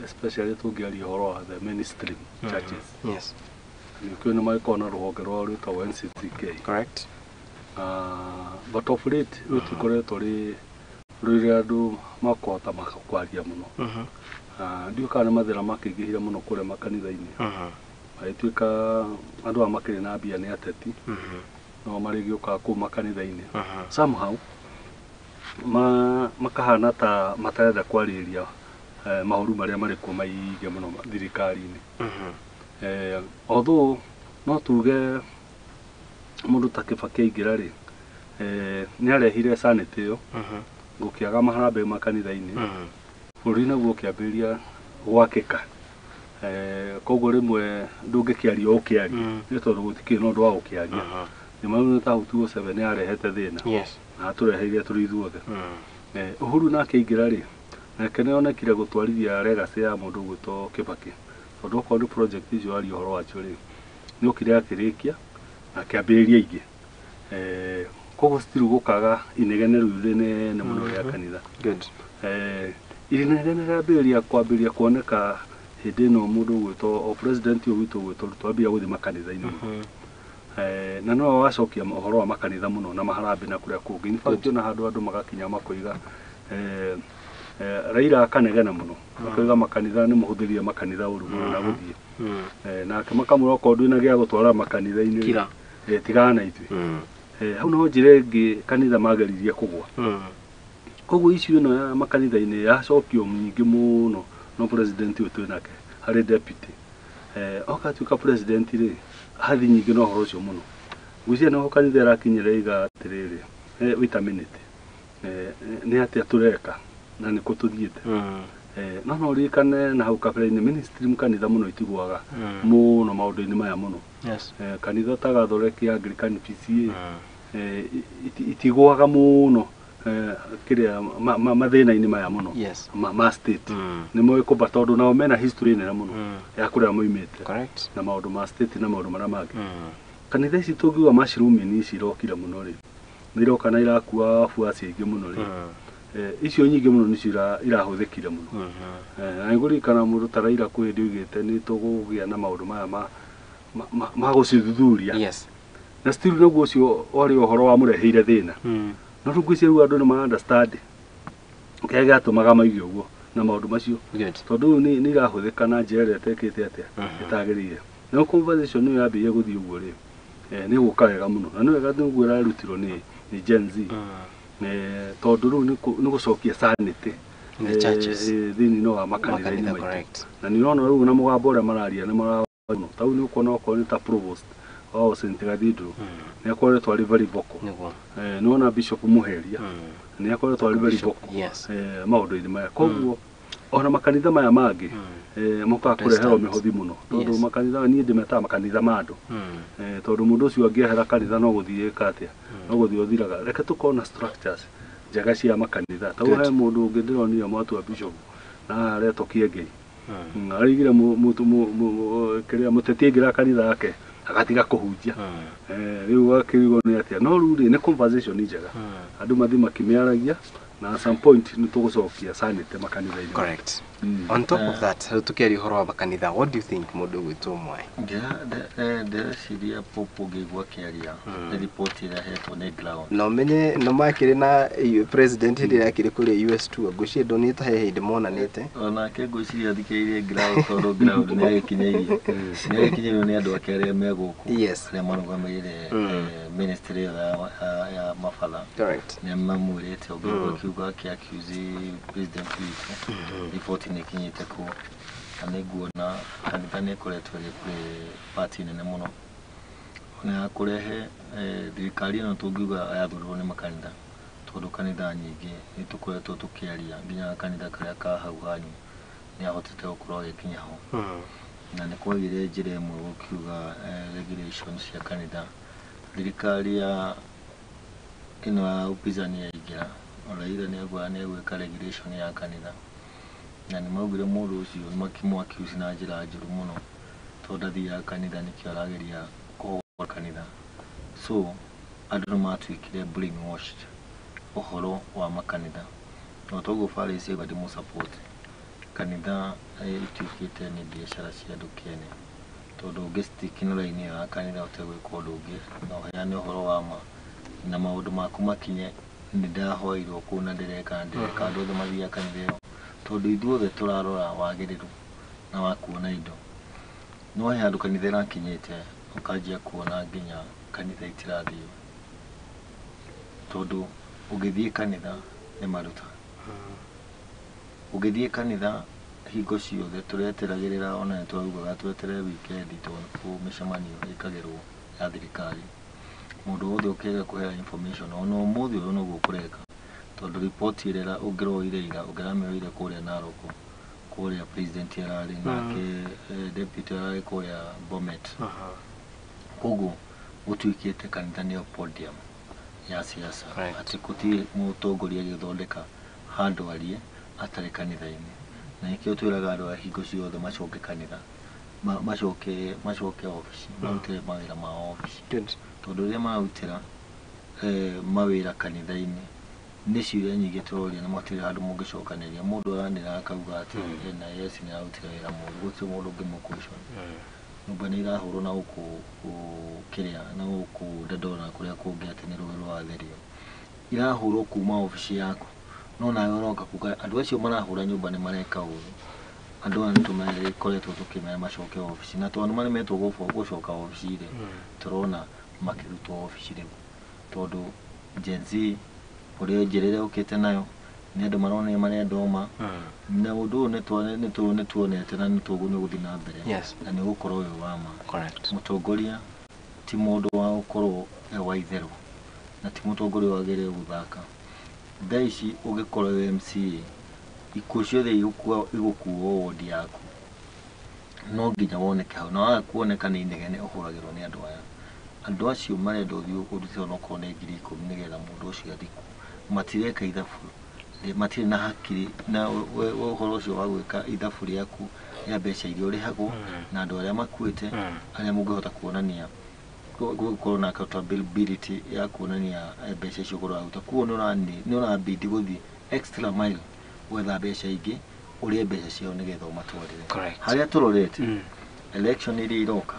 especially tũngĩaria ũhoro wa the mainstream churches. Nĩ ũkĩũĩ nĩ magĩkoragwo na rũhonge rwao rwĩtagwo NCCK. But of late rũtikoretwo rĩ rũrĩa andũ makũhota kwaria mũno. Ndiũĩ kana nĩ mathĩna makĩingĩhire mũno kũrĩa makanitha-inĩ, magĩtuĩka andũ aya makĩrĩ na mbia nĩ ateti, no marĩgĩũkaga kũu makanitha-inĩ somehow makahana ta matarenda kwarĩrĩria maũru marĩa marĩ kuo maingĩ mũno thirikari-inĩ. Although no tuge mũndũ ta Kibaki aingĩra rĩ, nĩ arehire sanity ĩyo, gũkĩaga maharambee makanitha-inĩ, bũrũri naguo ũkĩambĩrĩria gwakĩka. Koguo rĩmwe ndũngĩkĩaria o ũkĩaria, nĩ tondũ gũtikĩrĩ na ũndũ wa gũkĩaria. Nyuma rĩu nĩ ta 2007 nĩ yarehete thĩna. Na atũreheire tũrĩ ithuothe. Uhuru nake aingĩra rĩ, nake nĩonekire gũtwarithia legacy ya mũndũ ũgwĩtwo Kibaki, tondũ okorwo nĩ project icio aria ũhoro wacio rĩ, nĩokire akĩrĩkia na akĩambĩrĩria ingĩ. Koguo still gũkaga inegene rĩu rĩnene mũno rĩa kanitha. Good. Inegene rĩambĩrĩria kwambĩrĩria kuoneka hĩndĩ ĩno mũndũ ũgwĩtwo o president ũyũ witũ ũgwĩtwo Ruto ambia gũthiĩ makanitha-inĩ mũno. Na no wacokia ũhoro wa makanitha mũno na maharambĩ na kũrĩa kũngĩ. In fact, ona handũ andũ magakinya makoiga Raila akanegena mũno, akoiga makanitha nĩ mũhũthĩrire makanitha ũru mũno na gũthiĩ. Nake makamwĩra okorwo ndwĩna gĩa gũtwara makanitha-inĩ Kira. Tigana na ithuĩ. Hau no njĩra ĩngĩ kanitha mageririe kũgwa. Koguo issue ĩno ya makanitha-inĩ yacokio nyingĩ mũno no president ũyũ twĩnake harĩ deputy. Oka atuĩka president rĩ, athi nyingĩ na ũhoro ũcio mũno. Ngwĩciria nĩho kanitha ĩrakinyĩra iga atĩrĩrĩ, wait a minute, nĩ atĩa tũreka na nĩkũ tũthiĩte. No no ririkane na hau kabere-inĩ ministry kanitha mũno itigwaga mũno maũndũ-inĩ maya mũno. Yes. Kanitha ta Gathoreki, Anglican, PCA, itigwaga mũno kĩrĩa mathĩna-inĩ maya mũno Yes. ma state. Nĩ moĩ kũmba tondũ nao mena history nene mũno ya kũrĩa moimĩte Correct. na maũndũ ma state na maũndũ marĩa mangĩ. Kanitha ici tũngiuga mushrooming ici irokire mũno rĩ, nĩ iroka na irakua wabuaci aingĩ mũno rĩ, icio nyingĩ mũno nĩcio irahũthĩkire mũno. Na nĩngũririkana mũndũ ta Raila kwĩ hĩndĩ oigĩte nĩ tũgũgĩa na maũndũ maya ma gũcithuthuria. Yes. Na still naguo ũcio warĩ ũhoro wamũreheire thĩna. No rĩu ngwĩciria rĩu andũ nĩ ma understand kĩrĩa gĩatũmaga maige ũguo na maũndũ macio. Good. Tondũ rĩu nĩ irahũthĩka na njĩra ĩrĩa ĩtekĩte atĩa, ĩtagĩrĩire. Nayo conversation ĩyo yambĩrĩria gũthiĩ ũguo rĩ, nĩ gũka wega mũno. Na nĩ wega nĩguo ĩrarutirwo nĩ Gen Z. Tondũ rĩu nĩ gũcokia sanity In the churches. Thĩinĩ wa makanitha-inĩ Makanitha, maitũ. correct. Na nĩ ũrona rĩu na mũgambo ũrĩa mararia nĩ mara mũno. Ta rĩu nĩ ũkuona okorwo nĩ ta provost wa St. Cathedral, nĩ akoretwo arĩ very vocal. Nĩguo. Nĩ wona Bishop Muheria nĩ akoretwo arĩ very vocal Yes. Maũndũ-inĩ maya. Koguo ona makanitha maya mangĩ mokaga kũreherwo Protestant. mĩhothi mũno, tondũ Yes. makanitha niĩ ndĩmetaga makanitha ma andũ. Tondũ mũndũ ũcio angĩehera kanitha no gũthiĩ ĩka atĩa, no gũthiĩ ũthiraga. Reke tũkorwo na structures njega cia makanitha. Ta rĩu Good. he mũndũ ũngĩ ndĩronire mwatua bishop na aretwo Kĩengei. Araigire kĩrĩa mũteti aingĩra kanitha yake agatiga kũhunjia. Rĩu akĩrigwo nĩ atĩa, no rĩu rĩ nĩ conversation njega, andũ mathiĩ makĩmĩaragia na at some point nĩ tũgũcokia sanity makanitha-inĩ. Correct. On top of that, rĩu tũkĩaria ũhoro wa makanitha, what do you think mũndũ ũgwĩtwo Mwai? Ndĩreciria Pope ũngĩigua akĩaria nĩ riboti ĩrĩa ahetwo nĩ ground. Na ũmenye no makĩrĩ na president hĩndĩ ĩrĩa akĩrĩ kũrĩa US tour, ngwĩciria ndonire ta he hĩndĩ monanĩte. Onake ngwĩciria athikĩrĩirie ground, tondũ ground nĩ agĩkinyĩirio nĩ andũ ake arĩa me gũkũ, Yes. arĩa marũgamĩrĩire ministry ĩyo ya mabatha. Correct. Nĩ mamwĩrĩte ũngĩigua akiuga akĩ accuse president witũ, riboti nĩ ĩkinyĩte kuo, na nĩ nguona kanitha nĩ ĩkoretwo ĩgĩ play part nene mũno na ya kũrehe thirikari ĩno tũngiuga yathurirwo nĩ makanitha, tondũ kanitha nyingĩ nĩ tũkoretwo tũkĩaria, nginya kanitha karĩa ka hau hanyu nĩ ahotete gũkorwo agĩkinya ho. Na nĩ kwagĩire njĩra ĩmwe gũkiuga regulation cia kanitha, thirikari ya ĩno ya upinzani yaingĩra, Raila nĩ augaga nĩ egwĩka regulation ya kanitha, na nĩ maugire mũndũ ũcio nĩ makĩmũ accuse na njĩra njũru mũno, tondũ ndathiaga kanitha nĩkĩo arageria kũhũra kanitha. So andũ nĩ matuĩkire brainwashed ũhoro wa makanitha, na toguo Pharisee auga ndĩmũ support kanitha ituĩkĩte nĩ biacara cia andũ kĩene, tondũ ũngĩ stick na line ĩyo ya kanitha ũtegwĩka ũndũ ũngĩ na ũheane ũhoro wa ma na maũndũ maku makinye, nĩ ndahoirwo kũu na ndĩreka na ndĩreka, andũ othe mathiaga kanitha ĩyo tondũ ithuothe tũrarora wagĩrĩru na wa kuona indo. No he handũ kanitha ĩrakinyĩte ũkanjia kuona nginya kanitha itirathiĩ, tondũ ũngĩthiĩ kanitha nĩ maruta, ũngĩthiĩ kanitha hingo ciothe tũreteragĩrĩra, ona nĩ tũraugaga tweterere wikendi tondũ nĩkuo mĩcemanio ĩkagĩrwo ya thirikari. Mũndũ wothe ũkĩaga kũhea information ona ũmũthĩ ũyũ noguo kũreka, tondũ riboti ĩrĩa ũngĩroire ira ũngĩramĩoire kũrĩa Narok, kũrĩa president ararĩ nake, deputy ararĩ kũrĩa Bomet. Koguo gũtuĩkĩte kanitha nĩyo podium ya siasa. Correct. Atĩ gũtirĩ mũtongoria agĩthondeka handũ arie atarĩ kanitha-inĩ, na nĩkĩo twĩraga andũ a hingo ciothe macoke kanitha, macoke obici, marutĩre mawĩra ma obici. Good. Tondũ rĩrĩa mararutĩra mawĩra kanitha-inĩ, nĩ ciũria nyingĩ tũroria na matirĩ handũ mũngĩcokanĩria. Mũndũ aranĩra akauga atĩ NIS nĩ ĩrarutire wĩra mũru, gũtirĩ mũndũ ũngĩmũ-question. Nyũmba nĩ irahũrwo na gũkũ kĩrĩa na gũkũ Dandora na kũrĩa kũngĩ atĩ nĩ rũĩ rũratherio, irahũrwo kuma obici yaku, no nawe ũroka kuga andũ acio marahũra nyũmba nĩ mareka ũru. Andũ aya nĩ tũkoretwo tũkĩmera macoke obici, na tondũ nĩ maremetwo gũcoka obici rĩ, tũrona makĩrutwo obici rĩu, tondũ Gen Z ũrĩa njĩra ĩrĩa ũkĩte nayo nĩ andũ maronania marenda ũma, na ũndũ ũyũ nĩ tuonete na nĩ ũgũthiĩ na mbere na nĩ ũgũkorwo wĩ wa ma. Correct. Mũtongoria ti mũndũ wa gũkorwo e wa itherũ, na ti mũtongoria wagĩrĩire gũthaka. Thaa ici ũngĩkorwo wĩ MCA, ikuũ ciothe igũkuo wodi yaku, no nginya woneke hau, na waga kuoneka nĩ inegene ũhũragĩrwo nĩ andũ aya. Andũ acio marenda ũthiĩ ũrute onokorwo nĩ 10,000 nĩgetha mũndũ ũcio athikwo. Matireka ithabu, matirĩ na hakiri na ũhoro ũcio wa gwĩka ithabu rĩaku rĩa mbeca iria ũrĩhagwo na andũ arĩa makuĩte, arĩa mũngĩhota kuonania gũkorwo na accountability ya kuonania mbeca icio ũkorwo ũraruta. Koguo nĩ ũrabidi gũthiĩ extra mile gwetha mbeca ingĩ ũrĩe mbeca ciao nĩgetha ũmatwarĩre. Correct. Harĩa tũrorete election iria iroka,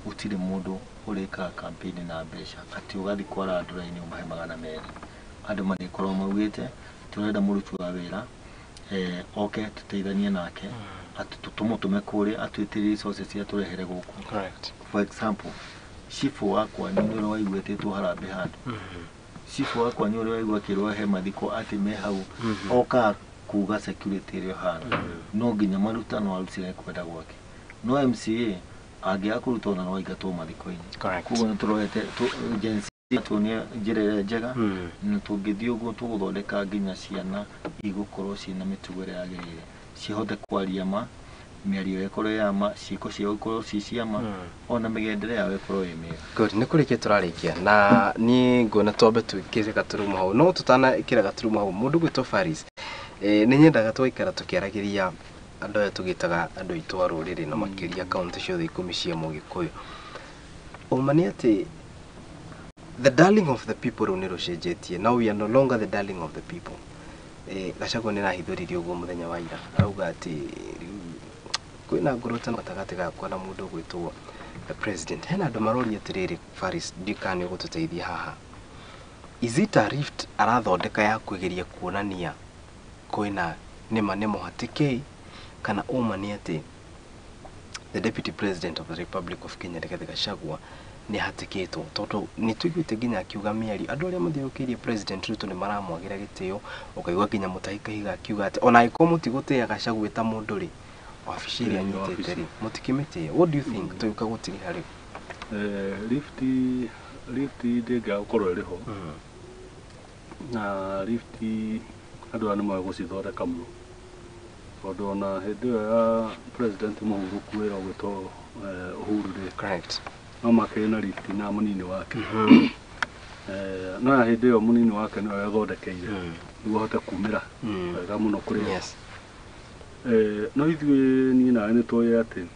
gũtirĩ mũndũ ũrĩkaga campaign na mbeca atĩ ũgathiĩ kwara andũ raini ũmahe 200. Andũ marĩkorwo maugĩte tũrenda mũruti wa wĩra oke tũteithanie nake, tũmũtũme kũrĩa atwĩtĩrie resources atũrehere gũkũ. Correct. For example, cibũ wa kwanyu nĩ ũrĩa waigua etĩtwo harambee handũ, cibũ wa kwanyu ũrĩa waigua akĩrwo he mathiko atĩ me hau, okaga kuga security ĩrĩa ĩhana, no nginya maruta no arutire kwenda gwake. No MCA angĩaga kũruta ona no aingatwo mathiko-inĩ. Correct. Koguo nĩ tũrorete Gen Z tuonie njĩra ĩrĩa njega, na tũngĩthiĩ ũguo tũgũthondeka nginya ciana igũkorwo ciĩna mĩtugo ĩrĩa yagĩrĩire, cihote kwaria ma, mĩario ĩkorwo ya ma, ciĩko ciao ikorwo ci cia ma, ona mĩgendere yao ĩkorwo ĩ mĩega. Good, nĩ kũrĩkia tũrarĩkia na niĩ nguona twambe twĩkĩre gaturumo hau, no tũtanekĩra gaturumo hau, mũndũ gwĩtwo Faris, nĩ nyendaga tũgaikara tũkĩaragĩria andũ aya tũgĩtaga andũ aitũ a rũrĩrĩ na makĩria kaũntĩ ciothe 10 cia Mũgĩkũyũ. Ũma nĩ atĩ the darling of the people rĩu nĩ rũcenjetie. Now we are no longer the darling of the people. Gachagua nĩ arahithũririe ũguo mũthenya wa ira, arauga atĩ rĩu kwĩna ngurutano gatagatĩ gakwa na mũndũ ũgwĩtwo the president. Hena andũ maroria atĩrĩrĩ, Faris, ndiũĩ kana nĩ ũgũtũteithia haha, is it a rift arathondeka ya kwĩgeria kuonania kwĩna nĩma nĩ mũhatĩkei, kana ũma nĩ atĩ the deputy president of the Republic of Kenya Rigathi Gachagua nĩ ahatĩkĩtwo? Tondũ nĩ tũiguĩte nginya akiuga mĩario andũ arĩa mathiũrũrũkĩirie President Ruto nĩ maramwagĩra gĩtĩo, ũkaigua nginya Mutahi Kahiga akiuga atĩ ona angĩkorwo mũtigũtĩĩa Gachagua ta mũndũ rĩ, wabici ĩrĩa anyitĩte rĩ, mũtikĩmĩtĩe. What do you think? Tũgĩũka gũtiriha rĩu. Lift ndĩngĩaga gũkorwo ĩrĩ ho, na lift andũ aya nĩ moĩ gũcithondeka mũno, tondũ ona hĩndĩ ĩyo ya president mũhurũku wĩra ũgwĩtwo Uhuru rĩ, Correct. no makĩrĩ na lift na mũnini wake. No ya hĩndĩ ĩyo mũnini wake nĩwe wethondekeire nĩguo ahote kumĩra wega mũno kũrĩ. Yes. No ithuĩ niĩ nawe nĩ tũĩ atĩ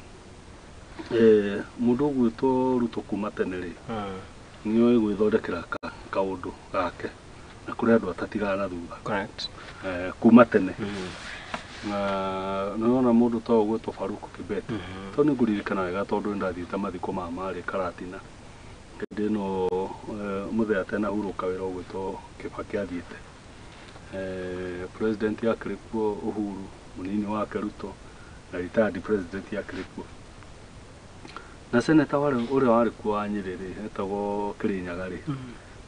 mũndũ ũgwĩtwo Ruto kuma tene rĩ, nĩoĩ gwĩthondekera kaũndũ gake, na kũrĩ andũ atatigana na thutha. Correct. Kuma tene. Na nĩwona mũndũ ta ũgwĩtwo Farouk Kibet, tondũ nĩ ngũririkana wega tondũ nĩndathiĩte mathiko ma marĩ Karatina hĩndĩ ĩno, mũthee atanahurũka wĩra ũgwĩtwo Kibaki athiĩte. President akĩrĩ kuo Uhuru, mũnini wake Ruto, na retired president akĩrĩ kuo, na senator warĩ ũrĩa warĩ kuo wa Nyĩrĩ rĩ, etagwo Kĩrĩnyaga rĩ,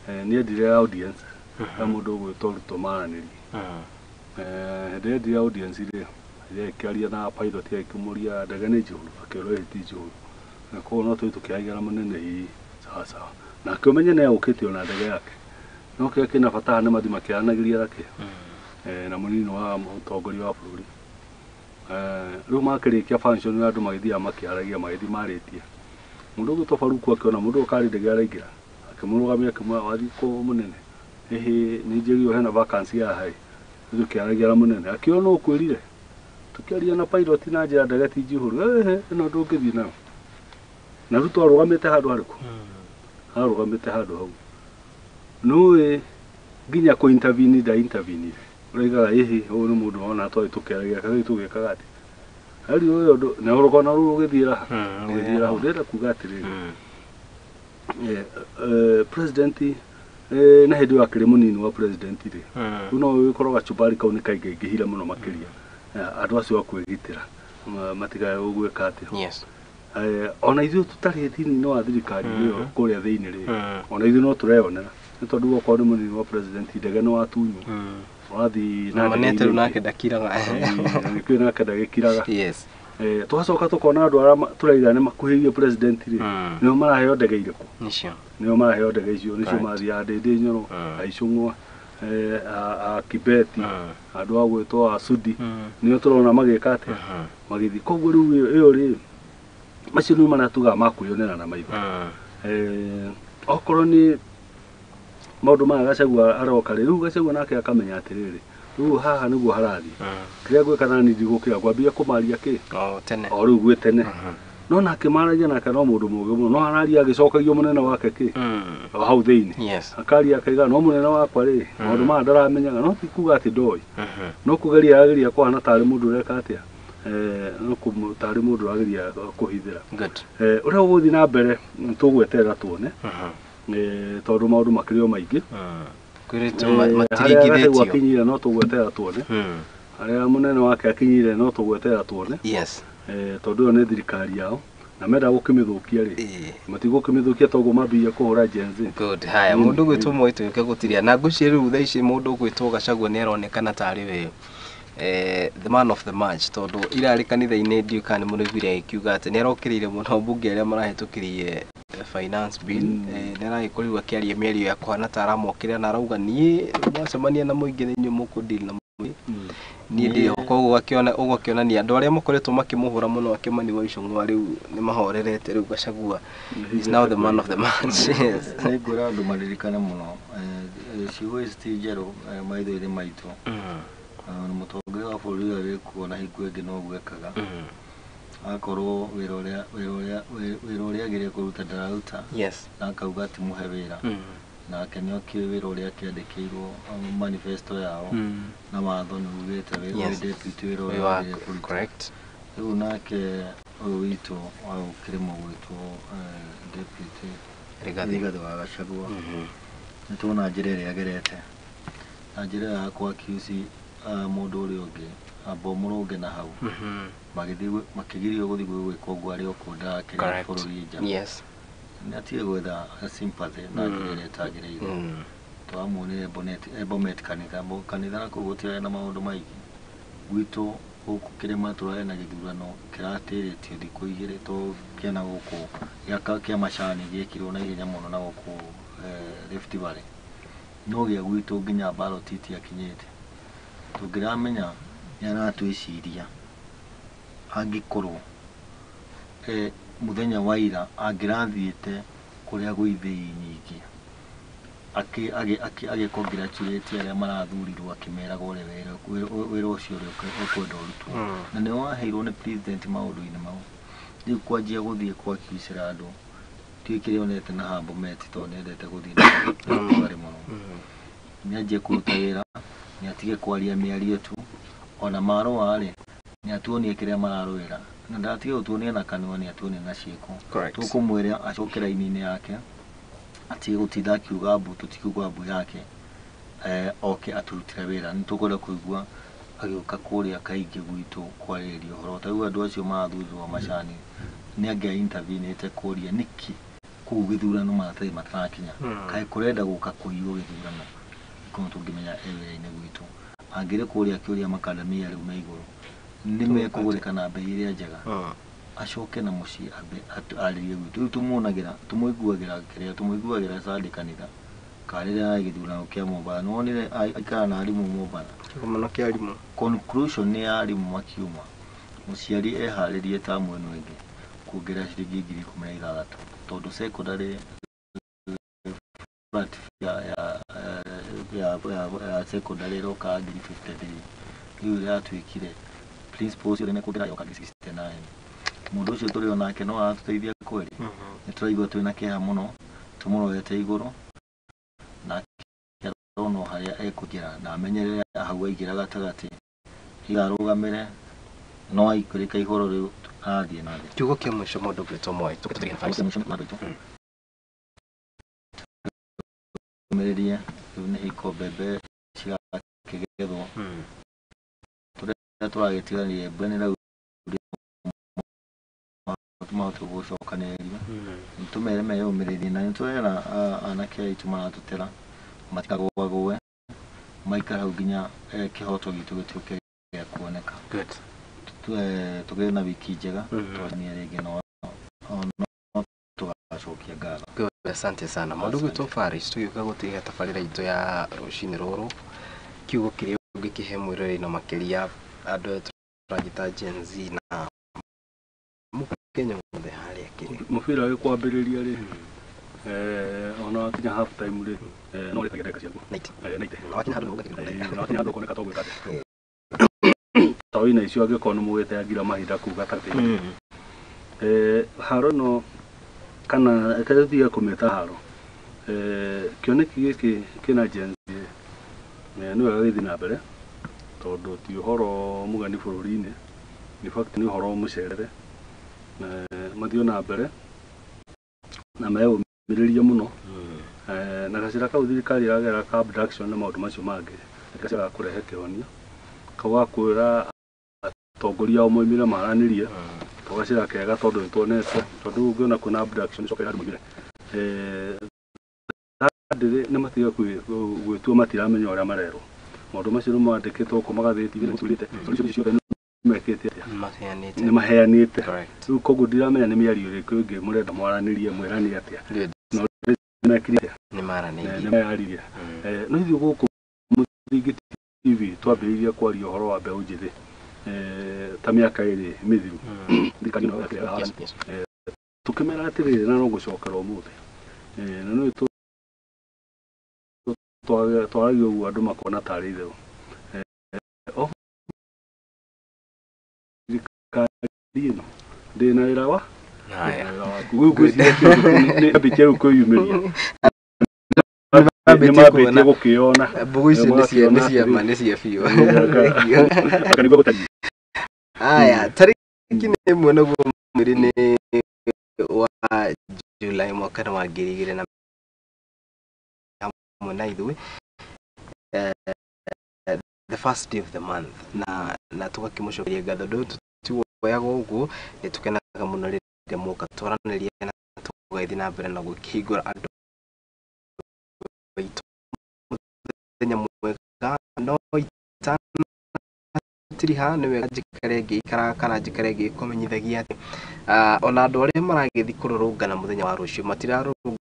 nĩ endire audience ya mũndũ ũgwĩtwo Ruto maranĩrie. Hĩndĩ ĩrĩa endire audience rĩ, rĩrĩa ĩkĩaria na pilot akĩmũria ndege nĩ njihũru, akĩrwo ĩĩ ti njihũru, na koguo no tũthiĩ tũkĩoya mũnene ii sawa sawa, nake ũmenye nĩ egũkĩte ona ndege yake, no kĩrĩa kĩna bata haha nĩ mathiĩ makĩaranagĩria nake na mũnini wa mũtongoria wa bũrũri. Rĩu makĩrĩkia function andũ magĩthiaga makĩaragia, magĩthiĩ marĩtie, mũndũ ũgwĩtwo Farouk akĩona mũndũ ũyũ karĩ ndege araingĩra. Akĩmũrũgamia, akĩmwĩra, "Wathiĩ kũ mũnene? Ĩhĩ, nĩ njĩrĩirwo hena vacancy haha ĩ." Tũkĩaragia na mũnene, akĩona ũkwĩrire tũkĩaria na pilot na njĩra ndege ti njihũru, ĩhĩ, ĩno ndũngĩthiĩ nayo. Na Ruto arũgamĩte handũ harĩkũ? Arũgamĩte handũ hau. Nũĩ nginya kũ intervene nda intervenire. Ũraigaga ĩhĩ, ũyũ nĩ mũndũ wona twarĩ tũkĩaragia kana tũgĩkaga atĩ rĩu ũyũ ũndũ na ũrũgano rũu rũgĩthiĩra ha? Rũgĩthiĩra hau. Ndĩrenda kuga atĩrĩrĩ, president na hĩndĩ ĩyo akĩrĩ mũnini wa president rĩ, rĩu no ũgĩkorwo gacumbari kau nĩ kaingaingĩhire mũno makĩria. Andũ acio a kwĩgitĩra matigae gwĩka atĩa. Ona ithuĩ tũtarĩ thĩinĩ wa thirikari ĩyo kũrĩa thĩinĩ rĩ, ona ithuĩ no tũreyonera, nĩ tondũ okorwo nĩ mũnini wa president, ndege nĩ watunywo, wathiĩ na Na ndege manete rĩu iria nake ingĩ. ndakiraga. Gĩkũyũ nake ndagĩkiraga. Tũgacoka tũkona andũ arĩa tũraiga nĩ makuhĩrĩirie president rĩ, nĩo maraheo ndege irĩkũ? Nicio. Nĩo maraheo ndege icio, nĩcio mathiaga Ndĩndĩ Nyoro, Aicũng'wa, a Kibeti, andũ a gwĩtwo a Sudi, nĩo tũrona magĩka atĩa, magĩthiĩ. Koguo rĩu ĩyo rĩ, macio nĩ marĩa tugaga ma kwĩyonera na maitho. Okorwo nĩ maũndũ maya Gachagua aroka rĩ, rĩu Gachagua nake akamenya atĩrĩrĩ, rĩu haha nĩguo harathiĩ, kĩrĩa ngwĩka nani ndigũkĩra ngwambia kũmaria kĩ O tene. O rĩu gwĩ tene. No nake maragia nake no mũndũ mũũgĩ mũno, no araria agĩcokagio mũnene wake kĩ o hau thĩinĩ. Akaria akaiga, no mũnene wakwa rĩ, maũndũ maya ndaramenyaga, no ti kuga atĩ ndoĩ, no kũgeria arageria kũhana tarĩ mũndũ ũreka atĩa, no tarĩ mũndũ ũrageria kũhithĩra. Ũrĩa ũgũthiĩ na mbere tũgweterera tuone, tondũ maũndũ makĩrĩ o maingĩ. Kwĩrĩtwo Harĩa Gachagua matiringithĩtio. akinyire no tũgweterera tuone, harĩa mũnene wake akinyire no tũgweterera tuone. Tondũ ĩyo nĩ thirikari yao na menda gũkĩmĩthũkia rĩ, matigũkĩmĩthũkia toguo mambĩrĩria kũhũra Gen Z. Good. Haya, mũndũ gwĩtwo Moi tũgĩũke gũtiria na ngwĩciria rĩu thaa ici mũndũ ũgwĩtwo Gachagua nĩ aronekana tarĩ we the man of the match, tondũ irarĩ kanitha-inĩ, ndiũĩ kana nĩ mũraiguire agĩkiuga atĩ nĩ arokĩrĩire mũno mbunge arĩa marahĩtũkĩrie finance bill. Nĩ aragĩkorirwo akĩaria mĩario ya kũhana ta aramokĩrĩra na arauga, "Niĩ mwacemania na mũingĩ nĩ inyuĩ mũkũ deal na mũingĩ, niĩ ndirĩ ho." Koguo akĩona ũguo akĩonania andũ arĩa makoretwo makĩmũhũra mũno akĩmani wa Icũng'wa rĩu nĩ mahorerete. Rĩu Gachagua is now the man of the match, yes. Nĩ ngwĩra andũ maririkane mũno, ciugo ici ti njerũ maitho-inĩ maitũ. Mũtongoria wa bũrũri ũrĩa wĩkuo na hingo ĩngĩ noguo ekaga, akorwo wĩra ũrĩa agĩrĩire kũruta ndararuta, na akauga ti mũhe wĩra. Nake nĩ okĩũĩ wĩra ũrĩa akĩandĩkĩirwo manifesto yao, na watho nĩ ugĩte wĩ deputy wĩra ũrĩa wagĩrĩire kũruta. Rĩu nake ũyũ witũ wa gũkĩrĩmwo gwĩtwo deputy Rigathi. Rigathi wa Gachagua, nĩ tuona njĩra ĩrĩa agerete na njĩra ĩyo ya kwa accuse mũndũ ũrĩa ũngĩ, amba ũmũrũnge na hau. Magĩthiĩ makĩgirio gũthiĩ gwĩka ũguo arĩ o kũu, ndarakĩrĩ bũrũri nja. Nĩ atige gwetha sympathy na njĩra ĩrĩa ĩtagĩrĩire. Twamuonire Bomet kanitha, kanitha na kũu gũtirarĩ na maũndũ maingĩ. Gwitũ gũkũ kĩrĩma tũrarĩ na gĩthurano kĩratĩrĩtio thikũ 2 to kĩana gũkũ gĩa kĩa macani gĩekirwo na ihenya mũno na gũkũ Rift Valley, no gĩa gwitũ nginya ballot itiakinyĩte. Tũngĩramenya nĩ aratwĩciria, angĩkorwo mũthenya wa ira angĩrathiĩte kũrĩa gwĩ ithĩi nyingĩ agĩ congratulate arĩa marathurirwo, akĩmeraga ũrĩa wĩra ũcio ũrĩa ũkwenda ũrutwo, na nĩ waheirwo nĩ president maũndũ-inĩ mau. Rĩu kwanjia gũthiĩ kwakiucĩra andũ ndiũĩ kĩrĩa onete na haha Bomet, tondũ nĩendete gũthiĩ na Rift Valley mũno. Nĩ anjie kũruta wĩra, nĩ atige kwaria mĩario tu. Ona marũa rĩ, nĩ atuonie kĩrĩa mararũĩra, na ndatige gũtuonia na kanua, nĩ atuonie na ciĩko. Tũkũmwĩra acoke raini-inĩ yake, atige gũtinda akiuga mbu, tũtikuga mbu yake, oke atũrutĩre wĩra. Nĩ tũkwenda kũigua agĩũka kũrĩa kaingĩ gwitũ kwarĩrĩria ũhoro ta rĩu andũ acio marathurirwo macani, nĩ angĩa intervenete kũria nĩkĩ kũu gĩthurano maratathi matarakinya, kaĩ kũrenda gũka kũiywo gĩthurano. Korwo tũngĩmenya e wĩra-inĩ gwitũ, angĩrĩ kũrĩa akĩũria makandamia rĩu me igũrũ nĩ mekũgũrĩka na mbei ĩrĩa njega, acoke na mũciĩ ambe arĩrie gwitũ. Rĩu tũmuonagĩra, tũmũiguagĩra kĩrĩa tũmũiguagĩra Sunday kanitha, kana rĩrĩa arĩ gĩthurano kĩa Mombatha. Nĩwonire aikara na arimũ Mombatha? Kĩgomano kĩa arimũ. Conclusion nĩ ya arimũ makiuma, mũciari eharĩrie tamu ĩno ĩngĩ kuongerera ciringi 16,000 tondũ secondary flat ya secondary ĩroka ngiri 53, rĩu ĩratuĩkire principal ũcio nĩ kuongerera yoka ngiri 69. Mũndũ ũcio tũrĩ onake no aratũteithia kweli? Nĩ tũraigua twĩna kĩeha mũno, tũmũrorete igũrũ nake arona o harĩa ekũingĩra na amenyerere hau aingĩra gatagatĩ, higa arũgamĩre no aikũrĩka igũrũ rĩu arathiĩ na thĩ. Kiugo kĩa mũico mũndũ ũgwĩtwo Moi. Tũmĩrĩrie rĩu nĩ hingo mbembe cirakĩgethwo, tũrĩa tũragĩtigarire mbura nĩ ĩraurire mahote gũcokanĩrĩria, tũmere meyũmĩrĩrie na nĩ tũrera anake aitũ maratũtera matikagũagũe, maikare hau nginya kĩhoto gitũ gĩtuĩke gĩa kuoneka. Good. Tũgĩe na wiki njega, twacemania rĩngĩ no tũgacokia ngatho. Good. Asante sana mũndũ ũgwĩtwo Faris. Tũgĩũka gũtiga tabarĩra itũ ya rũcinĩ rũrũ, kiugo kĩrĩa ũngĩkĩhe mwĩroreri na makĩria andũ aya tũragĩta Gen Z na mũkenya wothe harĩa kĩrĩ? Mũbira wĩ kwambĩrĩria rĩ, ona wakinya half time rĩ, no ũrĩkagia ndagĩka ciaku 90. 90. Na wakinya handũ ũgakĩra. Na wakinya handũ ũkoneka to gwĩka atĩa ta wĩna icio angĩkorwo nĩ mũgĩteangira mahinda kũu gatagatĩ. Haro no kana reke tũtige kũmĩta haro, kĩoneki gĩkĩ kĩna Gen Z, nĩ wega gĩthiĩ na mbere tondũ ti ũhoro mũgeni bũrũri-inĩ, in fact nĩ ũhoro mũcerere. Mathiĩ na mbere na meyũmĩrĩrie mũno, na gacĩra kau thirikari ĩragera ka abduction na maũndũ macio mangĩ nĩ gacĩra ga kũrehe kĩhonia kau ga kwĩra atongoria ao moimĩre maranĩrie, to gacĩra kega tondũ nĩtuonete tondũ rĩu ũngĩona kwĩna abduction coka andũ moimĩre ndĩrĩ nĩ matige gwĩtua matiramenya ũrĩa marerwo. Maũndũ macio nĩ mandĩkĩtwo gũkũ magathĩti-inĩ, nĩ tũrĩte ciothe nĩ mekĩte atĩa? Maheanĩte. Nĩ maheanĩte. Correct. Rĩu koguo ndiramenya nĩ mĩario ĩrĩkũ ĩngĩ mũrenda mwaranĩrie mwĩrane atĩa. Good. No nĩ mekire atĩa? Nĩ maranĩirie. Nĩ mayaririe. No ithuĩ gũkũ Mũthingi TV twambĩrĩirie kwaria ũhoro wa mbeũ njĩthĩ ta mĩaka 2 mĩthiru, thirikari ĩno yakĩrehaga tũkĩmera atĩrĩrĩ, na no gũcokera ũmũthĩ, na nĩ twaragia ũguo andũ makona tarĩ itherũ. O thirikari ĩno ndĩna wĩra wa Haya. wĩra waku. Rĩu ngwĩciria kĩũndũ kĩu nĩ ambĩtie rĩu kwĩyumĩria, nĩ Mambĩtie mambĩtie kuona. gũkĩona Mbugu ici nĩ cia nĩ cia Magakĩona ma nĩ cia biũ. Akanigua gũtariĩ. Haya, tarĩki nĩ 1 naguo mweri nĩ wa July mwaka wa 2000 na hamwe na ithuĩ, the first day of the month, na tũgakĩmũcokeria ngatho. Ndũ tũtiwoyagwo ũguo, nĩ tũkenaga mũno rĩrĩa mwoka twaranĩria na tũgagĩthiĩ na mbere na gũkĩhingũra andũ aitũ. Mũthenya mwega. No itanatirĩha nĩ wega njikare ngĩikaraga kana njikare ngĩkũmenyithagia atĩ ona andũ arĩa maragĩthiĩ kũrũrũngana mũthenya wa rũciũ matirarũrũngana.